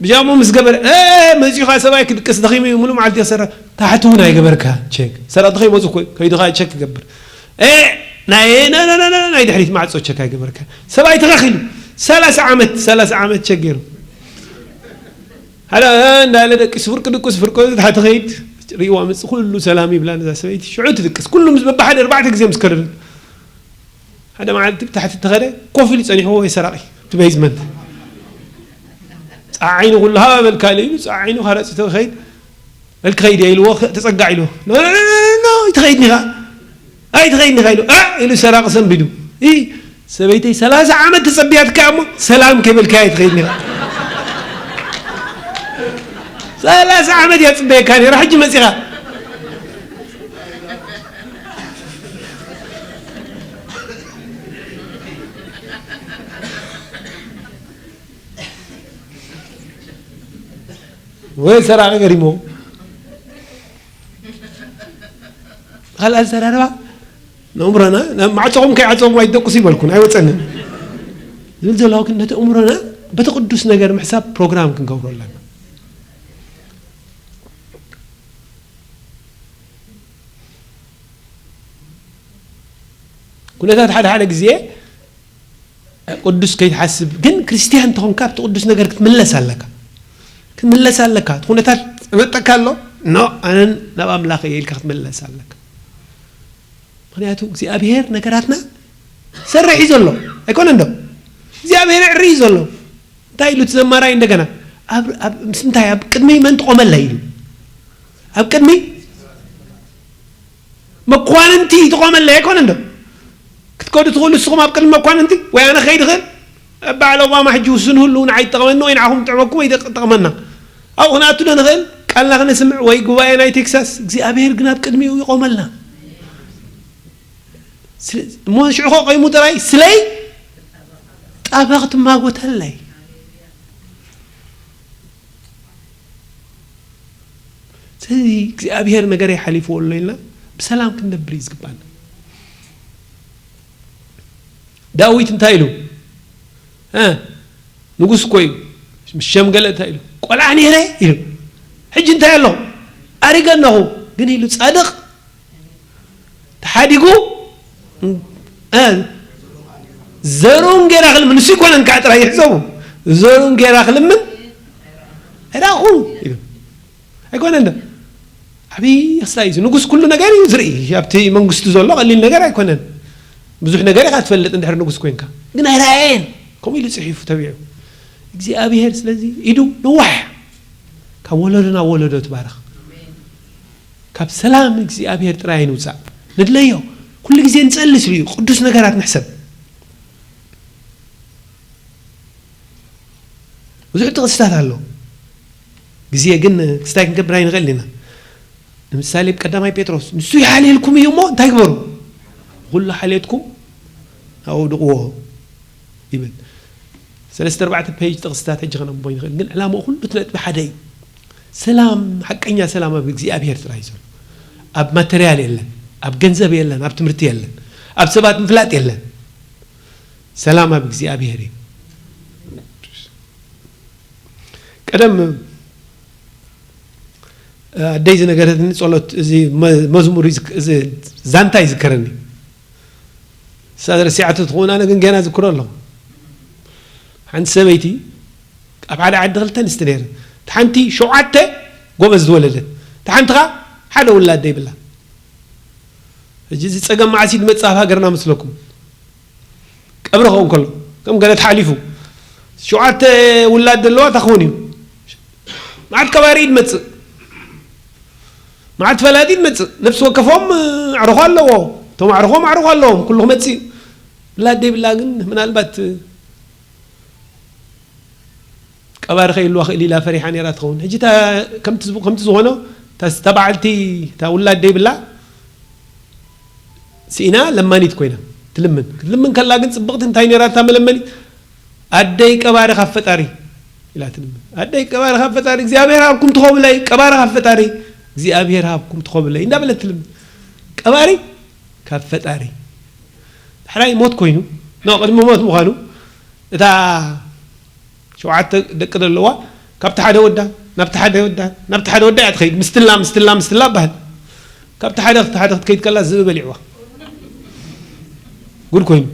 ብጃሞ ምስ ገበረ፣ "እ፣ መጺኡ ኸኣ ሰብኣይ ክድቅስ ደኺሙ እዩ፣ ሙሉእ መዓልቲ ይሰርሕ። ታሕቲ እውን ኣይገበርካ ቸክ። ሰረቕቲ ከይመጹ እኮ ከይዱ ኸኣ ቸክ ይገብር። እ፣ ናይ፣ ና፣ ና፣ ና፣ ና፣ ናይ ድሕሪት ማዕጾ ቸክ ኣይገበርካ። ሰብኣይ ተኸኺሉ፣ ሰላሳ ዓመት፣ ሰላሳ ዓመት ቸክ ገይሩ። ሓደ፣ እ፣ እንዳለ ደቂሱ ፍርቂ ድቁስ፣ ፍርቂ ታሕቲ ኸይድ፣ ርእይዋ መጽእ፣ ኩሉ ሰላም ይብላ ነዛ ሰበይቲ። ሽዑ ትድቅስ። ኩሉ ምስ በብሓደ ኣርባዕተ ግዜ ምስ ከረረ። ሓደ መዓልቲ ብታሕቲ ተኸደ፣ ኮፍ ኢሉ ጸኒሕዎ፣ ወይ ሰራቒ፣ እቲ ቤዝመንት። ጸዓዒኑ ኩሉ ሃባ በልካ ኢሉ፣ ጸዓዒኑ ካራጺ ተኸይድ፣ በል ክኸይድ እየ ኢልዎ፣ ተጸጋዕ ኢልዎ። ኖ፣ ኖ፣ ኖ፣ ኖ፣ ኣይትኸይድን ኢኻ። ኣይትኸይድን ኢኻ ኢሉ፣ እ፣ ኢሉ ሰራቒ ሰንቢዱ። ኢ፣ ሰበይተይ ሰላሳ ዓመት ተጸቢያትካ እሞ፣ ሰላም ከይበልካያ ኣይትኸይድን ኢኻ። ሰላሳ ዓመት እያ ትጽበየካ ነይራ፣ ሕጂ መጺኻ። ወይ ሰራቂ ገሪሞ ካልኣ ዘራርባ ንእምሮና ናብ ማዕጾኹም ከይዓጸኹም ኣይትደቅሱ ይበልኩን ኣይወጸንን ዝብል ዘለኹ ግን ነቲ እምሮና በቲ ቅዱስ ነገር ምሕሳብ ፕሮግራም ክንገብሮ ኣለና። ኩነታት ሓደ ሓደ ግዜ ቅዱስ ከይትሓስብ ግን ክርስትያን እንተኾንካ ኣብቲ ቅዱስ ነገር ክትምለስ ኣለካ ክትምለስ ኣለካ እቲ ኩነታት መጠካ ኣሎ ኖ ኣነን ናብ ኣምላኽ እየ ኢልካ ክትምለስ ኣለካ ምክንያቱ እግዚኣብሔር ነገራትና ሰርሕ እዩ ዘሎ ኣይኮነ እንዶ እግዚኣብሔር ዕሪ እዩ ዘሎ እንታይ ኢሉ እቲ ዘማራይ እንደገና ኣብ ኣብ ምስ እንታይ ኣብ ቅድሚ መን ትቆመለ ኢሉ ኣብ ቅድሚ መኳንንቲ ትቆመለ ኣይኮነ እንዶ ክትከዱ ትኽእሉ ንስኹም ኣብ ቅድሚ መኳንንቲ ወይ ኣነ ከይድ ኽእል በዓል ኦባማ ሕጂ ውስን ህሉ ንዓይ ይጠቕመኒ ወይ ንዓኹም ጥዕመኩም ወይ ይጠቕመና ኣብኡ ክንኣቱ ዶ ንኽእል ቃልና ክነስምዕ ወይ ጉባኤ ናይ ቴክሳስ እግዚኣብሔር ግን ኣብ ቅድሚኡ ይቆመልና እሞ ሽዑ ኸ ቆይሙ ጥራይ ስለይ ጣባ ክትማጎተለይ ስለዚ እግዚኣብሔር ነገር ይሓሊፍዎ ኣሎ ኢልና ብሰላም ክንነብር እዩ ዝግባና ዳዊት እንታይ ኢሉ ንጉስ እኮ እዩ ምስ ሸምገለ እንታይ ኢሉ ቆልዓ ነይረ ኢሉ ሕጂ እንታይ ኣለኹ ኣሪገ ኣለኹ ግን ኢሉ ፃድቕ ተሓዲጉ ዘርኡን ጌራ ክልምን ንሱ ይኮነን ከዓ ጥራይ ይሕሰቡ ዘርኡን ጌራ ክልምን ራኹ ኣይኮነ እንደ ዓብዪ ክስታይ እዩ ንጉስ ኩሉ ነገር እዩ ዝርኢ ኣብቲ መንግስቱ ዘሎ ቀሊል ነገር ኣይኮነን ብዙሕ ነገር ኢኻ ትፈልጥ እንድሕር ንጉስ ኮንካ ግን ኣይረኣየን ከምኡ ኢሉ ፅሒፉ ተቢዑ እግዚኣብሄር ስለዚ ኢዱ ነዋሕ ካብ ወለዶ ናብ ወለዶ ትባረኽ ካብ ሰላም እግዚኣብሔር ጥራይ ንውፃእ ንድለዮ ኩሉ ግዜ ንፀሊ ስሉ እዩ ቅዱስ ነገራት ንሕሰብ ብዙሕ ጥቕስታት ኣሎ ግዜ ግን ክስታይ ክንገብር ኣይንኽእል ኢና ንምሳሌ ቀዳማይ ጴጥሮስ ንሱ ይሓልየልኩም እዩ እሞ እንታይ ግበሩ ኩሉ ሓልየትኩም ኣውድቕዎ ይብል ሰለስተ ኣርባዕተ ፔጅ ጥቕስታት ሕጂ ከነንቦ ይንኽእል ግን ዕላማኡ ኩሉ እቲ ነጥቢ ሓደ እዩ ሰላም ሓቀኛ ሰላም ኣብ እግዚኣብሔር ጥራይ ዘሎ ኣብ ማተርያል የለን ኣብ ገንዘብ የለን ኣብ ትምህርቲ የለን ኣብ ሰባት ምፍላጥ የለን ሰላም ኣብ እግዚኣብሔር እዩ ቀደም ኣደይ ዝነገረትኒ ጸሎት እዚ መዝሙር ዛንታ ይዝከረኒ እሳ ረሲዓቶ ትኸውን ኣነ ግን ገና ዝክሮ ኣለኹ ሓንቲ ሰበይቲ ኣብ ሓደ ዓዲ ክልተ ኣንስቲ ነይረ እቲ ሓንቲ ሸውዓተ ጎበዝ ዝወለደት እቲ ሓንቲ ኸዓ ሓደ ውላድ ዘይብላ ሕጂ እዚ ጸገም መዓስ እዩ ዝመጽእ ኣብ ሃገርና መስለኩም ቀብሪ ክኸውን ከሎ ከም ገለ ተሓሊፉ ሸውዓተ ውላድ ዘለዋ እታ ክኸውን እዩ መዓት ቀባሪ እዩ ዝመጽእ መዓት ፈላጢ ይመጽእ ነፍሲ ወከፎም ኣዕርኾ ኣለዎ እቶም ኣዕርኾም ኣዕርኾ ኣለዎም ኩሉ ክመጽእ እዩ ውላድ ዘይብላ ግን ምናልባት ቀባሪ ከይልዋ ክእል ኢላ ፈሪሓ ነራ ትኸውን ሕጂ ከምቲ ዝኾኖ እታ በዓልቲ እታ ውላድ ዘይብላ ስኢና ለማኒት ኮይና ትልምን ክትልምን ከላ ግን ፅብቕቲ እንታይ ነራ እታ መለመኒት ኣደይ ቀባሪ ካብ ፈጣሪ ኢላ ትልምን ኣደይ ቀባሪ ካብ ፈጣሪ እግዚኣብሔር ሃብኩም ትኸብለይ ቀባሪ ካብ ፈጣሪ እግዚኣብሔር ሃብኩም ትኸብለይ እንዳበለት ትልምን ቀባሪ ካብ ፈጣሪ ዳሕራይ ሞት ኮይኑ ኖ ቅድሚ ሞት ምዃኑ እታ ሸውዓተ ደቂ ዘለዋ ካብቲ ሓደ ወዳ ናብቲ ሓደ ወዳ ናብቲ ሓደ ወዳ እያ ትኸይድ ምስትላ ምስትላ ምስትላ በሃል ካብቲ ሓደ ክቲ ሓደ ክትከይድ ከላ ዝብኢ በሊዕዋ ጉድ ኮይኑ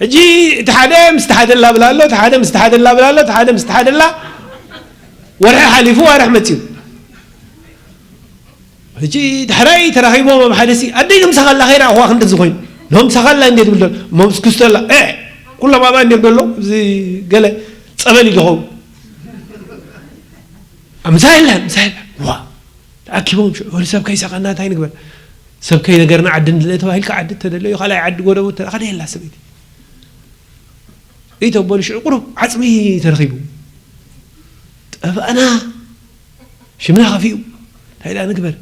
ሕጂ እቲ ሓደ ምስቲ ሓደ ላብል ኣሎ እቲ ሓደ ምስቲ ሓደ ላብል ኣሎ እቲ ሓደ ምስቲ ሓደ ላ ወርሒ ሓሊፉ ዋርሕ መፅዩ ሕጂ ዳሕራይ ተራኺቦም ኣብ ሓደ ሲ ኣደይ ንምሳኻላ ከይረኣኹዋ ክንዲ ዝኾይኑ ንምሳኻላ እንዴ ትብል መምስክስቶ ኣላ ኩሎም ኣብኣ እንዴም ዘሎ እዚ ገለ ፀበል እዩ ዝኸውን ምሳ የለን ምሳ የለን ዋ ተኣኪቦም ሽዑ ወዲ ሰብ ከይሳቐና እንታይ ንግበር ሰብ ከይነገርና ዓዲ ንድለ ተባሂልካ ዓዲ ተደለዩ ካልኣይ ዓዲ ጎደቦ ተረኸደ የላ ሰበይቲ እይ ተበሉ ሽዑ ቁሩብ ዓፅሚ ተረኺቡ ጠፋእና ሽምና ከፊኡ እንታይ ደኣ ንግበር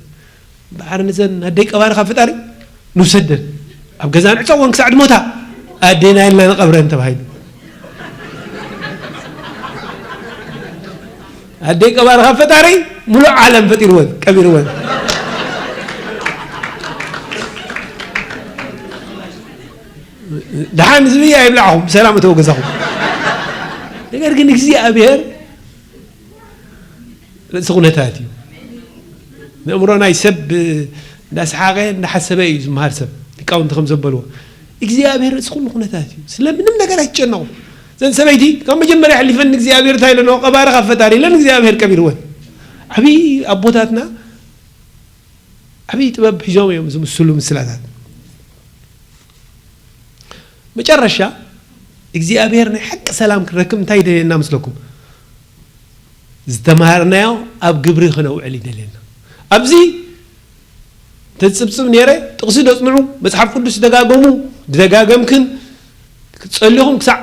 እምበኣር ነዘን ኣደይ ቀባሪ ካብ ፈጣሪ ንውሰደን ኣብ ገዛ ንዕፀወን ክሳዕ ድሞታ ኣዴና ኢልና ንቐብረን ተባሂሉ። ኣደይ ቀባሪ ካብ ፈጣሪ ሙሉእ ዓለም ፈጢርወን ቀቢርወን። ደሓን ዝብያ ይብላዕኹም፣ ብሰላም እተው ገዛኹም። ነገር ግን እግዚኣብሔር ርእሲ ኩነታት እዩ። ነእምሮ ናይ ሰብ እንዳሰሓቐ እንዳሓሰበ እዩ ዝመሃር ሰብ። ሊቃውንቲ ከም ዘበልዎ እግዚኣብሔር ርእሲ ኩሉ ኩነታት እዩ። ስለ ምንም ነገር ኣይትጨነቑ። ዘን ሰበይቲ ካብ መጀመርያ ሕሊፈን እግዚኣብሔር እንታይ ኢለንኦ? ቀባሪ ካብ ፈጣሪ ኢለን እግዚኣብሔር ቀቢርወን። ዓብዪ ኣቦታትና ዓብዪ ጥበብ ሒዞም እዮም ዝምስሉ ምስላታት። መጨረሻ እግዚኣብሔር ናይ ሓቂ ሰላም ክንረክብ እንታይ ይደልየና ምስለኩም? ዝተማሃርናዮ ኣብ ግብሪ ከነውዕል ይደልየና። ኣብዚ ተጽብጽብ ነይረ፣ ጥቕሲ ደጽንዑ፣ መጽሓፍ ቅዱስ ደጋገሙ፣ ደጋገምክን ጸሊኹም ክሳዕ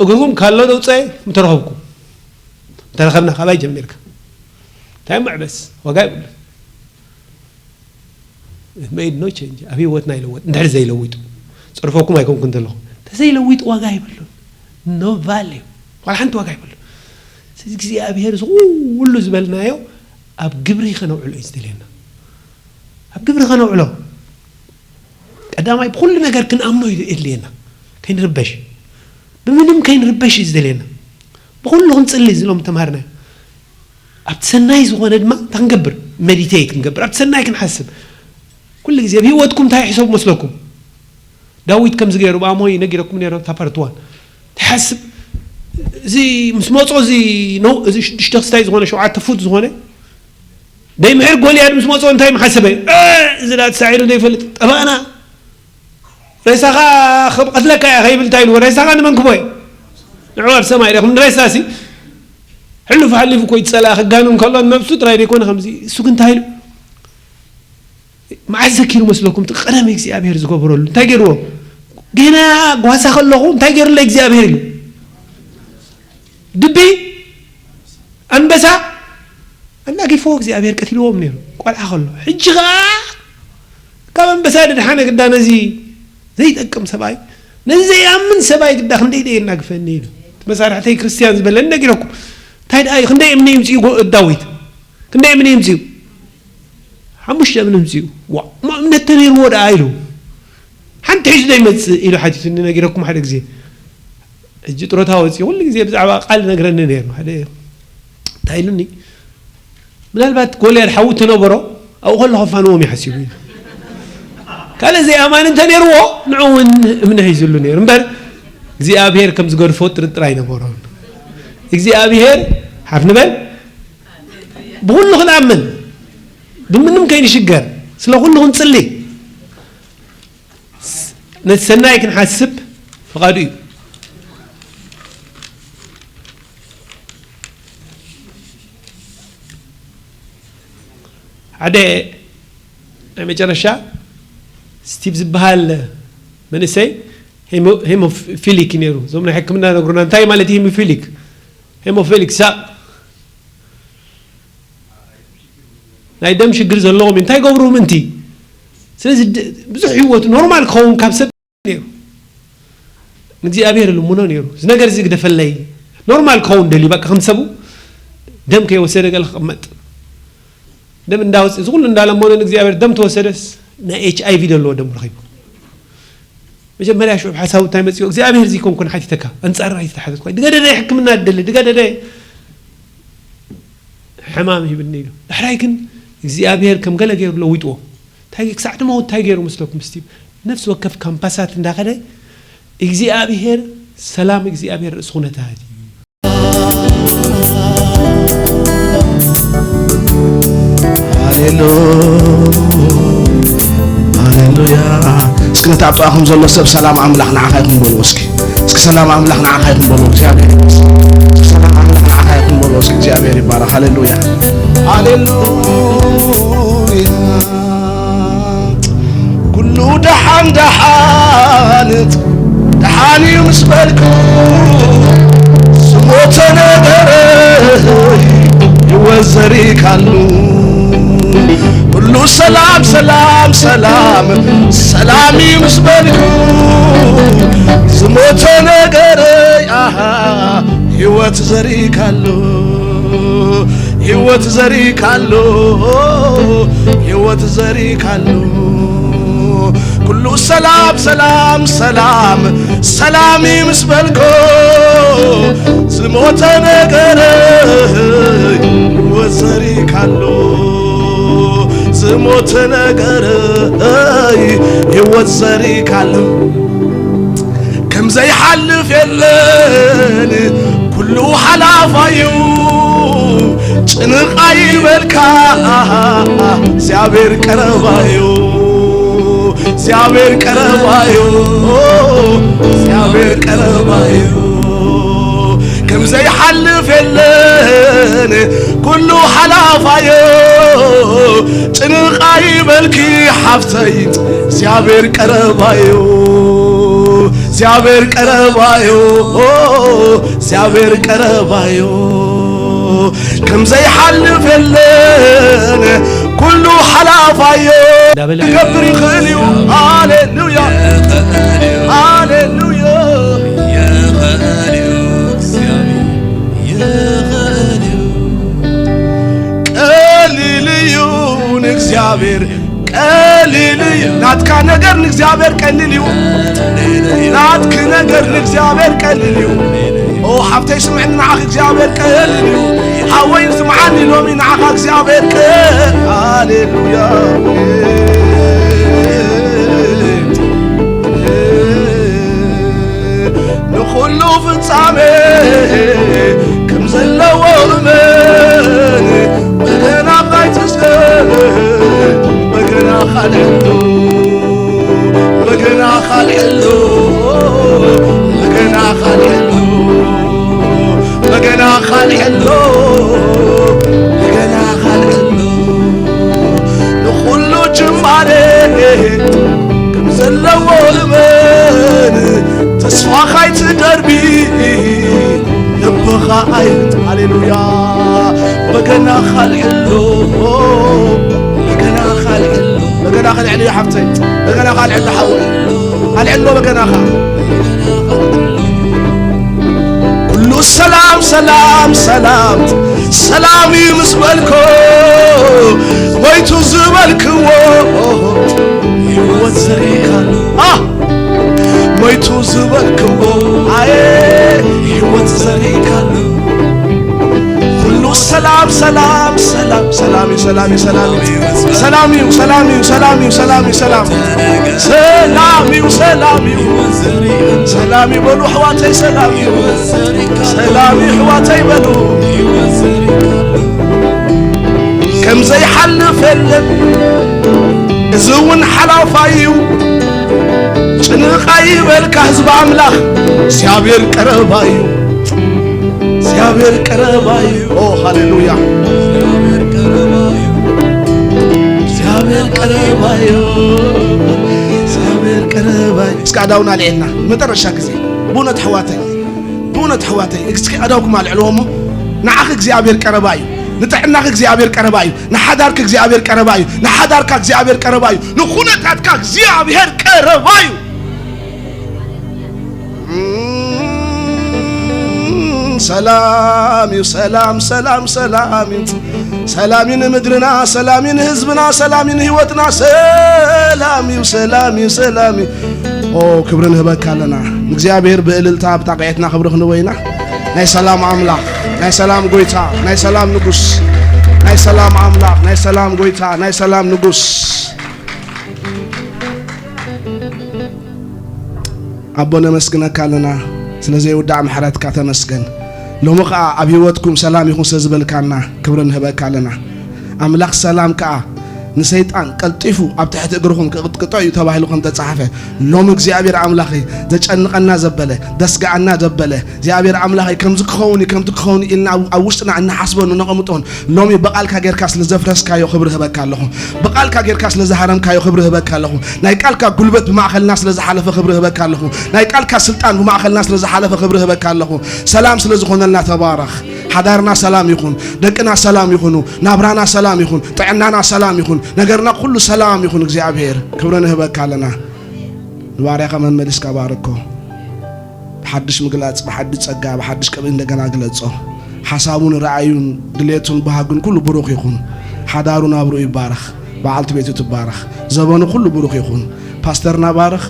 እግርኩም ካሎ ደውጸ ምተረኸብኩም። ምተረኸብና ካባይ ጀሚርካ እንታይ መዕበስ ዋጋ ይብሉ። It made no change። ኣብ ህይወትና ይለወጥ እንድሕር ዘይለዊጡ፣ ጸርፈኩም ኣይኮንኩ እንተለኹ፣ ተዘይለዊጡ ዋጋ ይብሉን። No value። ዋላ ሓንቲ ዋጋ ይብሉ። ስለዚ እግዚኣብሔር እዚ ኩሉ ዝበልናዮ ኣብ ግብሪ ከነውዕሎ እዩ ዝደልየና። ኣብ ግብሪ ከነውዕሎ ቀዳማይ ብኩሉ ነገር ክንኣምኖ እዩ የድልየና። ከይንርበሽ፣ ብምንም ከይንርበሽ እዩ ዝደልየና። ብኩሉ ክንጽሊ ዝሎም ተምሃርና። ኣብቲ ሰናይ ዝኾነ ድማ እንታይ ክንገብር? ሜዲቴት ክንገብር፣ ኣብቲ ሰናይ ክንሓስብ። ኩሉ ግዜ ኣብ ህይወትኩም እንታይ ሕሰቡ መስለኩም? ዳዊት ከምዚ ገይሩ ብኣሞ ነጊረኩም ነይረ። ታፓርትዋን ትሓስብ እዚ ምስ መጾ እዚ ነው፣ እዚ ሽዱሽተ ክስታይ ዝኾነ ሸውዓተ ፉት ዝኾነ ደይ ምሕር ጎልያድ ምስ መጾ እንታይ ምሓሰበ? እዚ ዳ ተሳዒሩ ዘይፈልጥ ጠባና ሬሳኻ ክቐትለካ እየ ከይብል እንታይ ኢልዎ? ሬሳኻ ንመን ክቦ እየ? ንዑ ኣብ ሰማይ ዲኹም ንሬሳ ሲ ሕሉፍ ሓሊፉ እኮ ይጸላእ ክጋኑ እንከሎ ነብሱ ጥራይ ደይኮነ ከምዚ እሱ ግን እንታይ ኢሉ? መዓስ ዘኪሩ መስለኩም? እቲ ቀደም እግዚኣብሔር ዝገበረሉ እንታይ ገይርዎ? ገና ጓሳ ከለኹ እንታይ ገይሩለ እግዚኣብሔር ኢሉ? ድቢ ኣንበሳ ኣናጊፍዎ እግዚኣብሔር ቀቲልዎም ነይሩ ቆልዓ ከሎ። ሕጂ ኸዓ ካብ ኣንበሳ ድድሓነ ግዳ ነዚ ዘይጠቅም ሰብኣይ፣ ነዚ ዘይኣምን ሰብኣይ ግዳ ክንደይ ደይ የናግፈኒ ኢሉ። እቲ መሳርሕተይ ክርስትያን ዝበለኒ ነጊረኩም። እንታይ ደኣ እዩ? ክንደይ እምኒ ይምፅኡ ጎ-፣ ዳዊት? ክንደይ እምኒ ይምፅኡ? ሓሙሽተ እምኒ ምፅኡ። ዋ፣ እሞ እምነት ተነይርዎ ደኣ ኢሉ። ሓንቲ ሒዙ ዘይመፅእ ኢሉ ሓቲቱኒ ነጊረኩም ሓደ ግዜ። ሕጂ ጥሮታ ወፂኡ ኩሉ ግዜ ብዛዕባ ቃል ነግረኒ ነይሩ። ሓደ እንታይ ኢሉኒ? ምናልባት ጎልያድ ሓዊ ተነበሮ ኣብኡ ከሎ ከፋንዎም እዩ ሓሲቡ እዩ። ካልእ ዘይኣማኒ እንተ ነይርዎ ንዑ እውን እምኒ ሒዙሉ ነይሩ እምበር እግዚኣብሔር ከም ዝገድፎ ጥርጥር ኣይነበሮን። እግዚኣብሔር ሓፍ ንበል ብኩሉ ክንኣምን ብምንም ከይንሽገር ስለ ኩሉ ክንጽሊ ነቲ ሰናይ ክንሓስብ ፍቓዱ እዩ። ሓደ ናይ መጨረሻ ስቲቭ ዝበሃል መንእሰይ ሄሞ-፣ ሄሞፊሊክ እዩ ነይሩ። እዞም ናይ ሕክምና ነግሩና እንታይ ማለት እዩ ሄሞፊሊክ? ሄሞፊሊክ ሳቕ ናይ ደም ሽግር ዘለዎም እንታይ ገብሩ ምንቲ። ስለዚ ድ-፣ ብዙሕ ህይወቱ ኖርማል ክኸውን ካብ ሰብ ነይሩ። ንእግዚኣብሔር ልምኖ ነይሩ። እዚ ነገር እዚ ግደፈለይ። ኖርማል ክኸውን ደልዩ በቃ ከም ሰቡ ደም ከይወሰደ ገለ ክቕመጥ። ደም እንዳወፅ-፣ እዚ ኩሉ እንዳለመኖ ንእግዚኣብሔር ደም ተወሰደስ ናይ ኤች ኣይ ቪ ዘለዎ ደም ረኺቡ። መጀመርያ ሽዑ ሓሳቡ እንታይ መፅኦ? እግዚኣብሔር እዚ ኮንኩን ሓቲተካ፣ ኣንፃር ኣይተሓተትኳ። ድገደደ ሕክምና ደሊ፣ ድገደደ ሕማም ሂብኒ ኢሉ። ዳሕራይ ግን እግዚኣብሔር ከም ገለ ገይሩ ለዊጥዎ። እንታይ ክሳዕ ትመውት እንታይ ገይሩ መስለኩም? ስቲቭ ነፍሲ ወከፍ ካምፓሳት እንዳኸደ እግዚኣብሔር ሰላም፣ እግዚኣብሔር ርእሲ ኩነታት እዩ። ሃሌሉ-፣ ሃሌሉያ። እስኪ ነቲ ኣብ ጥቓኹም ዘሎ ሰብ ሰላም ኣምላኽ ንዓኻ ይኹን በልዎ እስኪ። እስኪ ሰላም ኣምላኽ ንዓኻ ይኹን በልዎ። እግዚኣብሔር ይመስገን። እስኪ ሰላም ኣምላኽ ንዓኻ ይኹን በልዎ እስኪ። እግዚኣብሔር ይባረኽ። ሃሌሉያ። ሃሌሉያ። ኩሉ ደሓን ደሓን፣ ደሓን እዩ ምስ በልኩ፣ ዝሞተ ነገረይ ይወዘሪካሉ። ኩሉ ሰላም፣ ሰላም፣ ሰላም፣ ሰላም እዩ ምስ በልኩ፣ ዝሞ-፣ ህይወት ዘሪካሉ፣ ህይወት ዘሪካሉ፣ ህይወት ዘሪካሉ። ኩሉ ሰላም፣ ሰላም፣ ሰላም፣ ሰላም ምስ በልኮ፣ ዝሞተ ነገረይ ህይወት ዘሪካሉ፣ ዝሞተ ነገረይ ህይወት ዘሪካሉ። ከም ዘይሓልፍ የለን፣ ኩሉ ሓላፋዩ። ጭንቕ ኣይበልካ፣ እግዚኣብሔር ቀረባዩ፣ እግዚኣብሔር ቀረባዩ፣ እግዚኣብሔር ቀረባዩ። ከም ዘይሓልፍ የለን፣ ኩሉ ሓላፋዩ። ጭንቕ ኣይበልኪ ሓፍተይ፣ እግዚኣብሔር ቀረባዩ፣ እግዚኣብሔር ቀረባዩ፣ እግዚኣብሔር ቀረባዩ። ከም ዘይሓልፍ የለን፣ ኩሉ ሓላፋዩ። እንዳበለ ክገብር ይኽእል እዩ። ሃሌሉያ፣ ይኽእል እዩ። ሃሌሉያ። ይኽእል እዩ። እግዚኣብሔር ይኽእል እዩ። ቀሊል እዩ ንእግዚኣብሔር፣ ቀሊል እዩ። ናትካ ነገር ንእግዚኣብሔር ቀሊል እዩ። ናትኪ ነገር ንእግዚኣብሔር ቀሊል እዩ። ኦ ሓፍተይ ስምዕኒ፣ ንዓኺ እግዚኣብሔር ቀሊል እዩ። ሓወይ ስምዓኒ፣ ሎሚ ንዓኻ እግዚኣብሔር ቀ-፣ ሃሌሉያ። ንኹሉ ፍጻሜ ከም ዘለዎ እመን። በገናኻ ይትስገን፣ በገናኻ ኣልዕሎ፣ በገናኻ ኣልዕሎ፣ በገናኻ ኣልዕሎ፣ በገናኻ ኣልዕሎ፣ በገናኻ ኣልዕሎ። ንኹሉ ጅማሬ ከም ዘለዎ እመን፣ ተስፋኻ ኣይትደርቢ፣ ልብኻ ኣይት-፣ ሃሌሉያ። በገናኻ ኣልዕሎ፣ በገናኻ ኣልዕሎ፣ በገናኻ ኣልዕሎ ሓፍተይ፣ በገናኻ ኣልዕሎ ሓወይ፣ ኣልዕሎ በገናኻ። ኩሉ ሰላም፣ ሰላም፣ ሰላም፣ ሰላም እዩ ምስ በልኮ፣ ሞይቱ ዝበልክዎ ህይወት ዘሪካሉ። ኣ፣ ሞይቱ ዝበልክዎ፣ ኣየ፣ ህይወት ዘሪካሉ። ኩሉ ሰላም፣ ሰላም፣ ሰላም፣ ሰላም እዩ፣ ሰላም እዩ፣ ሰላም እዩ። ሰላም እዩ፣ ሰላም እዩ፣ ሰላም እዩ፣ ሰላም እዩ፣ ሰላም። ሰላም እዩ፣ ሰላም እዩ። ሰላም እዩ በሉ ኣሕዋተይ፣ ሰላም እዩ። ሰላም እዩ ኣሕዋተይ በሉ። ከም ዘይሓልፍ የለን፣ እዚ እውን ሓላፋይ እዩ። ጭንቕ ኣይበልካ ህዝቢ ኣምላኽ፣ እግዚኣብሔር ቀረባ እዩ። እግዚኣብሔር ቀረባ እዩ። ኦ፣ ሃሌሉያ። እግዚኣብሔር ቀረባ እዩ። እግዚኣብሔር ቀረባ እዩ። እስኪ ኣእዳውና ኣልዒልና ንመጨረሻ ግዜ፣ ብእውነት ኣሕዋተይ፣ ብእውነት ኣሕዋተይ፣ እስኪ ኣእዳውኩም ኣልዕልዎ እሞ፣ ንዓኺ እግዚኣብሔር ቀረባ እዩ። ንጥዕናኺ እግዚኣብሔር ቀረባ እዩ። ንሓዳርኪ እግዚኣብሔር ቀረባ እዩ። ንሓዳርካ እግዚኣብሔር ቀረባ እዩ። ንኹነታትካ እግዚኣብሔር ቀረባ እዩ። እም፣ ሰላም እዩ፣ ሰላም፣ ሰላም፣ ሰላም እዩ። ሰላም እዩ ንምድርና፣ ሰላም እዩ ንህዝብና፣ ሰላም እዩ ንህይወትና። ሰላም እዩ፣ ሰላም እዩ፣ ሰላም እዩ። ኦ፣ ክብሪ ንህበካ ኣለና። ንእግዚኣብሔር ብእልልታ፣ ብጣቕዒትና ክብሪ ክንህቦ ኢና። ናይ ሰላም ኣምላኽ፣ ናይ ሰላም ጎይታ፣ ናይ ሰላም ንጉስ፣ ናይ ሰላም ኣምላኽ፣ ናይ ሰላም ጎይታ፣ ናይ ሰላም ንጉስ። ኣቦ ነመስግነካ ኣለና፣ ስለ ዘይውዳእ ምሕረትካ ተመስገን። ሎሚ ኸኣ ኣብ ህይወትኩም ሰላም ይኹን ስለ ዝበልካና ክብሪ ንህበካ ኣለና። ኣምላኽ ሰላም ከኣ ንሰይጣን ቀልጢፉ ኣብ ትሕቲ እግርኹም ክቕጥቅጦ እዩ ተባሂሉ ከም ተጻሕፈ፣ ሎሚ እግዚኣብሔር ኣምላኸይ ዘጨንቐና ዘበለ፣ ዘስግኣና ዘበለ፣ እግዚኣብሔር ኣምላኸይ ከምዚ ክኸውን እዩ፣ ከምዚ ክኸውን እዩ ኢልና ኣብ፣ ኣብ ውሽጥና እንሓስቦን እነቐምጦን፣ ሎሚ ብቓልካ ጌርካ ስለ ዘፍረስካዮ ክብሪ ህበካ ኣለኹ። ብቓልካ ጌርካ ስለ ዝሃረምካዮ ክብሪ ህበካ ኣለኹ። ናይ ቃልካ ጉልበት ብማእኸልና ስለ ዝሓለፈ ክብሪ ህበካ ኣለኹ። ናይ ቃልካ ስልጣን ብማእኸልና ስለ ዝሓለፈ ክብሪ ህበካ ኣለኹ። ሰላም ስለ ዝኾነልና ተባረኽ። ሓዳርና ሰላም ይኹን፣ ደቅና ሰላም ይኹኑ፣ ናብራና ሰላም ይኹን፣ ጥዕናና ሰላም ይኹን፣ ነገርና ኩሉ ሰላም ይኹን። እግዚኣብሔር ክብሪ ንህበካ ኣለና። ንባርያኻ መመሊስካ ባርኮ። ሓድሽ ምግላጽ ብሓድሽ ጸጋ ብሓድሽ ቅብኢ እንደገና ግለጾ። ሓሳቡን ራእዩን ድሌቱን ባህጉን ኩሉ ብሩኽ ይኹን። ሓዳሩ ናብሩ ይባረኽ። በዓልቲ ቤቱ ትባረኽ። ዘበኑ ኩሉ ብሩኽ ይኹን። ፓስተርና ባርኽ፣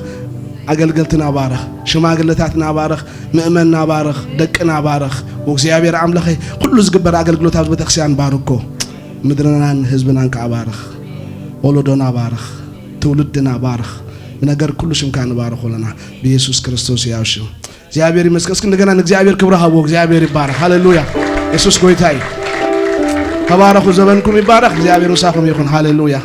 ኣገልገልትና ባርኽ፣ ሽማግለታትና ባርኽ፣ ምእመንና ባርኽ፣ ደቅና ባርኽ። ወእግዚኣብሔር ኣምላኸይ ኩሉ ዝግበር ኣገልግሎት ኣብዚ ቤተክርስትያን ባርኮ። ምድርናን ህዝብናን ከዓ ባርኽ። ወለዶና ባርኽ። ትውልድና ባርኽ። ብነገር ኩሉ ሽምካ ንባርኽ ኣለና። ብየሱስ ክርስቶስ ያው ሽም። እግዚኣብሔር ይመስገን። እስኪ እንደገና ንእግዚኣብሔር ክብሪ ሃብዎ። እግዚኣብሔር ይባረኽ። ሃሌሉያ። የሱስ ጎይታ እዩ። ተባረኹ። ዘበንኩም ይባረኽ። እግዚኣብሔር ምሳኹም ይኹን። ሃሌሉያ።